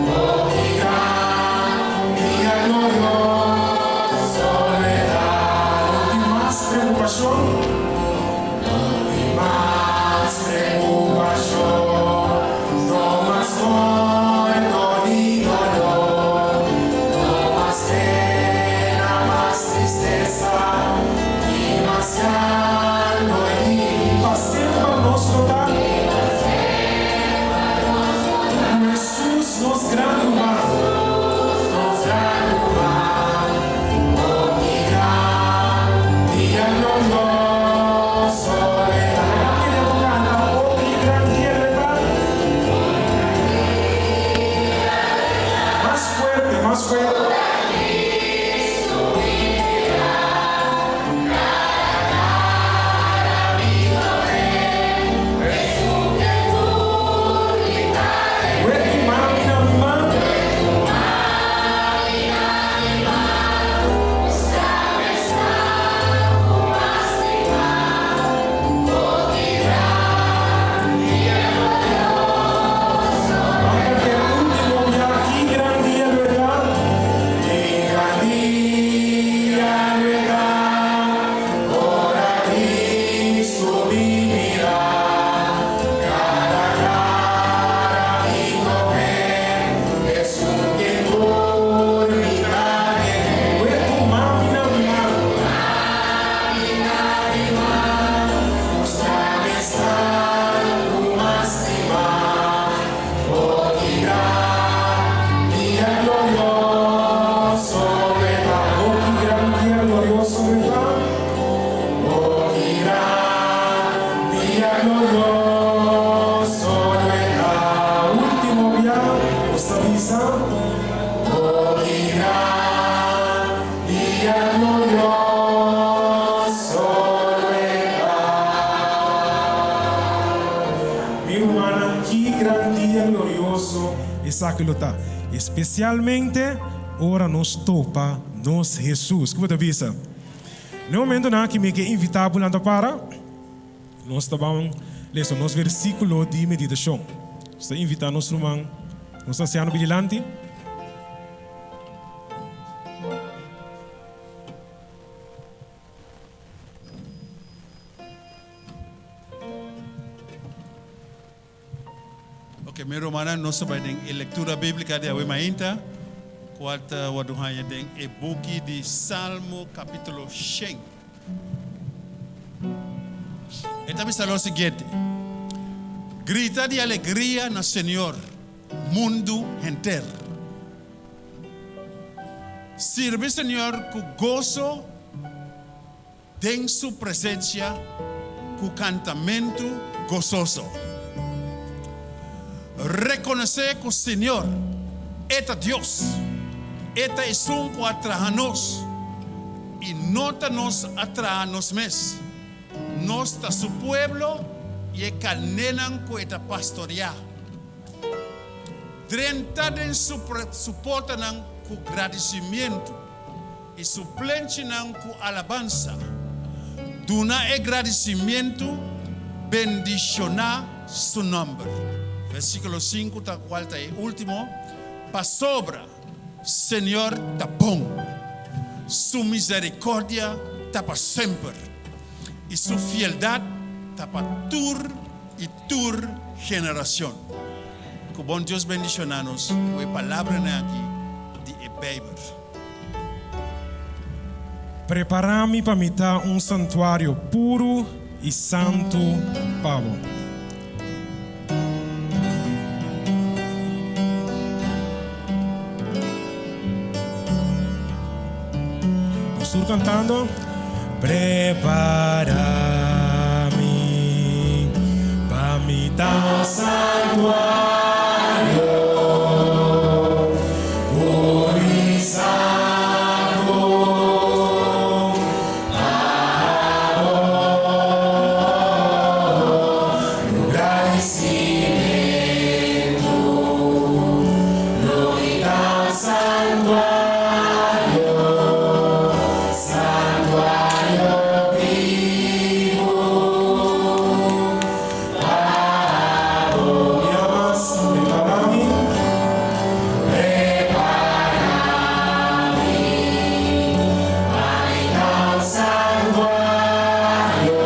O ki gran dia glorioso lo e ta. No tin mas preokupashon, no tin mas preokupashon, no mas morto ni dolor, no mas pena, mas tristesa, ni mas llanto i Pa semper nos lo ta ku Hesus nos gran ruman, nos gran ruman, oh ki gran dia glorioso lo e ta. Laga kere bo kanta, oh ki gran dia lo e ta. Mas fuerte, mas fuerte. Wet tu mami na mi man. Ban kant'é último bia, ki gran dia lo e ta. Ki gran dia lo e ta, ora Cristo binirá. Cara a cara mi top'é, esun ke tur mi ta kere. Wet tu mami na mi man. Mustra mi esnan ku mas stima. Oh, ki gran dia glorioso lo e ta. Oh, ki gran dia glorioso lo e ta. Oh, ki gran dia glorioso lo e ta. Último bia, nos ta bisa. Oh, ki gran dia glorioso lo e ta. Mi rumannan, ki gran dia glorioso esaki lo ta, espesialmente ora nos topa nos Hesus. Ku bo ta bisa? Na e momentonan aki mi ke invitá bo lanta para. Nos ta ban lesa nos versíkulo di meditashon. Nos ta invitá nos ruman, nos ansiano bin dilanti. Ok, mi rumannan, nos ta bai den e lectura biblica di awe mainta, cual ta wordo haña den e buki di Salmo capitulo shen. E ta bisa lo siguiente, Grita di alegria na Señor, mundu henter. Sirbi Señor cu goso den su presencia cu cantamentu gososo. Reconoce cu Señor, E ta Dios, E ta esun cu a traha nos, y no ta nos a traha nos mes. Nos ta su pueblo y e carnénan cu E ta pastorea. Drenta den su portanan cu gradicimiento i su plenchinan ku alabansa. Duna e gradisimentu, bendishoná su nòmber. Versíkulo sinku ta kual ta e último, Pasobra Señor ta bon, su miserikòrdia ta pa semper, i su fieldat ta pa tur i tur generashon. Ku bon Dios bendishoná nos ku e palabranan aki di e Beibel. Prepará mi pa mi ta un santuario puru i santu pa bo. Nos tur cantando. Prepará mi pa mi ta un santuario puru i santu pa bo. Gradisimentu lo mi ta un santuario, santuario bibu pa bo. Dios, prepara mi, prepara mi pa mi ta un santuario.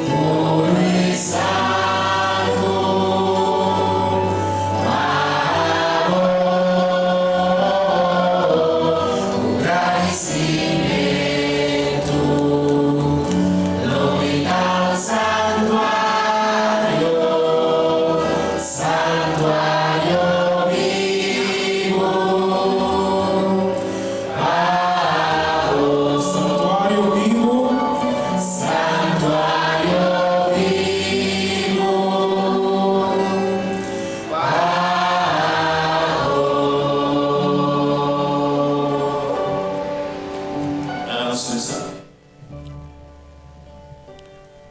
Puru i santu pa bo, ku gradisimentu lo mi ta un santuario, santuario bibu pa bo. Santuario bibu, santuario bibu pa bo.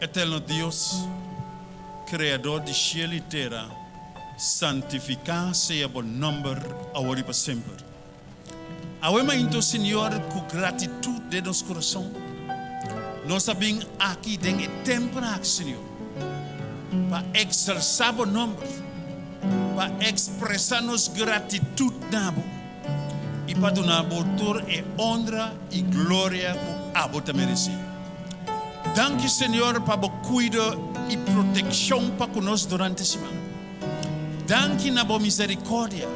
Eterno Dios, Kreador di shelu i tera, santifiká sea bo nòmber awor i pa semper. Awe mainto, Señor, ku gratitut den nos kurason, nos a bin aki den e tempel aki, Señor, pa eksalsá Bo nòmber, pa ekspresá nos gratitut na Bo i pa duna Bo tur e onra i gloria ku Abo ta meresé. Danki, Señor, pa Bo kuido i protekshon pa ku nos durante siman. Danki na bo misericordia,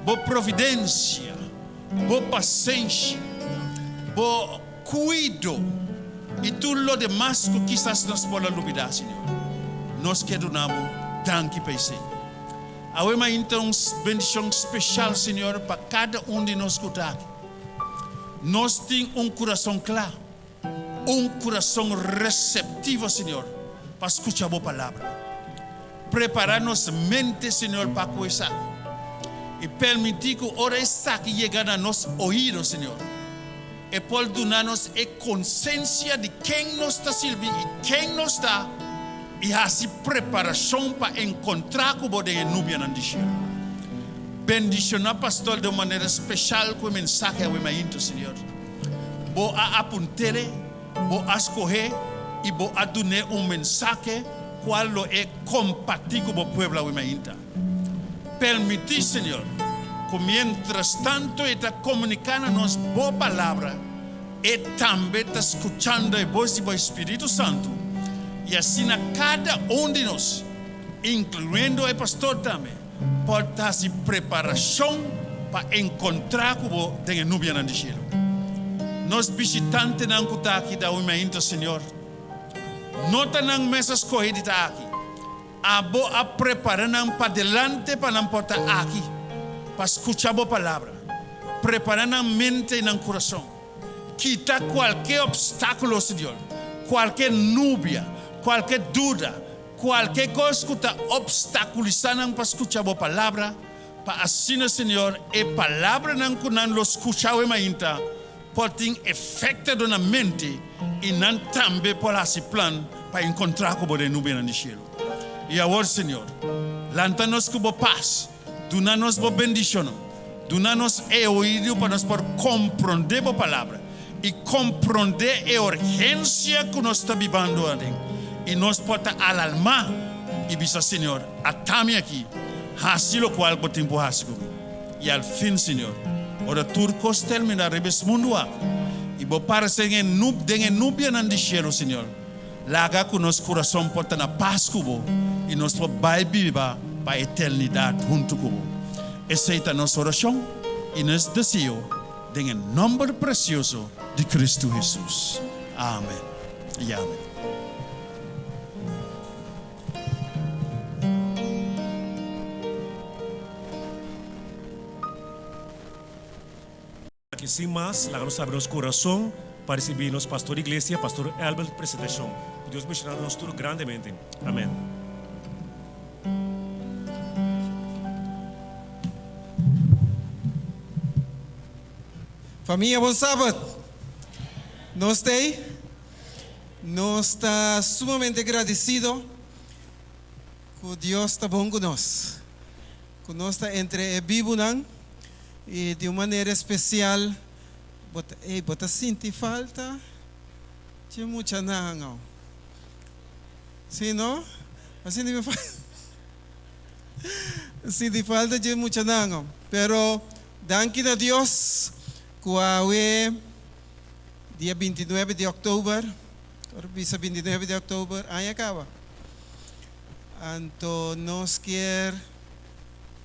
bo providencia, bo pasenshi, bo cuido y tur lo demas cu kisas nos por a lubida, Señor. Nos kier duna bo danki pa esey. Awe mainta un bendicion special, Señor, pa cada un di nos cu ta aki. Nos tin un curason cla, un curason receptivo, Señor, pa scucha bo palabra. Prepará nos mente, Señor, pa ku esaki. I permití ku ora esaki yega na nos oido, Señor, e por duna nos e konsensia di ken nos ta sirbi i ken nos ta, i hasi preparashon pa enkontrá ku Bo den e nubianan di shelu. Bendishoná pastor den un manera speshal ku e mensahe awe mainta, Señor. Bo a apunt'é. Bo a skohé i bo a dun'é un mensahe kual lo e kompartí ku bo pueblo awe mainta. Permití, Señor, ku mientrastanto e ta komuniká na nos bo palabra, e tambe ta skuchando e bos di bo Spiritu Santu, i asina kada un di nos. inkluyendo e pastor tambe, por ta hasi preparashon pa enkontrá ku bo den e nubianan di shelu. Nos bishitantenan ku ta aki ta oimainta, Señor. No ta nan mes a skohe di ta aki. Abo a prepara nan padelante pa nan por ta aki pa skucha bo palabra. Prepara nan mente i nan kurason. Kita kualke opstákulo, Señor, kualke nubia, kualke duda, kualke kos ku ta opstakulisá nan pa skucha bo palabra, pa asina, Señor, e palabranan ku nan lo skucha awe mainta por tin efekto den nan mente i nan tambe por hasi plan pa enkontrá ku bo den nubianan di shelu. I awor, Señor, lanta nos ku bo pas, duna nos bo bendishonnan, duna nos e oido pa nos por komprondé bo palabra i komprondé e urgensia ku nos ta bibando aden, i nos por ta alalmá i bisa, Señor, ata mi aki, hasi lokual bo tin por hasi ku mi. I al fin, Señor, ora tur kos terminá riba es mundu aki, i Bo parse den e nub, den e nubianan di shelu, Señor, laga ku nos kurason por ta na pas ku Bo, i nos por bai biba pa eternidat huntu ku Bo. Esei ta nos orashon i nos deseo den e nòmber presioso di Kristu Hesus. Amen i amen. Aki sin mas, laga nos abri nos kurason pa risibí nos pastor di iglesia, Pastor Elbert Presentacion. Ku Dios benshoná nos tur grandemente. Amen. Famia bon sabat. Nos t'ei. Nos ta sumamente gradesido ku Dios ta bon ku nos, ku nos ta entre e bibunan i di un manera espesial bo ta, ey, bo ta sinti falta dje muchanan aw. Si no? Bo sinti mi falta? Sinti falta dje muchanan aw. Pero danki na Dios ku awe. Dia bintinuebe di òktober, ora bisa bintinuebe di òktober, aña kaba. Anto nos kier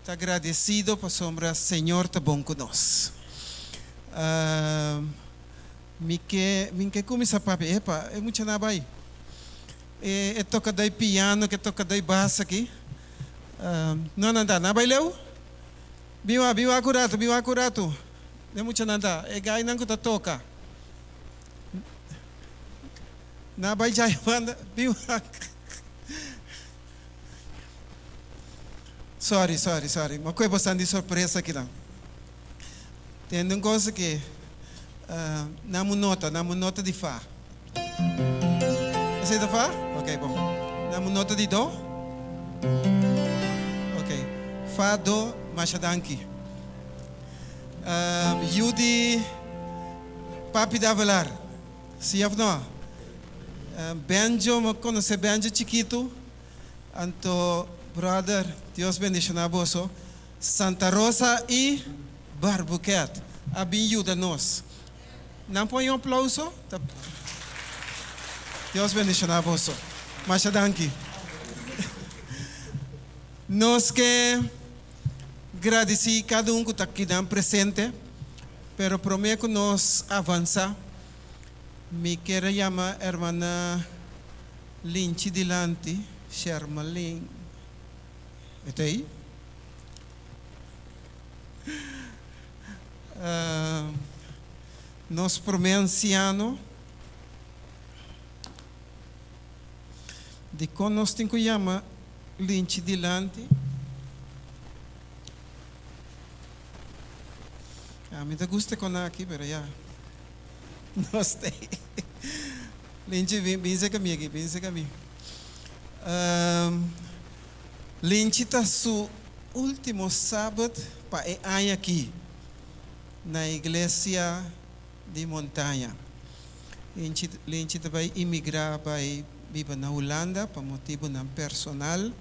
ta gradesido pasobra Señor ta bon ku nos. Mi ke mi ke kuminsá papia, epa, e muchanan a bai. E e tokadó e piano ku e tokadó e bas aki. No nan ta, nan a bai leu? Bin wak, bin wak un ratu, bin wak un ratu. E muchanan ta, e gainan ku ta toka. Nan a bai djai banda, bin wak. Sorry, sorry, sorry. Mi a kohe bosnan di sorpresa akinan. Tende un kos aki, nan mu nota, nan mu nota di fa. Esei ta fa? Ok, bon. Nan mu nota di do? Ok. Fa, do, masha danki. Yu di Papi Davelar, si of no? Benjo, mi konosé Benjo chikitu. Anto, brother, Dios bendishoná boso. Santa Rosa i Barbuquet a bin yuda nos. Nan pon un aplauso? Dios bendishoná boso. Masha danki. Nos ke gradisí kada un ku ta kinan presente, pero promé ku nos avansá, mi kier a yama hermana Linchi dilanti, Shermalin. E ta ei? Nos promé ansiano, dikon nos tin ku yama Linchi dilanti? Ami ta gusta kon aki, pero ya, nos ta ei. Linchi, bin serka mi aki, bin serka mi. Linchi ta su ultimo Sabat pa e aña aki na Iglesia di Montaña. Linchi ta bai imigra bai biba na Hulanda pa motibunan personal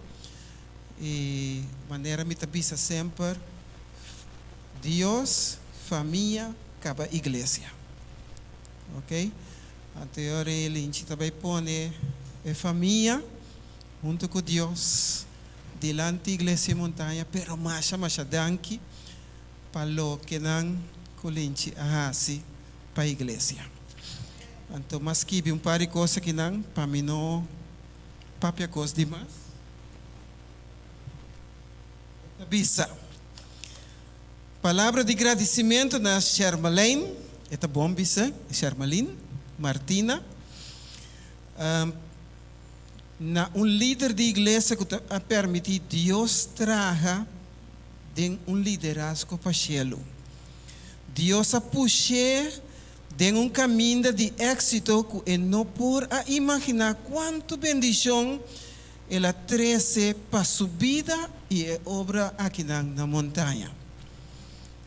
y manera mi ta bisa semper, Dios, famia, caba Iglesia. Ok, anto e ora Linchi ta bai pone e famia hunto cu Dios. Dilanti Iglesia Montaña pero masha masha danki pa loke nan ku Linchi a hasi pa iglesia. Anto m'a skibi un par di kos akinan pa mi no papia kos di mas. E ta bisa, Palabra di gradisimentu na Shermaline, e ta bon bisa, Shermaline Martina, na un lider di iglesia ku ta a permití Dios traha den un liderazgo pa shelu. Dios a push'é den un kaminda di éksito ku e no por a imaginá kuantu bendishon el a trese pa su bida i e obra akinan na Montaña.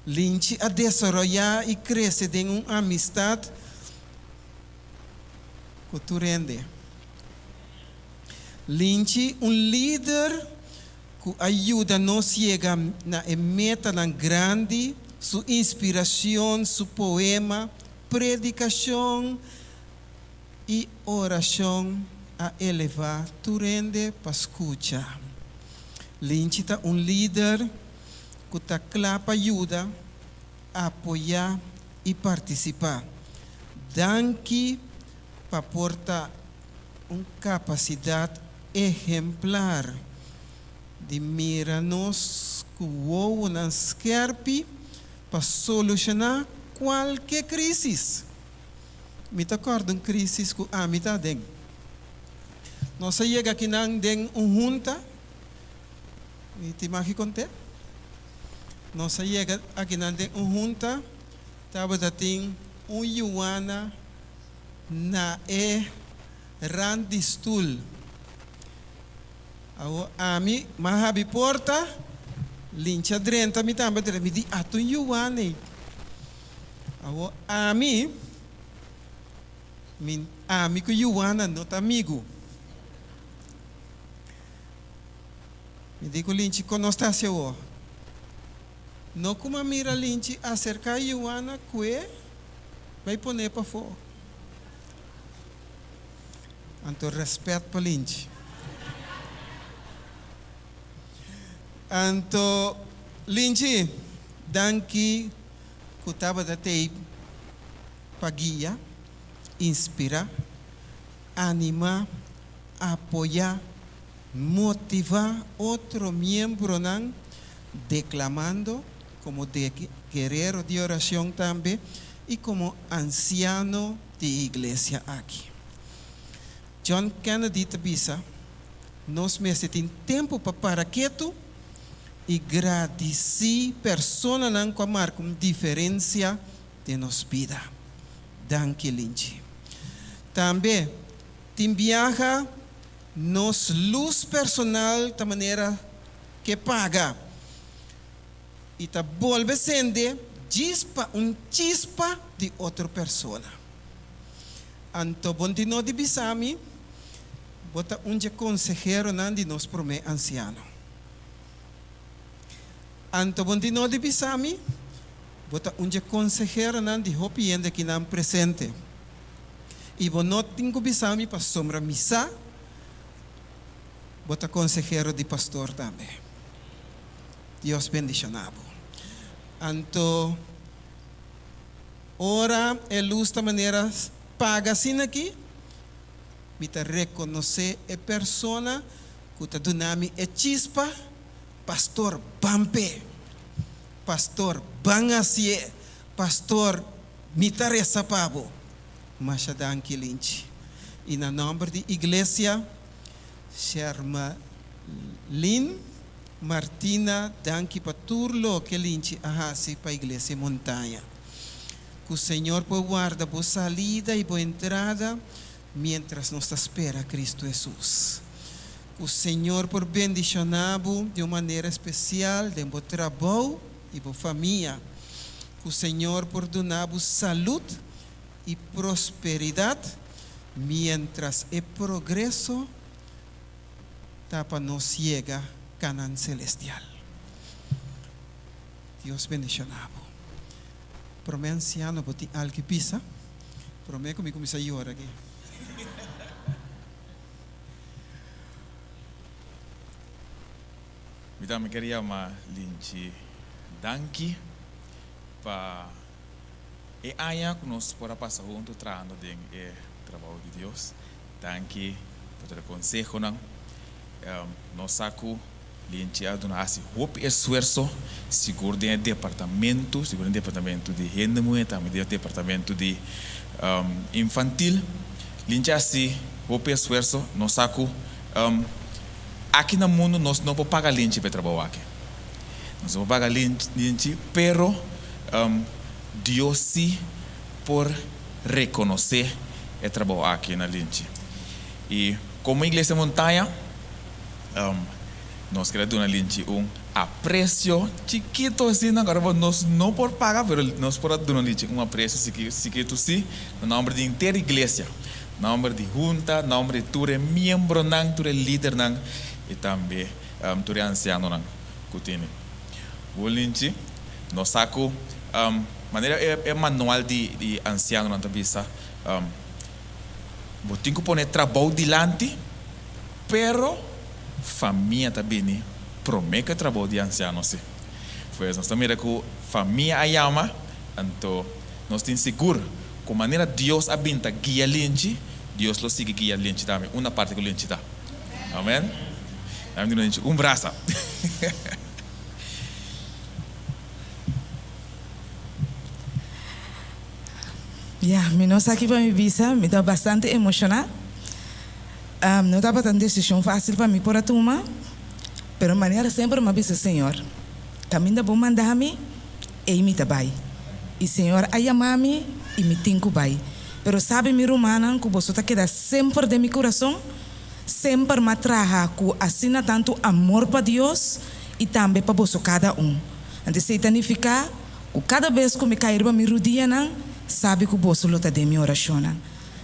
Linchi a desaroyá i krese den un amistat ku tur hende. Linchi, un lider ku a yuda nos yega na e metanan grandi, su inspiracion, su poema, predicacion y oracion a eleva tur hende pa scucha. Linchi ta un lider ku ta kla pa yuda, apoya y participa. Danki pa por ta un capacidad ehemplar di mira nos cu wowonan skerpi pa soluciona cualke crisis. Mi ta corda un crisis cu ami ta aden. Nos a yega akinan den un hunta, mi ta imagi conte? Nos a yega akinan den un hunta, tabata tin un yuana na e rand di stul. Awor ami m'a habi porta, Linchi a drenta, mi tambe a drenta. Mi di, Ata un yuana ei. Awor ami, mi, ami ku yuana no ta amigu. Mi di ku Linchi, Kon nos ta hasi awor? No ku m'a mira Linchi aserká yuana ku e bai pon'é pafó. Anto respet pa Linchi. Anto Linchi, danki ku tabata tei pa guia, inspira, anima, apoya, motiva otro miembronan deklamando komo guerero di oracion tambe y komo anciano di e iglesia aki. John Kennedy ta bisa, Nos mester tin tempu pa para ketu i gradisí personanan ku a marka un diferensia den nos bida. Danki Linchi. Tambe, tin biaha nos lus personal ta manera ke paga i ta bolbe sende djis pa un chispa di otro persona. Anto bo di no di bisa mi, bo ta un dje konseheronan di nos promé ansiano. Anto bo di no di bisa mi, bo ta un dje konseheronan di hopi hende akinan presente. I bo no tin ku bisa mi pasobra mi sa bo ta konsehero di pastor tambe. Dios bendishoná bo. Anto ora e lus ta manera paga asina aki, mi ta rekonosé e persona ku ta duna mi e chispa, Pastor ban p'e, Pastor ban hasié, Pastor mi ta resa pa bo. Masha danki Linchi. I na nòmber di Iglesia Shermalin Martina danki pa tur loke Linchi a hasi pa Iglesia Montaña. Ku Señor por warda bo salida i bo entrada mientras nos ta spera Cristo Hesus. Ku Señor por bendiciona bo di un manera especial den bo trabou i bo famia. Ku Señor por duna bo salud i prosperidad mientras e progreso ta pa nos yega Canaan celestial. Dios bendiciona bo. Prome anciano bo tin algo bisa? Prome cu mi cuminsa yora aki. Mi tambe ker yama Linchi danki pa e aña ku nos por a pasa huntu trahando den e trabou di Dios. Danki pa tur e konsehonan. Nos sa ku Linchi a duna hasi hopi esfuerso, sigur den e departamento, sigur den e departamento di hende muhé, tambe den e departamento di infantil. Linchi a hasi hopi esfuerso. Nos sa ku aki na mundu nos no por paga Linchi pa e trabou aki. Nos no por paga Linchi, pero Dios si por rekonosé e trabou aki na Linchi. I komo Iglesia Montaña, Nos kere duna Linchi un aprecio chikito asina, ora bo nos no por paga, pero nos por a duna Linchi un aprecio chikitu si, na nomber di henter iglesia, na nomber di hunta, na nomber di tur e miembronan, tur e lidernan y tambe tur e ancianonan cu tene. Bo Linchi, nos sa cu manera e manual di ancianonan ta bisa, bo tin cu pone trabou dilanti, Pero famia ta bini promé ku e trabou di ansiano si. Pues nos ta mira ku famia a yama, anto nos tin sigur ku manera Dios a bin ta guia Linchi, Dios lo sigui guia Linchi tambe unda parti ku Linchi ta. Amen. Dame duna Linchi un brasa. Ya, mi no sa ki pa mi bisa, mi ta bastante emoshoná. No tabata un desishon fásil pa mi por a tuma, pero manera semper mi a bisa Señor, kaminda Bo manda mi, ei mi ta bai. I Señor a yama mi i mi tin ku bai. Pero sabi mi rumannan ku boso ta keda semper den mi kurason, semper mi a traha ku asina tantu amor pa Dios i tambe pa boso kada un. Anto esei ta nifiká ku kada bes ku mi kai riba mi rudianan, sabi ku boso lo ta den mi orashonnan.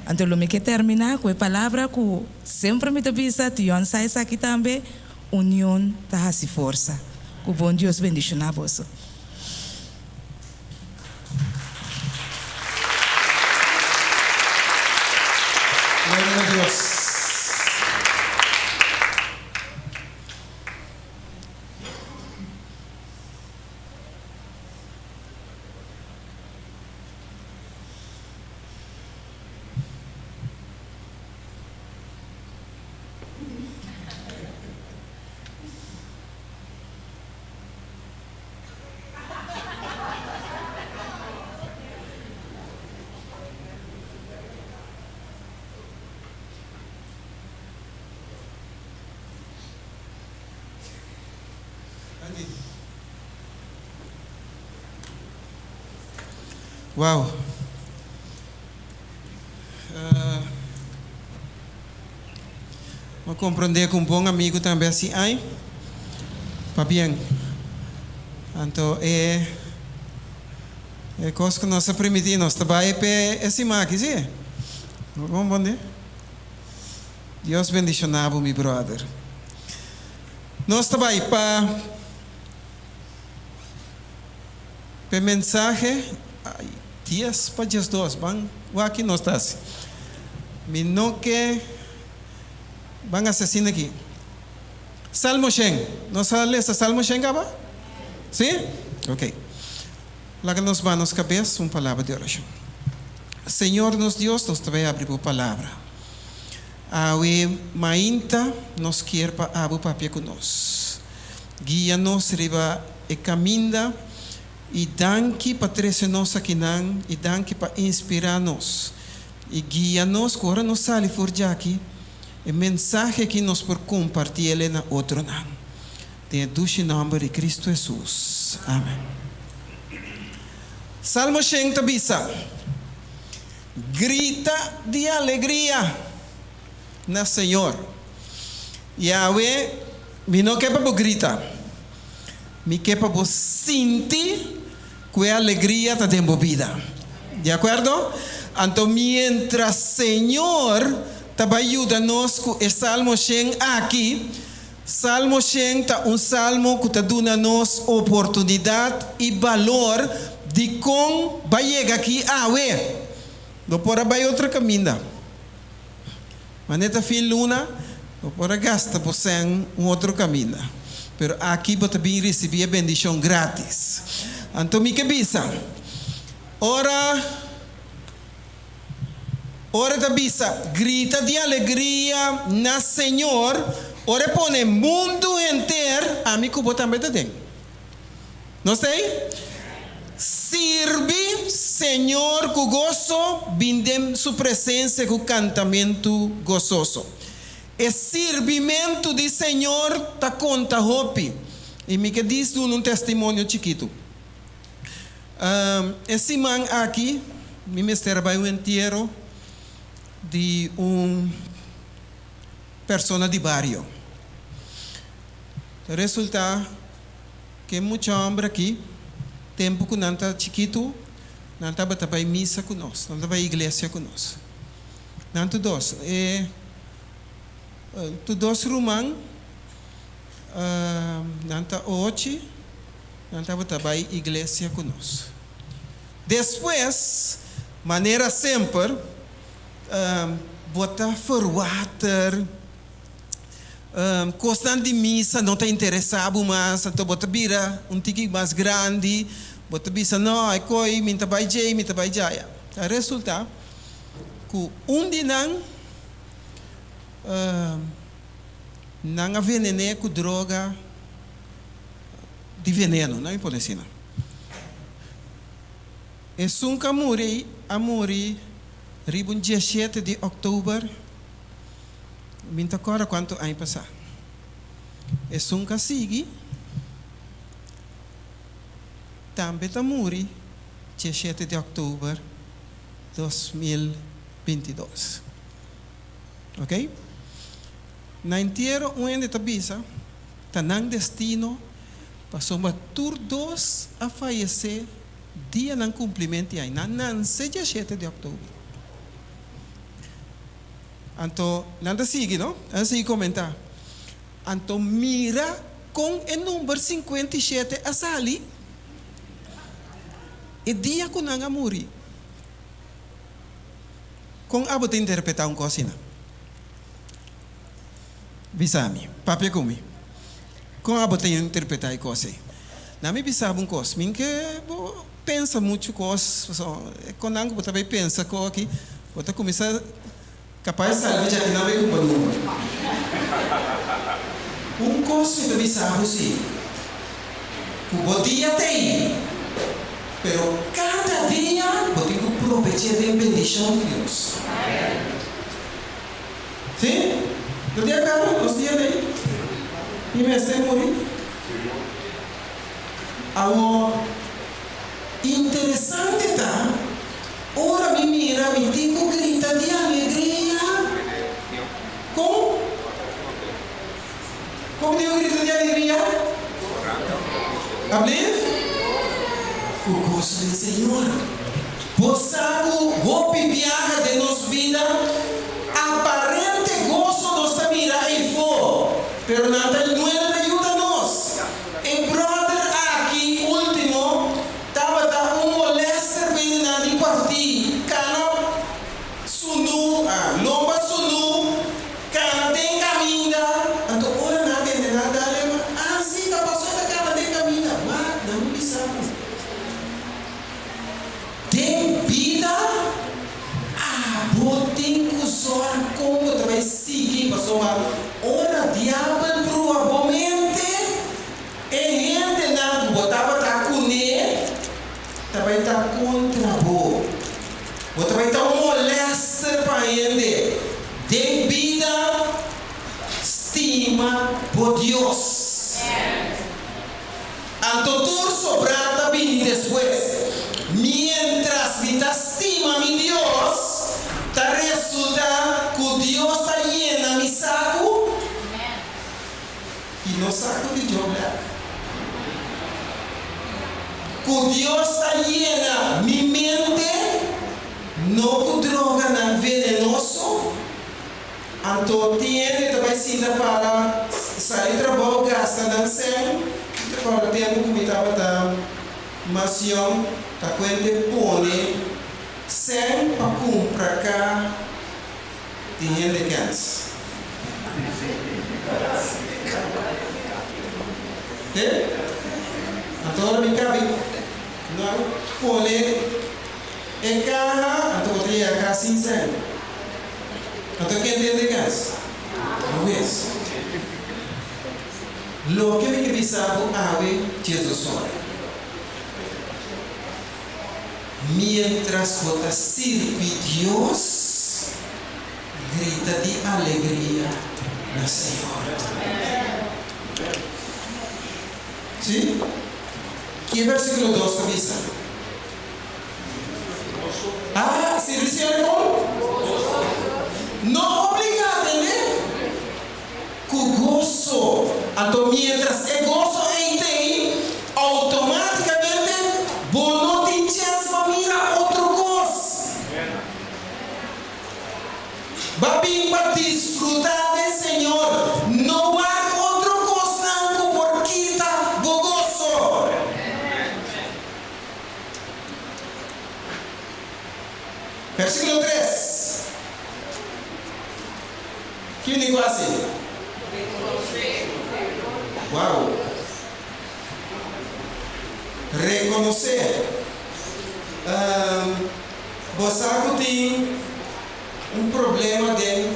Anto lo mi ke terminá ku e palabra ku semper mi ta bisa, Tion sa esaki tambe, Union ta hasi forsa. Ku bon Dios bendishoná boso. Gloria na Dios. Wow. M'a komprondé ku un bon amigu tambe a si ai. Pabien. Anto e e kos ku nos a primití nos ta bai p'e e siman aki, si? Bo komprondé? Dios bendishoná bo mi brother. Nos ta bai pa p'e mensahe ay dies pa diesdos ban wak ki nos ta hasi. Mi no ke ban hasi asina aki. Salmo shen nos a lesa Salmo shen kaba? Si? Ok. Laga nos ba nos kabes un palabra di orashon. Señor nos Dios nos ta bai abri bo palabra. Awe mainta nos kier pa abo papia ku nos. Guia nos riba e kaminda i danki pa trese nos akinan i danki pa inspirá nos i guia nos ku ora nos sali for djaki e mensahe aki nos por kompartiel na otronan. Den e dushi nòmber di Kristu Hesus. Amen. Salmo shen ta bisa. Grita di alegria na Señor. Yahweh, mi no ke pa bo grita, mi ke pa bo sinti ku e alegria ta den bo bida. Di akuerdo? Anto mientras Señor ta bai yuda nos ku e Salmo shen aki, Salmo shen ta un salmo ku ta duna nos oportunidat i balor di kon bai yega aki awe. Bo por a bai otro kaminda. Manera ta fin luna, bo por a gasta bo sèn un otro kaminda. Pero aki bo ta bin risibí e bendishon grátis. Anto mi ke bisa, ora ora e ta bisa, Grita di alegria na Señor, ora e pone mundu henter, ami ku bo tambe ta den. Nos ta ei? Sirbi Señor ku goso, bin den su presensia ku kantamentu gososo. E sirbimentu di Señor ta konta hopi. I mi ke dis duna un testimonio chikitu. E siman aki mi mester a bai un entiero di un persona di bario. Ta resulta ku e mucha hòmber aki, tempu ku nan ta chikitu, nan tabata bai misa ku nos, nan ta bai iglesia ku nos. Nan tur dos, e tur dos ruman, nan ta ochi, nan tabata bai iglesia ku nos. Despues, manera semper, bo ta verwater kosnan di misa no ta interesá bo mas, anto bo ta bira un tiki mas grandi, bo ta bisa, no, e koi mi ta bai djei, mi ta bai djaya. Ta resultá ku un di nan, nan a venen'é ku droga di veneno, nan mi pone asina. Esun ku a muri, a muri riba un dieshete di òktober. Mi no ta kòrda kuantu aña pasá. Esun ka sigui tambe ta muri dieshete di òktober 2022. Oke? Na entiero un hende ta bisa ta nan destino pasobra tur dos a fayesé dia nan kumplimentu di aña. Nan nanse dieshete di òktober. Anto nan ta sigui, no? Nan ta sigui komentá. Anto mira kon e number 57 a sali e dia ku nan a muri. Kon abo ta interpretá un kos asina? Bisa mi, papia ku mi. Kon abo ta interpretá e kos ei? Na mi bisa bo un kos, mi ke bo pensa muchu kos, pasobra e konan ku bo ta bai pensa ku aki, bo ta kuminsá kapas salba djaki nan bai kumpa number. Un kos mi ta bisa bo si, ku bo dia ta ei, pero kada dia bo tin ku probeché den bendishon di Dios. Si? No tin acuerdo? Nos dia ta ei. Mi mester muri. Awor, interesante ta, ora mi mira mi tin ku grita di alegria. Kon? Kon mi tin ku grita di alegria? Ablief? Ku goso den Señor. Bo sa ku hopi biaha den nos bida, aparente goso nos ta mira eifó, pero nan ta nuena ta yuda nos. E brother aki ultimo tabata un molester bini nan di parti kana sunu, ah, lomba sunu, kana den kaminda. Anto ora nan a tende nan dal lema, ah si, ta paso e ta kana den kaminda. Wak, nan no bisa bo. Den bida, abo tin ku zòrg kon bo ta bai sigui, pasobra ora diabel brua bo mente, e hendenan ku bo tabata kuné ta bai ta kontra bo. Bo ta bai ta un molèster pa hende. Den bida, stima bo Dios. Anto tur sobrá ta bini despues. Miéntras mi ta stima mi Dios, ta resultá ku Dios ta yena mi saku i no saku di Joe Black. Ku Dios ta yena mi mente, no ku droganan venenoso. Anto tin hende ta bai sinta para sali trabou gasta nan sèn. Mi ta kòrda tempu ku mi tabata mas yòn ta kuente pone sèn pa kumpra ka di hende kèns. Anto ora mi kabi nan pone e kaha anto bo ta yega kas sin sèn. Anto ken den de kas? Bo mes. Loke mi ke bisa bo awe Jesus ora. Mientras bo ta sirbi Dios, grita di alegria na Señor. Sí? Ki e versíkulo dos ta bisa? Ah, sirbi Señor kon? No obligá, tende? Ku goso. Anto mientras e goso ei t'ei, outomátikamente bo no tin chèns pa mira otro kos. Ba bin pa disfrutá den Señor, no wak otro kosnan ku por kita bo goso. Versíkulo tres. Ki mi ku hasi? Wow! Rekonosé. Bo sa ku tin un problema den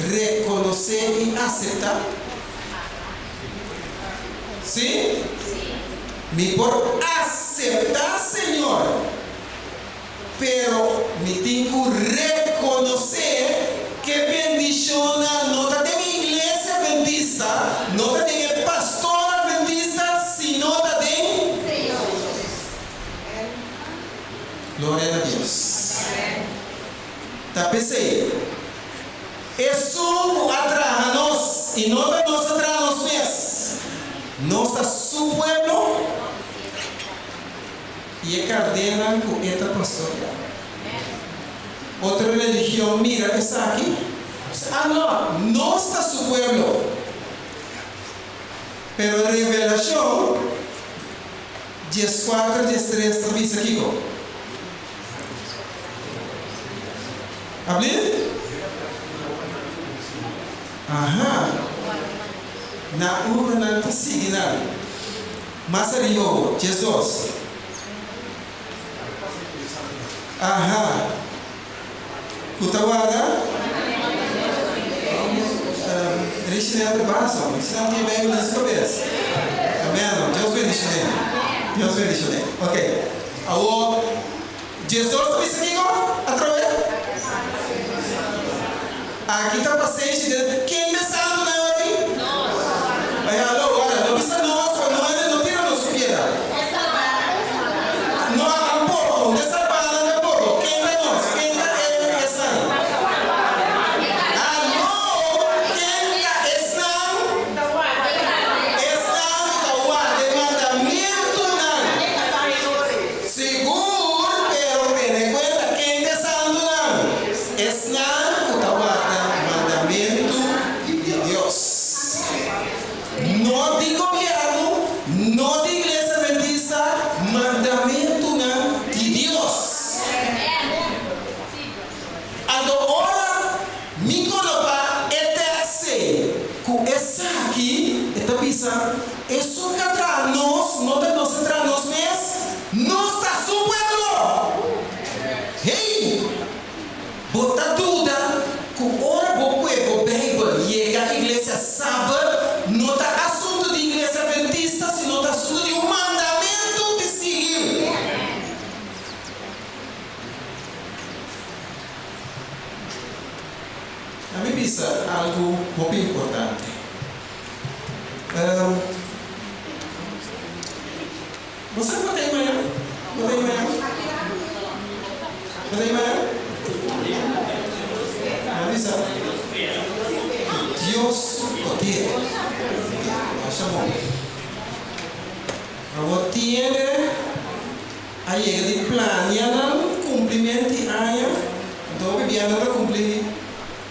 rekonosé i aseptá? Sí? Mi por aseptá Señor, pero mi tin ku rekonosé ku e bendishonnan no ta den e iglesia adventista, no ta den e pastor adventista, sino ta den Gloria na Dios. Ta p'esei, Esun ku a traha nos, i no ta nos a traha nos mes, nos ta Su pueblo i e kardenan ku E ta pastoreá. Otro religion mira esaki, bisa, Ah no, nos ta Su pueblo. Pero Revelashon 14, 13 ta bisa kiko? Ablief? Aha. Na unda nan ta sigui nan? Mas ariba, 12. Aha. Ku ta warda? Richinel ta baso. Richinel tin Bijbel den su kabes. Amen. Dios bendishoné. Dios bendishoné. Ok. Awor, 12 ta bisa kiko? Atrobe? Aki ta pasenshi den ken den santu nan ori? Ay hallo, wara, no bisa nos pa no hende no tira nos ku piedra. No tampoco, de salbanan tampoco. Ken ta nos? Ken ta e esnan? Hallo, ken ta esnan? Esnan ku ta warda e mandamentunan. Sigur, pero tene kuenta ken ta e santunan. Esnan ku ta warda mandamentu di Dios. No di gobièrnu, no di Iglesia Adventista, mandamentunan di Dios. Anto ora mi koloká e tèks ei ku esaki, e ta bisa, Esun ku a traha nos, no ta nos a traha nos mes, nos ta su pueblo. Hey! Bo ta duda ku ora bo kue bo Beibel yega iglesia sabat no ta asuntu di iglesia adventista sino ta asuntu di un mandamentu di sigui? Ami bisa algu hopi importante. Bo sa ku bo ta e mañan? Bo ta e mañan? Bo ta e mañan? Mi a bisa ku Dios su poder. Masha bon. Awor tiene a yega di plania nan kumpliment di aña. Anto hopi bia nan ta kumpli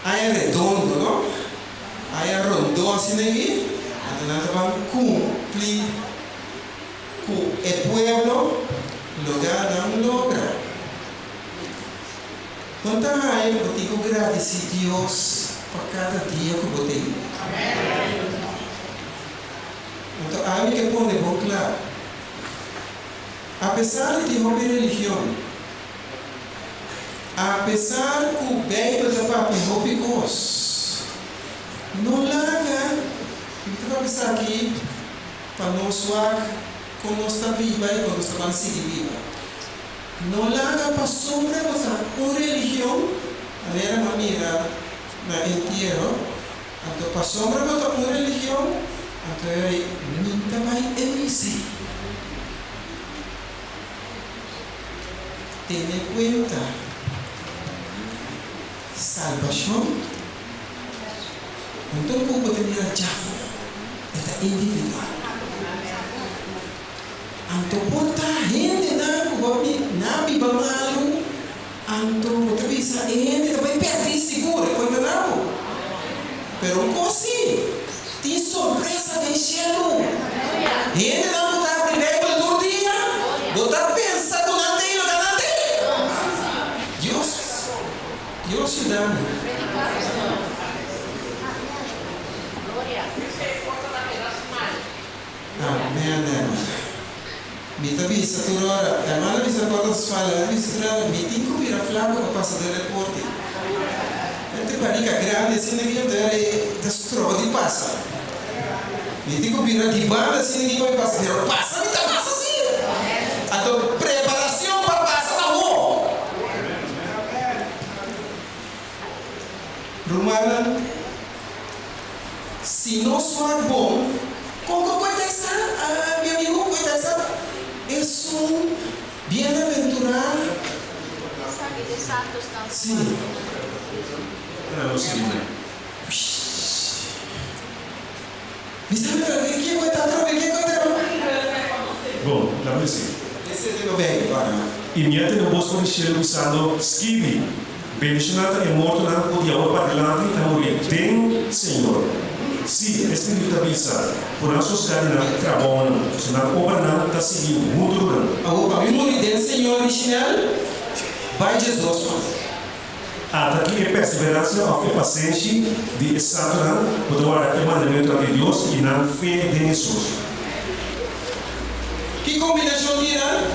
aña redondo, no? Aña rondó asina aki, anto nan ta ban kumpli. Ku e pueblo logra nan logra. Kon ta haña bo tin ku gradisí Dios pa kada dia ku bo tin? Anto ami ke pone bon kla. Apesar di tin hopi religion, apesar ku Beibel ta papia hopi kos, no laga, mi ta papia esaki pa nos wak kon nos ta biba i kon nos ta ban sigui biba. No laga pasobra bo ta un religion, manera mi a mira na entiero, Anto pasobra bo ta un religion, anto e rei mi ta bai e misa. Tene kuenta, salbashon no ta un ku bo ta mira djafo, e ta individual. Anto por ta hendenan ku bo a biba malu. Anto bo ta bisa e hende ta bai pèrdí sigur, e por gana bo. Pero un kos sí, tin sorpresa den shelu. Hendenan ku ta abri Beibel tur dia, bo ta pensa ku nan ta i lo gana te? Dios, Dios yuda mi. Amèn, hermana. Mi ta bisa tur ora, hermana bisa por ta sfala, mi ta bisa tur ora, mi tin ku bira flaku pa pasa den reporte. Entre barika grandi asina aki anto era e ta stroba di pasa. Mi tin ku bira di banda asina aki pa mi pasa, pero pasa mi ta pasa si. Anto preparacion pa pasa ta ho. Rumannan, si nos wak bon, kon ku koita esa, mi amigu, koita esa, esun bienaventurá. Sí. Mi sabe pero ke koita atrobe, ke koita. Bon, laga mi si. Esei lo bay para. I mi a tene un bos for di shelu bisando, Skibi, bendishoná ta e mortonan ku di awor padilanti ta muri den Señor. Sí, e Spiritu ta bisa, ku nan sosegá di nan trabounan, pasobra nan obranan ta sigui huntu ku nan. Awor pa mi muri den Señor Richinel, bay Jesus man. Ata ki e perseveransia òf e pasenshi di e santunan ku ta warda e mandamentunan di Dios i nan fe den Hesus. Ki kombinashon di nan?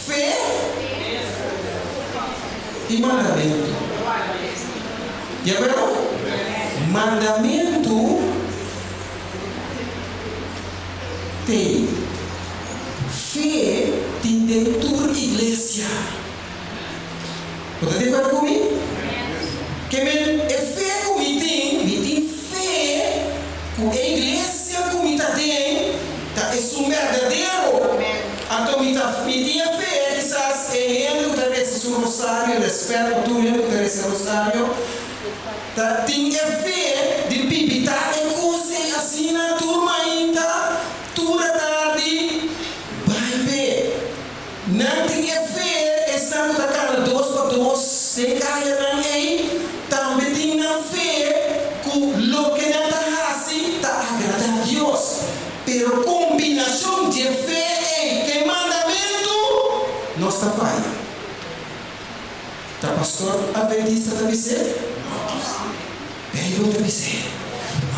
Fe i mandamentu. Di akuerdo? Mandamentu t'ei. Fe tin den tur iglesia. Bo ta di akuerdo ku mi? Ke men e fe ku mi tin, mi tin fe ku e iglesia ku mi ta den ta esun berdadero. Anto mi ta mi tin e fe, kisas e hende ku ta resa su rosario, rèspèt pa tur hende ku ta resa rosario, ta tin e fe di pipitá e kos ei asina tur mainta, tur atardi, bai p'e. Nan tin e fe, esnan ku ta kana dos pa dos den kayanan ei tambe tin nan fe ku loke nan ta hasi ta agradá Dios. Pero kombinashon dje fe ei ku e mandamentu nos ta faya. Ta pastor adventista ta bis'é? Beibel ta bis'é.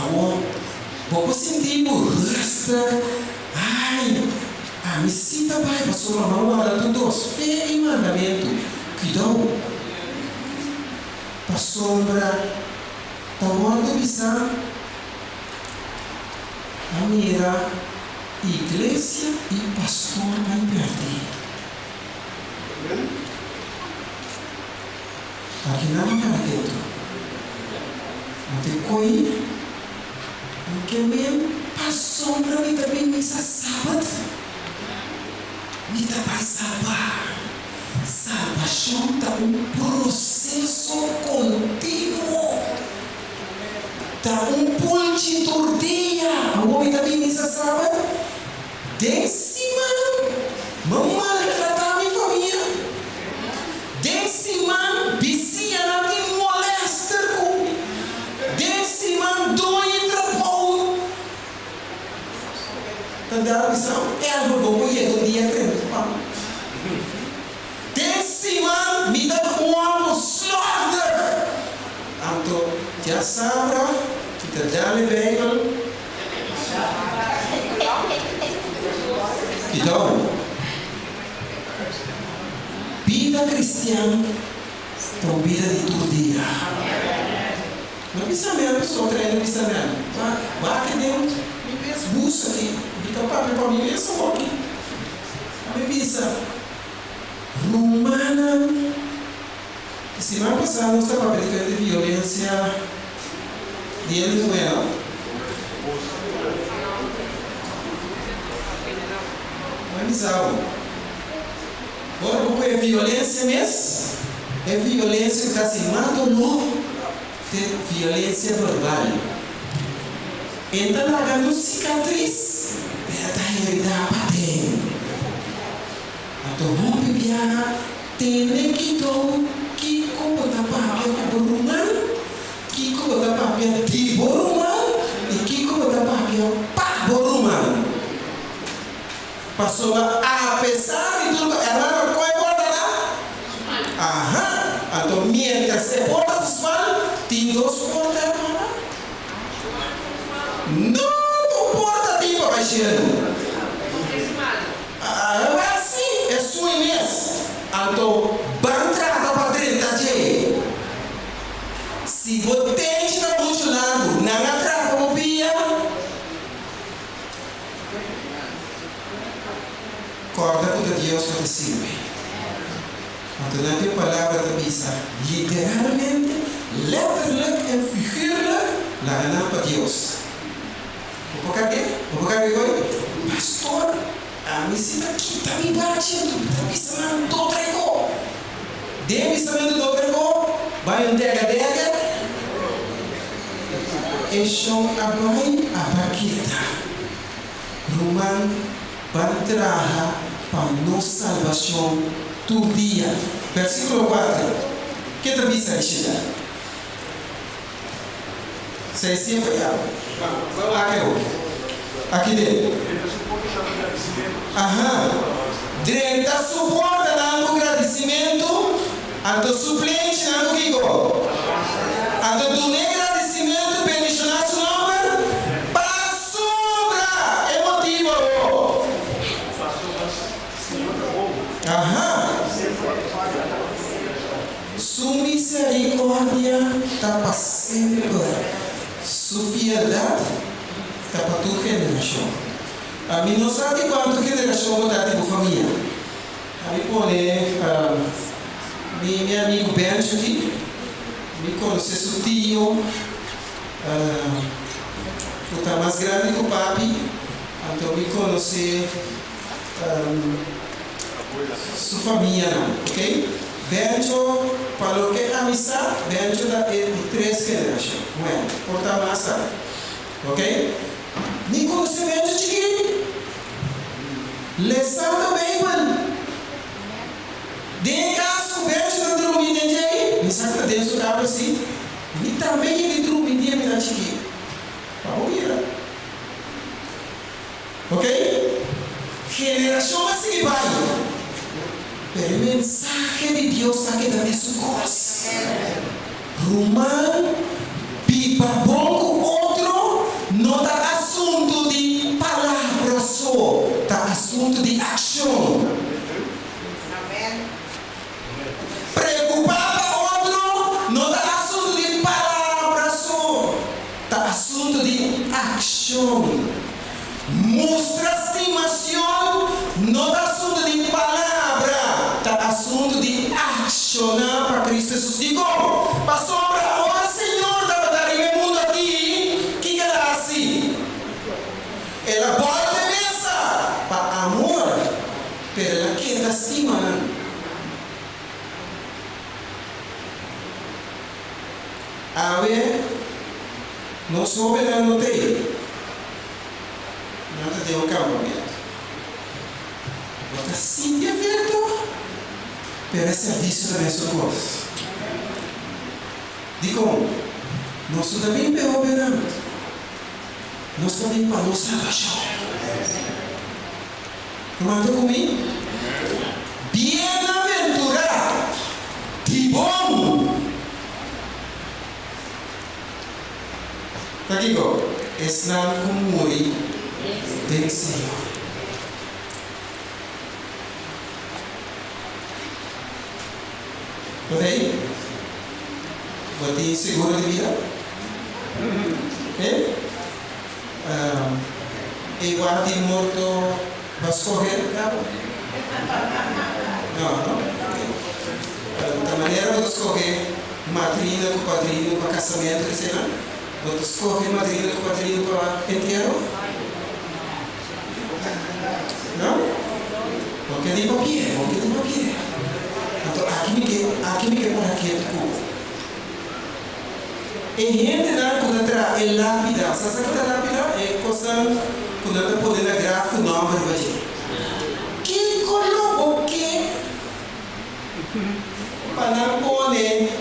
Awor, bo por sinti bo rustig, Ai, ami sí ta bai pasobra m'a warda tur dos, fe i mandamentu. Kuidou, pasobra ta wòrdu bisá, A mira iglesia i pastor bai pèrdí. Aki nan a para dentro. No te koi un ke men pasobra mi ta bin misa sabat. Mi ta bai salba. Salbashon ta un proseso kontinuo. Ta un pulchi tur dia. Awor mi ta bin misa sabat. Den siman m'a maltratá mi famia. Den siman bisiñanan tin molèster ku mi. Den siman doño trabou ta dal mi sa un èlbo bo por yega un dia trenta pan. Den siman mi ta un hòmber slòrdig. Anto djasabra mi ta dal e Beibel. Kidou. Bida kristian ta un bida di tur dia. No bisa mi algu so otro hende bisa mi algu. Wak, wak den mi mes bus aki. Mi ta papia pa mi mes awoki. A mi bisa, Rumannan, e siman pasá nos ta papia diferente violensia di hende muhé, no? Mi a bisa bo. Ora bo ku e violensia mes, e violensia ku ta hasi mas doló ta e violensia verbal. E ta laga no sikatris, pero ta heridá paden. Anto hopi biaha tene kidou kiko bo ta papia ku bo ruman, kiko bo ta papia di bo ruman i kiko bo ta papia pa bo ruman. Pasobra apesar di tur ku hermano koe porta ta? Aha! Anto mientras e porta ta smal, tin dos porta hermano? No, un porta tin pa bai shelu. Awel si, e sui mes. Anto ban trata pa drenta dje. Si bo tenchi ta muchu largu, nan a trapa bo pia. Kòrda ku ta Dios bo ta sirbi. Anto nan ke palabra ta bisa literalmente, letterlijk en figuurlijk, laga nan pa Dios. Bo por karg'é? Bo por karg'é koe? Pastor, ami si ta kita mi bachi anto mi ta bisa nan dotrekó. Den bisamentu dotrekó, bai un dègè dègè. E shon a bai a baketa. Ruman, ban traha pa nos salbashon tur dia. Versíkulo kuater, Ke ta bisa Rishida? Sei siempre fayado. Ban wak e hopi. Aki den. Aha. Drenta su portanan ku gradisimentu, anto su plenchinan ku kiko? Anto dun'é gradisimentu, bendishoná su nòmber pasobra e motibu awor. Aha. Su miserikòrdia ta pa semper, su fieldat ta pa tur generashon. Mi no sa di kuantu generashon bo ta di bo famia. Mi pone mi amigu Bencho aki, mi konosé su tio ku ta mas grandi ku papi, anto mi konosé su famianan, ok. Bencho, pa loke ami sa, Bencho ta e di tres generashon. Bueno, por ta mas tambe, ok. Mi konosé Bencho chikí, lesando Beibel. Den e kas ku Bencho ta drumi den djei, mi sa ku ta den su kamer sí, mi tambe yega di drumi dia mi ta chikí. Pa bo mira. Ok? Generashon a sigui bai, pero e mensahe di Dios a keda mesun kos. Ruman, biba bon ku otro no ta asuntu di palabra so, ta asuntu di akshon. Preokupá pa otro no ta asuntu di palabra so, ta asuntu di akshon. Mustra stimacion no ta asuntu di palabra, ta asuntu di akshoná pa Cristo Jesus. Dikon? Pasobra ora Señor tabata riba e mundu aki, kiko el a hasi? El a bòlta e mesa pa amor, pero el a keda stima nan. Awe, nos hóbennan no t'ei. Nan ta den un kampamentu. Bo ta sinti efekto, pero e servisio ta mesun kos. Dikon? Nos no ta bin p'e hóbennan. Nos ta bin pa nos salbashon. Ruman ta ku mi? Bienaventurá di bon! Ta kiko? Esnan ku muri den Señor. Bo ta ei? Bo tin seguro di bida? Oke. E igual di morto bo a scoge caba? No, no? Oke. Ta manera bo ta scoge madrina cu padrino pa casamento eseinan? Bo ta scoge madrina cu padrino pa entiero? No? Bo ke di papia, bo ke di papia. Anto aki mi ke, aki mi ke para ketu ku bo. E hendenan ku ta traha e lápida, sa sa ki ta lápida? E kosnan ku nan ta pone na graf ku nòmber riba dje. Kiko lo bo ke pa nan pone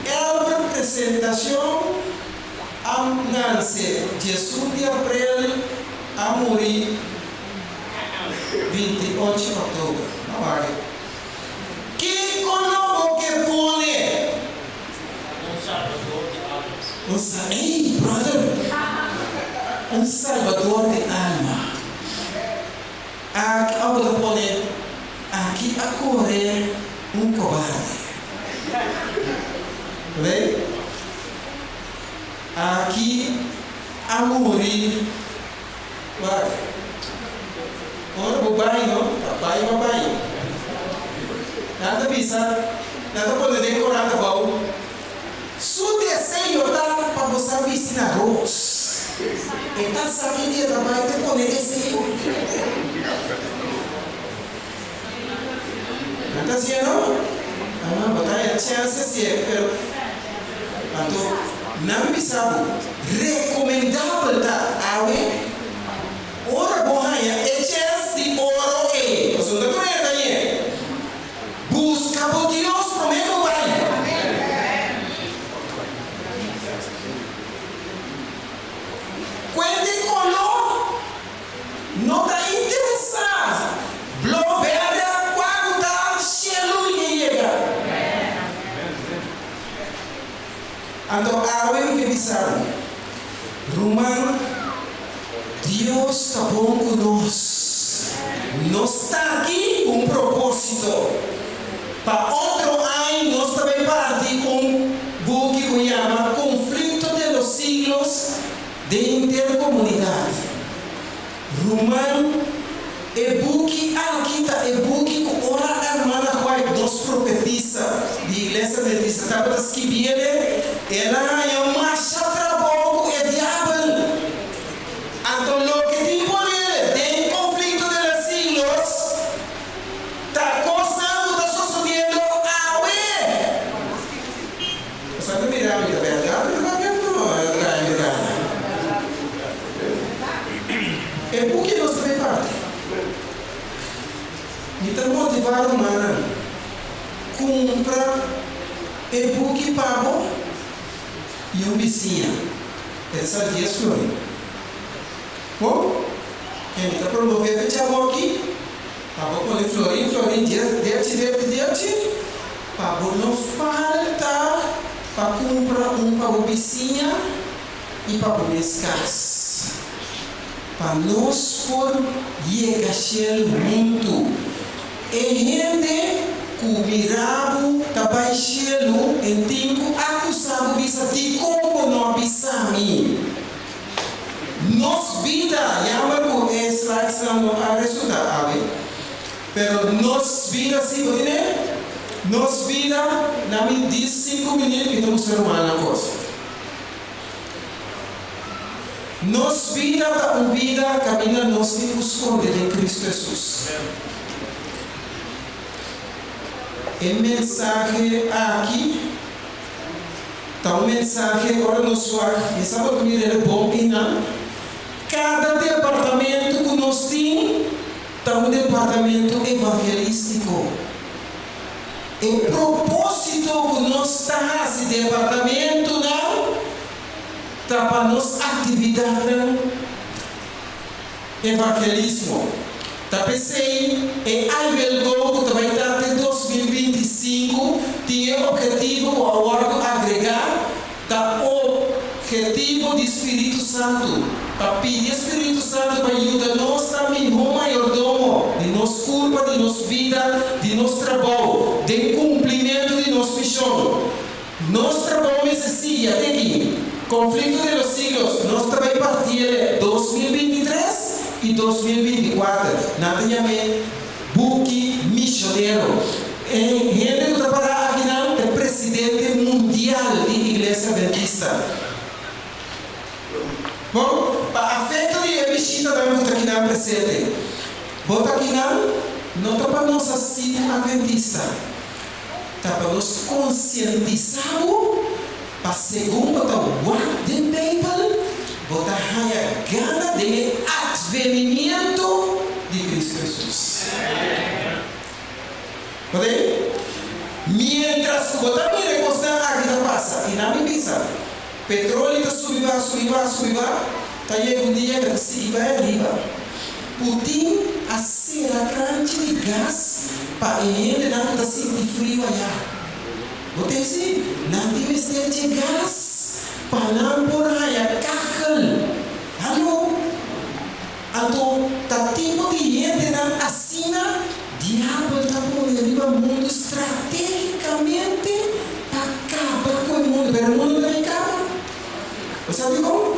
Elbert Presentacion a nanse diesun di aprel a muri 28 òktober? No wak. Kiko lo bo ke pone? Un salbador di alma. Un sa ey brother! Un salbador di alma. Aki abo ta pone aki a kore un kobarde. Ve? Aki a muri. Wak. Ora bo bai no, ta bai pa bai. Nan ta bisa, nan ta pone den korant abou, Su deseo ta pa bo sa bisti na ros. E ta sa ki dia ta bai te pone deseo. Nan ta hacié no? Ah, bo ta haña chance hacié, pero anto nan bisa bo, recomendabel ta awe Ora bo haña e chèns di oro ei, pasobra no ta tur hende ta hañ'é, buska bo Dios promé ku bo bai. Kuente koló no ta interesá, blo bèrdè kua ku ta shelu mi ke yega. Anto awe mi ke bisa bo, ruman, Dios ta bon ku nos. Nos ta aki ku un propósito. Pa otro aña nos ta bai parti un buki ku yama Conflicto de los Siglos den henter komunidat. Ruman, e buki aki ta e buki ku ora Hermana White, nos profetisa di Iglesia Adventista, tabata skibiele, el a haña masha trabou ku e diabel. Anto loke tin ponele den Conflicto de los Siglos ta kosnan ku ta sosodiendo awe. Boso a mira mi ta bèrdat mi ta papia òf no? Gana mi gana. E buki nos ta bay parti. Mi ta motivá rumannan, kumpra e buki pa bo i un bisiña. E ta sali dies florin. Bon, ke mi ta promové fecha bo aki pa bo pone florin florin dies derchi derchi derchi pa bo no falta pa kumpra un pa bo bisiña. i pa bo mes kas, pa nos por yega shelu huntu. E hende ku mira bo ta bai shelu en tin ku akusá bo bisa, Dikon bo no a bisa mi? Nos bida, jammer ku e slidesnan no a resultá awe, pero nos bida si, bo tene? Nos bida, na mi dis sinku minüt mi ta mustra rumannan kos. Nos bida ta un bida kaminda nos tin ku skonde den Kristu Hesus. E mensahe aki ta un mensahe ora nos wak, mi sa por mira e bon einan, kada departamento ku nos tin ta un departamento evangelístiko. E propósito ku nos ta hasi departamentunan ta pa nos aktividatnan evangelismo. Ta p'esei e I Will Go ku ta bai ta te 2025 tin e ophetivo ku a wòrdu agregá Ta obhetivo di Spiritu Santu pa pidi e Spiritu Santu pa yuda nos ta mihó mayordomo di nos kurpa, di nos bida, di nos trabou, den kumplimentu di nos mishon. Nos trabou mester sigui ate aki. Conflicto de los siglos, nos ta bay partiele 2023 y 2024. Nan ta yam'e buki misionero. E hende cu ta para akinan ta e presidente mundial di Iglesia Adventista. Bon, pa afecto di e bishitanan cu ta kinan presente, bo ta kinan no ta pa nos asina Adventista. Ta pa nos konsientisá bo pa segun bo ta wak den Beibel, bo ta haña gana den e atvenimiento di Kristu Hesus. Bo ta ei? Miéntras ku bo ta mira e kosnan aki ta pasa, i nan mi bisa, petroli ta subi ba, subi ba, subi ba, ta yega un dia ku e ta sigui bai ariba. Putin a sera kranchi di gas pa e hendenan ku ta sinti friu ayá. Bo ta hasi? Nan tin mester dje gas pa nan por haña kachel. Hallo? Anto ta tipo di hendenan asina diabel ta pone riba mundu strategikamente pa kaba ku e mundu. Pero e mundu ta bin kaba. Bo sa dikon?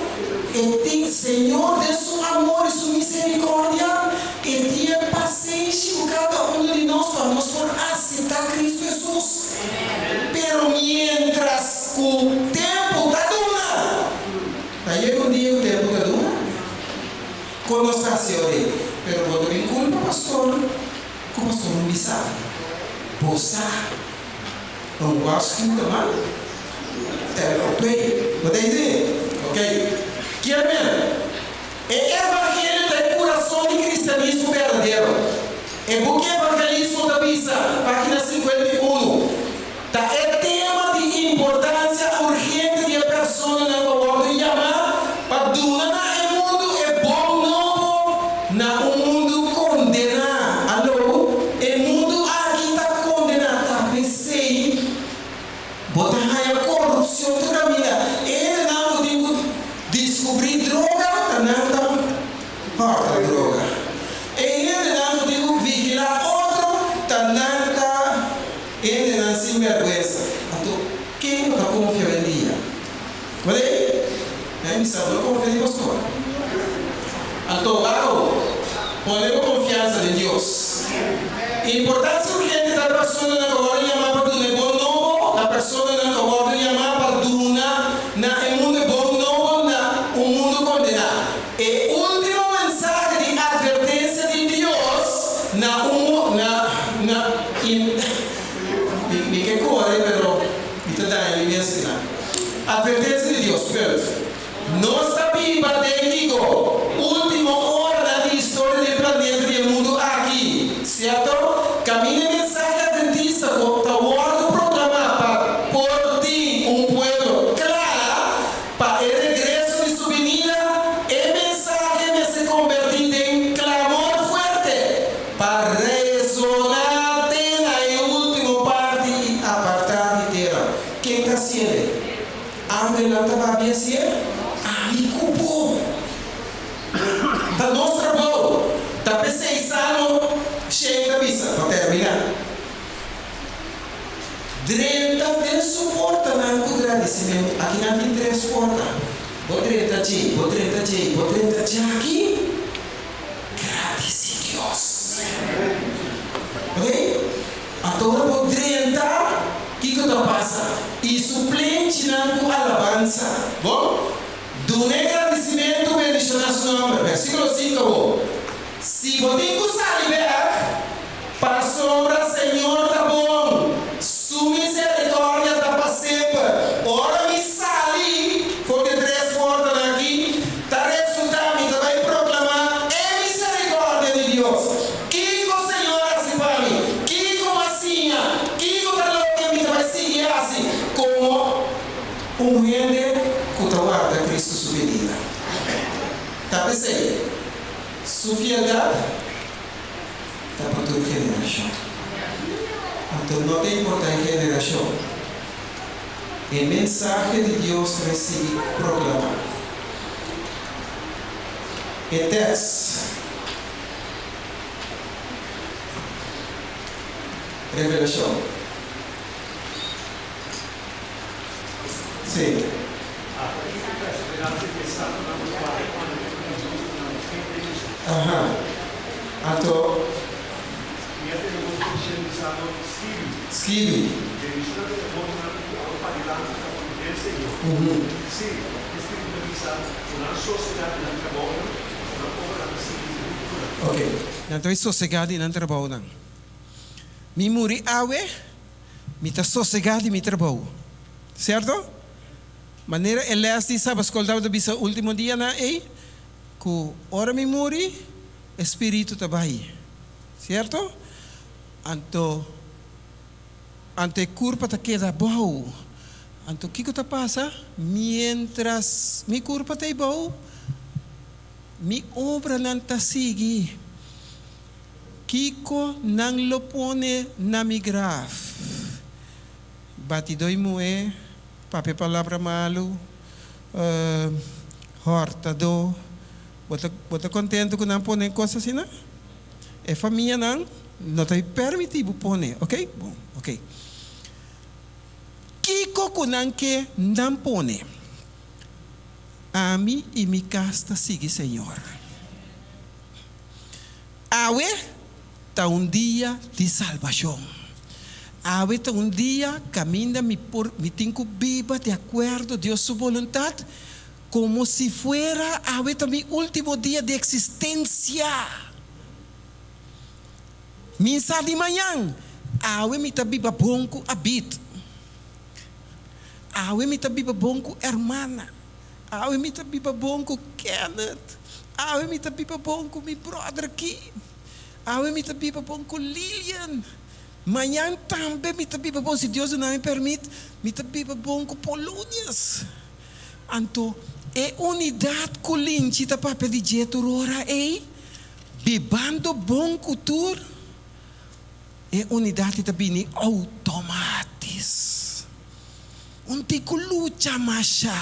E tin Señor den su amor i su misericordia, e tin e pasenshi ku kada uno di nos pa nos por aseptá Cristo Hesus. Pero mientras ku tempu ta duna, ta yega un dia ku tempu ta duna, kon nos ta hasi ora ei? Pero bo ta bin kulpa pastor ku pastor no bisa bo sa. Un waarschuwing ta mal? Tel op twee. Bo ta hende? Ok. Kier men, e evangelio ta e kurason di kristianismo berdadero. E buki Evangelismo ta bisa, página 51, Ta e tema di importansia urgente di e personanan ku a wòrdu yamá pa duna na e mundu e bon nobo na un mundu kondená. Aló, e mundu aki ta kondená, ta p'esei bo ta haña korupshon tur kaminda. E hendenan ku tin ku diskubrí droga ta nan ta hòrta droga. E hendenan ku tin ku vigilá otro ta nan ta hendenan sinbèrgwensa. Anto, ken bo ta konfia oyendia? Wele, nan bisa bo no konfia den pastor. Anto abo, pone bo konfiansa den Dios. Importansia urgente ta personanan ku a wòrdu yamá pa duna e bon nobo na personanan ku a wòrdu yamá pa duna na e mundu e bon nobo na un mundu kondená. E último mensahe di atvertensia di Dios na un na na in mi ke kore pero Mi ta daña mi mes kinan. Advertencia di Dios, punt. Nos ta biba den kiko? Ultimo oranan di historia di e planeta di e mundu aki. Cierto? Caminda e mensahe adventista cu ta wordo proclama pa por tin un pueblo cla pa e regreso di su binida, e mensahe mester conberti den clamor fuerte Pa resoná te na e último parti i apartá di tera. Ken ta hasié? Angelnan ta papia hasié? Ami ku bo. Ta nos trabou. Ta p'esei Salmo shen ta bisa, pa terminá, Drenta den su portanan ku gradisimentu. Akinan tin tres porta. Bo drenta djei, bo drenta djei, bo drenta djaki. Gradisi Dios. Ok? Anto ora bo drenta, kiko ta pasa? I su plenchinan ku alabansa. Bon? Duna e gradisimentu, bendishoná su nòmber. Versíkulo 5 awor. Si bo tin ku sali bèk, pasobra Señor ta bon, su miserikòrdia ta pa semper. Ora mi sali for di e tres portanan aki, Ta resultá mi ta bai proklamá e miserikòrdia di Dios. Kiko Señor hasi pa mi? Kiko m'a siña? Kiko ta loke mi ta bai sigui hasi komo un hende ku ta warda Kristu su binida? Ta p'esei, Su fieldat ta pa tur generashon. Anto no ta importá e generashon. E mensahe di Dios ta bai sigui proklamá. E tèks Revelashon. Si. Aha. Anto. Skibi. Ok. Nan ta bai sosegá di nan trabounan. Mi muri awe, mi ta sosegá di mi trabou. Sierto? Manera e lès di Sabaskol tabata bisa último dianan ei, ku ora mi muri, e spiritu ta bai. Sierto? Anto, anto e kurpa ta keda abou. Anto kiko ta pasa? Miéntras mi kurpa ta abou, mi obranan ta sigui. Kiko nan lo pone na mi graf? Batidó i muhé, papia palabra malu, hòrtadó. Bo ta bo ta kontentu ku nan pone kos asina? E famianan no ta permití bo pone, oke? Bon, oke. Kiko ku nan ke nan pone? Ami i mi kas ta sigui Señor. Awe ta un dia di salbashon. Awe ta un dia kaminda mi por mi tin ku biba di akuerdo Dios su boluntat komo si fuera awe ta mi último dia di eksistensia. Mi sa di mañan, awe mi ta biba bon ku Abid. Awe mi ta biba bon ku hermana. Awe mi ta biba bon ku Kenneth. Awe mi ta biba bon ku mi brother aki. Awe mi ta biba bon ku Lilian. Mañan tambe mi ta biba bon, si Dios duna mi permit, mi ta biba bon ku Polonius. Anto e unidat ku Linchi ta papia di dje tur ora ei, bibando bon ku tur, e unidat ei ta bini outomatis. Un tin ku lucha masha.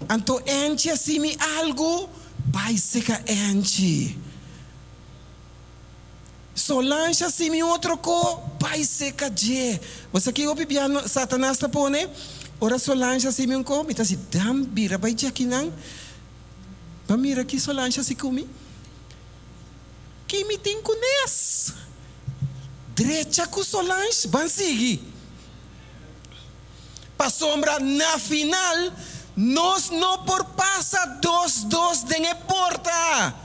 Anto Angie a simi algu, bai seka Angie. Solange a simi otro ko, bai seka dje. Bo sa ki hopi bia Satanas ta pone? Ora Solange a simi un ko, mi ta si, dam bira bai dje akinan pa mira ki Solange a si ku mi. Ki mi tin ku nes? Drecha ku Solange ban sigui. Pasobra na final nos no por pasa dos dos den e porta.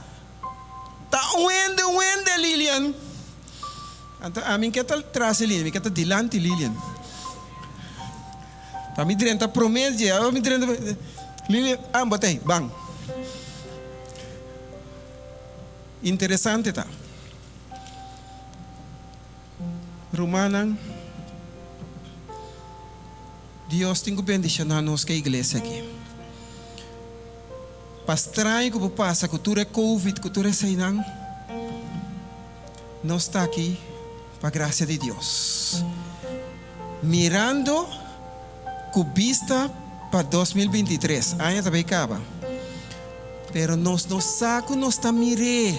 Ta un hende un hende Lilian. Anto ami ke ta tras di Lilian, mi ke ta dilanti Lilian. Pa mi drenta prome dje, ora mi drenta Lilian, ah bo ta ei, ban. Interesante ta. Rumannan, Dios tin ku bendishoná nos ku e iglesia aki. Pa straño ku por pasa ku tur e covid, ku tur eseinan, nos ta aki pa grasia di Dios. Mirando ku bista pa 2023, aña ta bay kaba, pero nos no sa ku nos ta mir'é.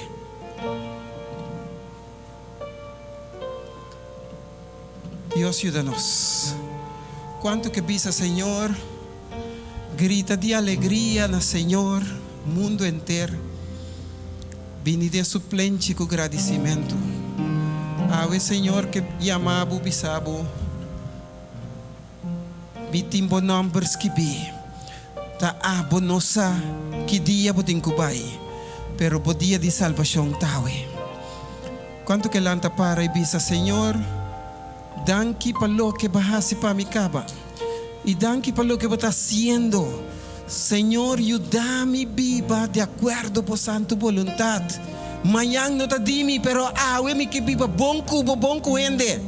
Dios yuda nos. Cuanto ke bisa Señor, grita di alegria na Señor, mundo enter. Bini den su plenchi cu gradicimento. Awe Señor ke yama bo bisa bo, Mi tin bo nomber skibi. Ta abo no sa ki dia bo tin cu bay, pero bo dia di salbacion ta awe. Cuanto ke lanta para y bisa, Señor, danki pa loke bo a haci pa mi caba, y danki pa loke bo ta haciendo. Señor, yuda mi biba di acuerdo bo santo boluntad. Mañan no ta di mi, pero awe mi ke biba bon cu bo, bon cu hende.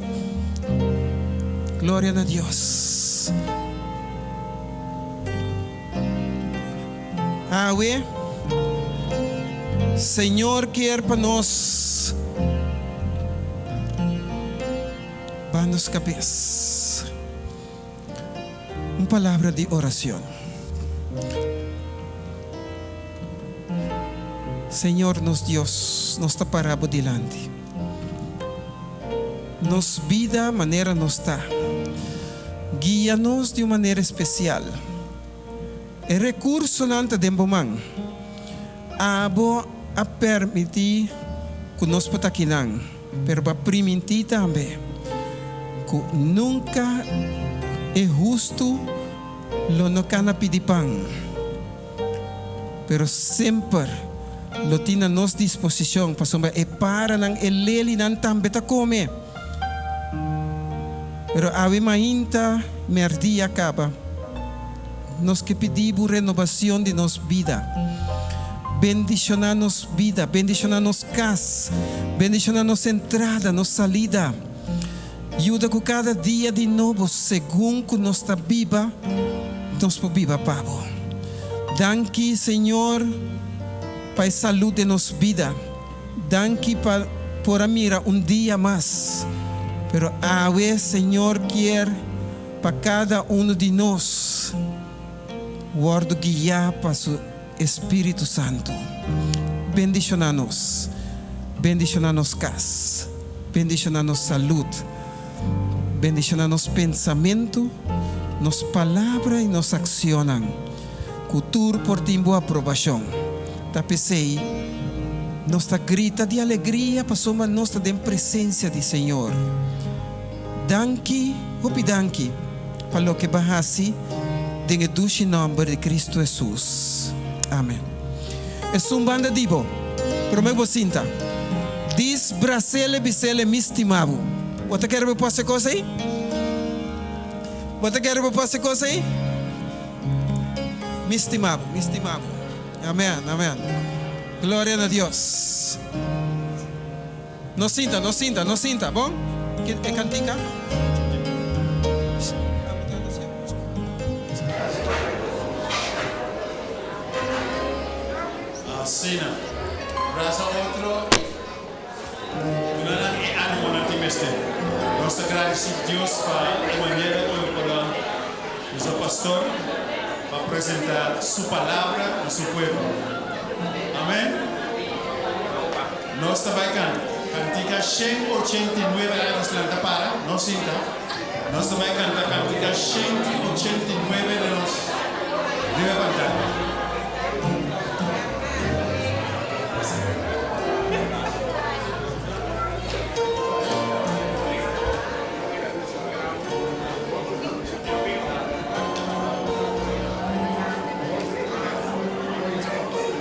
Gloria na Dios. Awe, Señor kier pa nos ba nos cabes. Un palabra di oracion. Señor nos Dios, nos ta para bo dilanti. Nos bida manera nos ta. Guia nos di un manera espesial. E rekursonan ta den bo man. Abo a permití ku nos por ta akinan, pero bo a primintí tambe ku nunka e hustu lo no kana pidi pan, pero semper lo tin na nos disposishon, pasobra e paranan, e lelinan tambe ta kome. Pero awe mainta mèrdia kaba. Nos ke pidi bo renobacion di nos bida. Bendiciona nos bida, bendiciona nos cas, bendiciona nos entrada, nos salida. Yuda cu cada dia di nobo segun cu nos ta biba, nos por biba pa bo. Danki Señor pa e salud den nos bida. Danki pa por a mira un dia mas. Pero awe Señor kier. Pa kada unu di nos wòrdu guiá pa Su Espíritu Santu. Bendishoná nos. Bendishoná nos kas. Bendishoná nos salud. Bendishoná nos pensamentu, nos palabra i nos akshonnan, ku tur por tin Bo aprobashon. Ta p'esei nos ta grita di alegria pasobra nos ta den presensia di Señor. Danki, hopi danki pa loke bo a hasi den e dushi nòmber di Kristu Hesus. Amen. Esun banda di bo, promé bo sinta. Dis brasele bisele mi stima bo. Bo ta kere bo por hasi e kos ei? Bo ta kere bo por hasi e kos ei? Mi stima bo, mi stima bo. Amen, amen. Gloria na Dios. No sinta, no sinta, no sinta, bon? Ki e kantika? Asina. Brasa otro. Duna nan e animo nan tin mester. Nos ta gradisi Dios pa e manera ku el por a usa pastor pa presenta su palabra na su pueblo. Amen. Nos ta bai canta cantica 189 laga nos lanta para, no sinta. Nos ta bai canta cantica 189 den nos riba pantaya.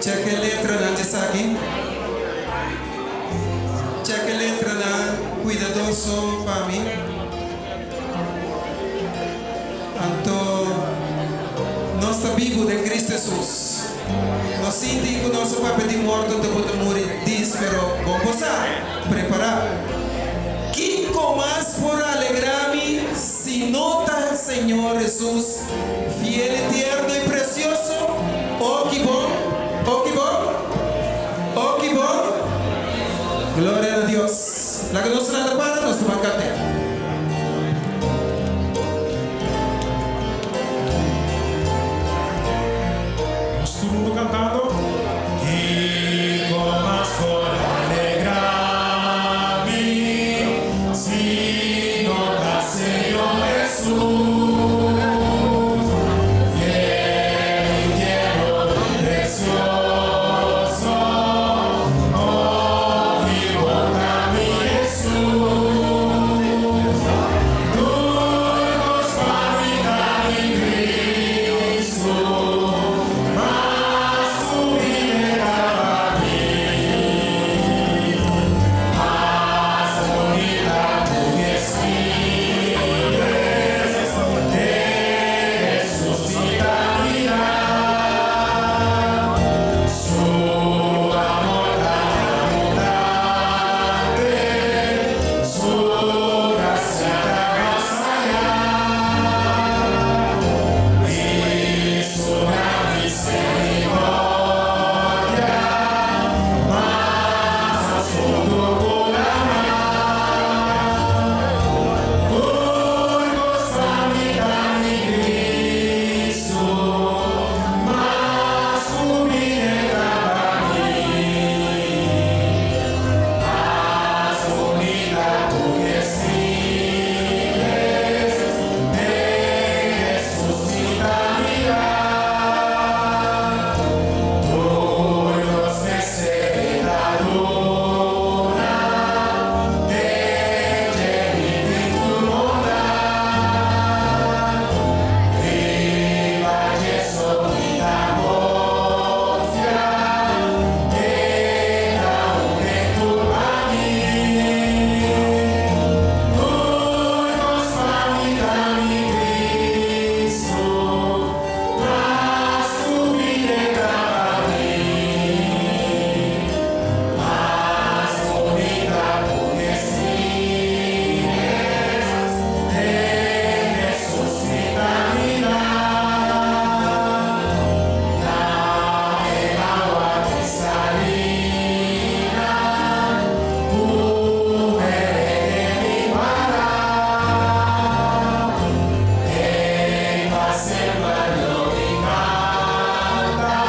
Check e letranan di esaki. Check e letranan cuidadoso pa mi. Anto nos ta bibu den Cristo Jesus. No sinti cu nos a papia di morto anto bo ta muri dis, pero bon bo sa, prepara. Kico mas por alegra mi si no ta Señor Jesus? Fiel i tierno i precioso, oh ki bon, oh ki bon, oh ki bon. Gloria na Dios. Laga nos lanta para, nos ta ban cant'é. Nos tur hunto cantando. Kiko mas por alegra mi si no ta Señor Jesús? Semper lo mi kanta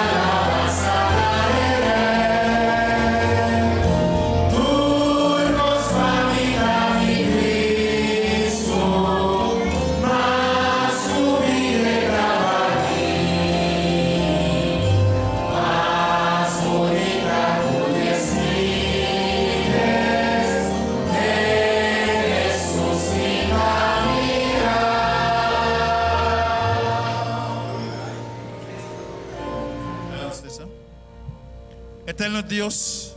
alabansa na e Rei. Tur kos pa mi ta mi Kristu, mas ku bida e ta bali. Mas bunita ku dies miles, den Hesus mi ta mira. Eterno Dios,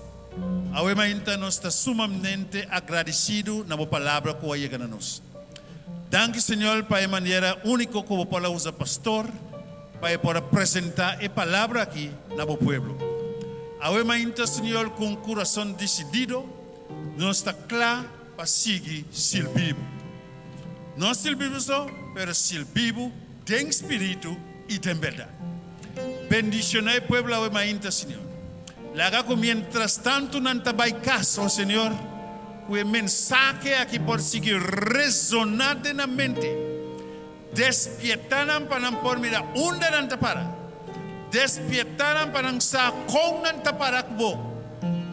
awe mainta nos ta sumamente agradesido na bo palabra ku a yega na nos. Danki Señor pa e manera úniko ku bo por a usa pastor pa e por a presentá e palabra aki na bo pueblo. Awe mainta Señor ku un kurason disidido nos ta kla pa sigui sirbi bo. No sirbi bo so, pero sirbi bo den spiritu i den bèrdat. Bendishoná e pueblo awe mainta, Señor. Laga ku miéntras tantu nan ta bai kas, o Señor, ku e mensahe aki por sigui resoná den nan mente. Despietá nan pa nan por mira unda nan ta para. Despietá nan pa nan sa kon nan ta para ku bo.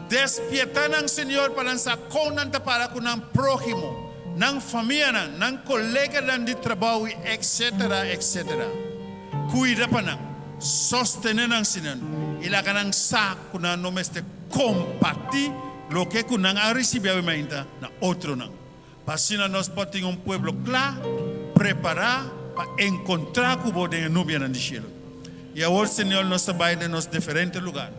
Despietá nan, Señor, pa nan sa kon nan ta para ku nan próhimo, nan famianan, nan koleganan di trabou i etcetera, etcetera. Kuida pa nan, sostené nan, Señor, i laga nan sa ku nan no mester kompartí loke ku nan a risibí awe mainta na otronan. Pa asina nos por tin un pueblo kla, prepará pa enkontrá ku bo den e nubianan di shelu. I awor, Señor, nos ta bai den nos diferente lugar.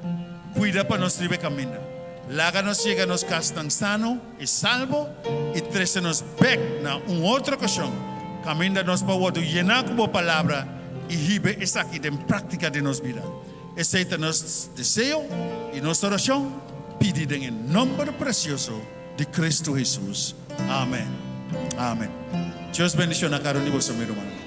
Kuida pa nos riba e kaminda. Laga nos yega nos kasnan sano i salbo i trese nos bek na un otro okashon kaminda nos por wòrdu yená ku bo Palabra i hiba esaki den práktika den nos bida. Esei ta nos deseo i nos orashon, pidi den e nòmber presioso di Cristo Hesus. Amen. Amen. Dios bendiciona cada un di boso, mi rumannan.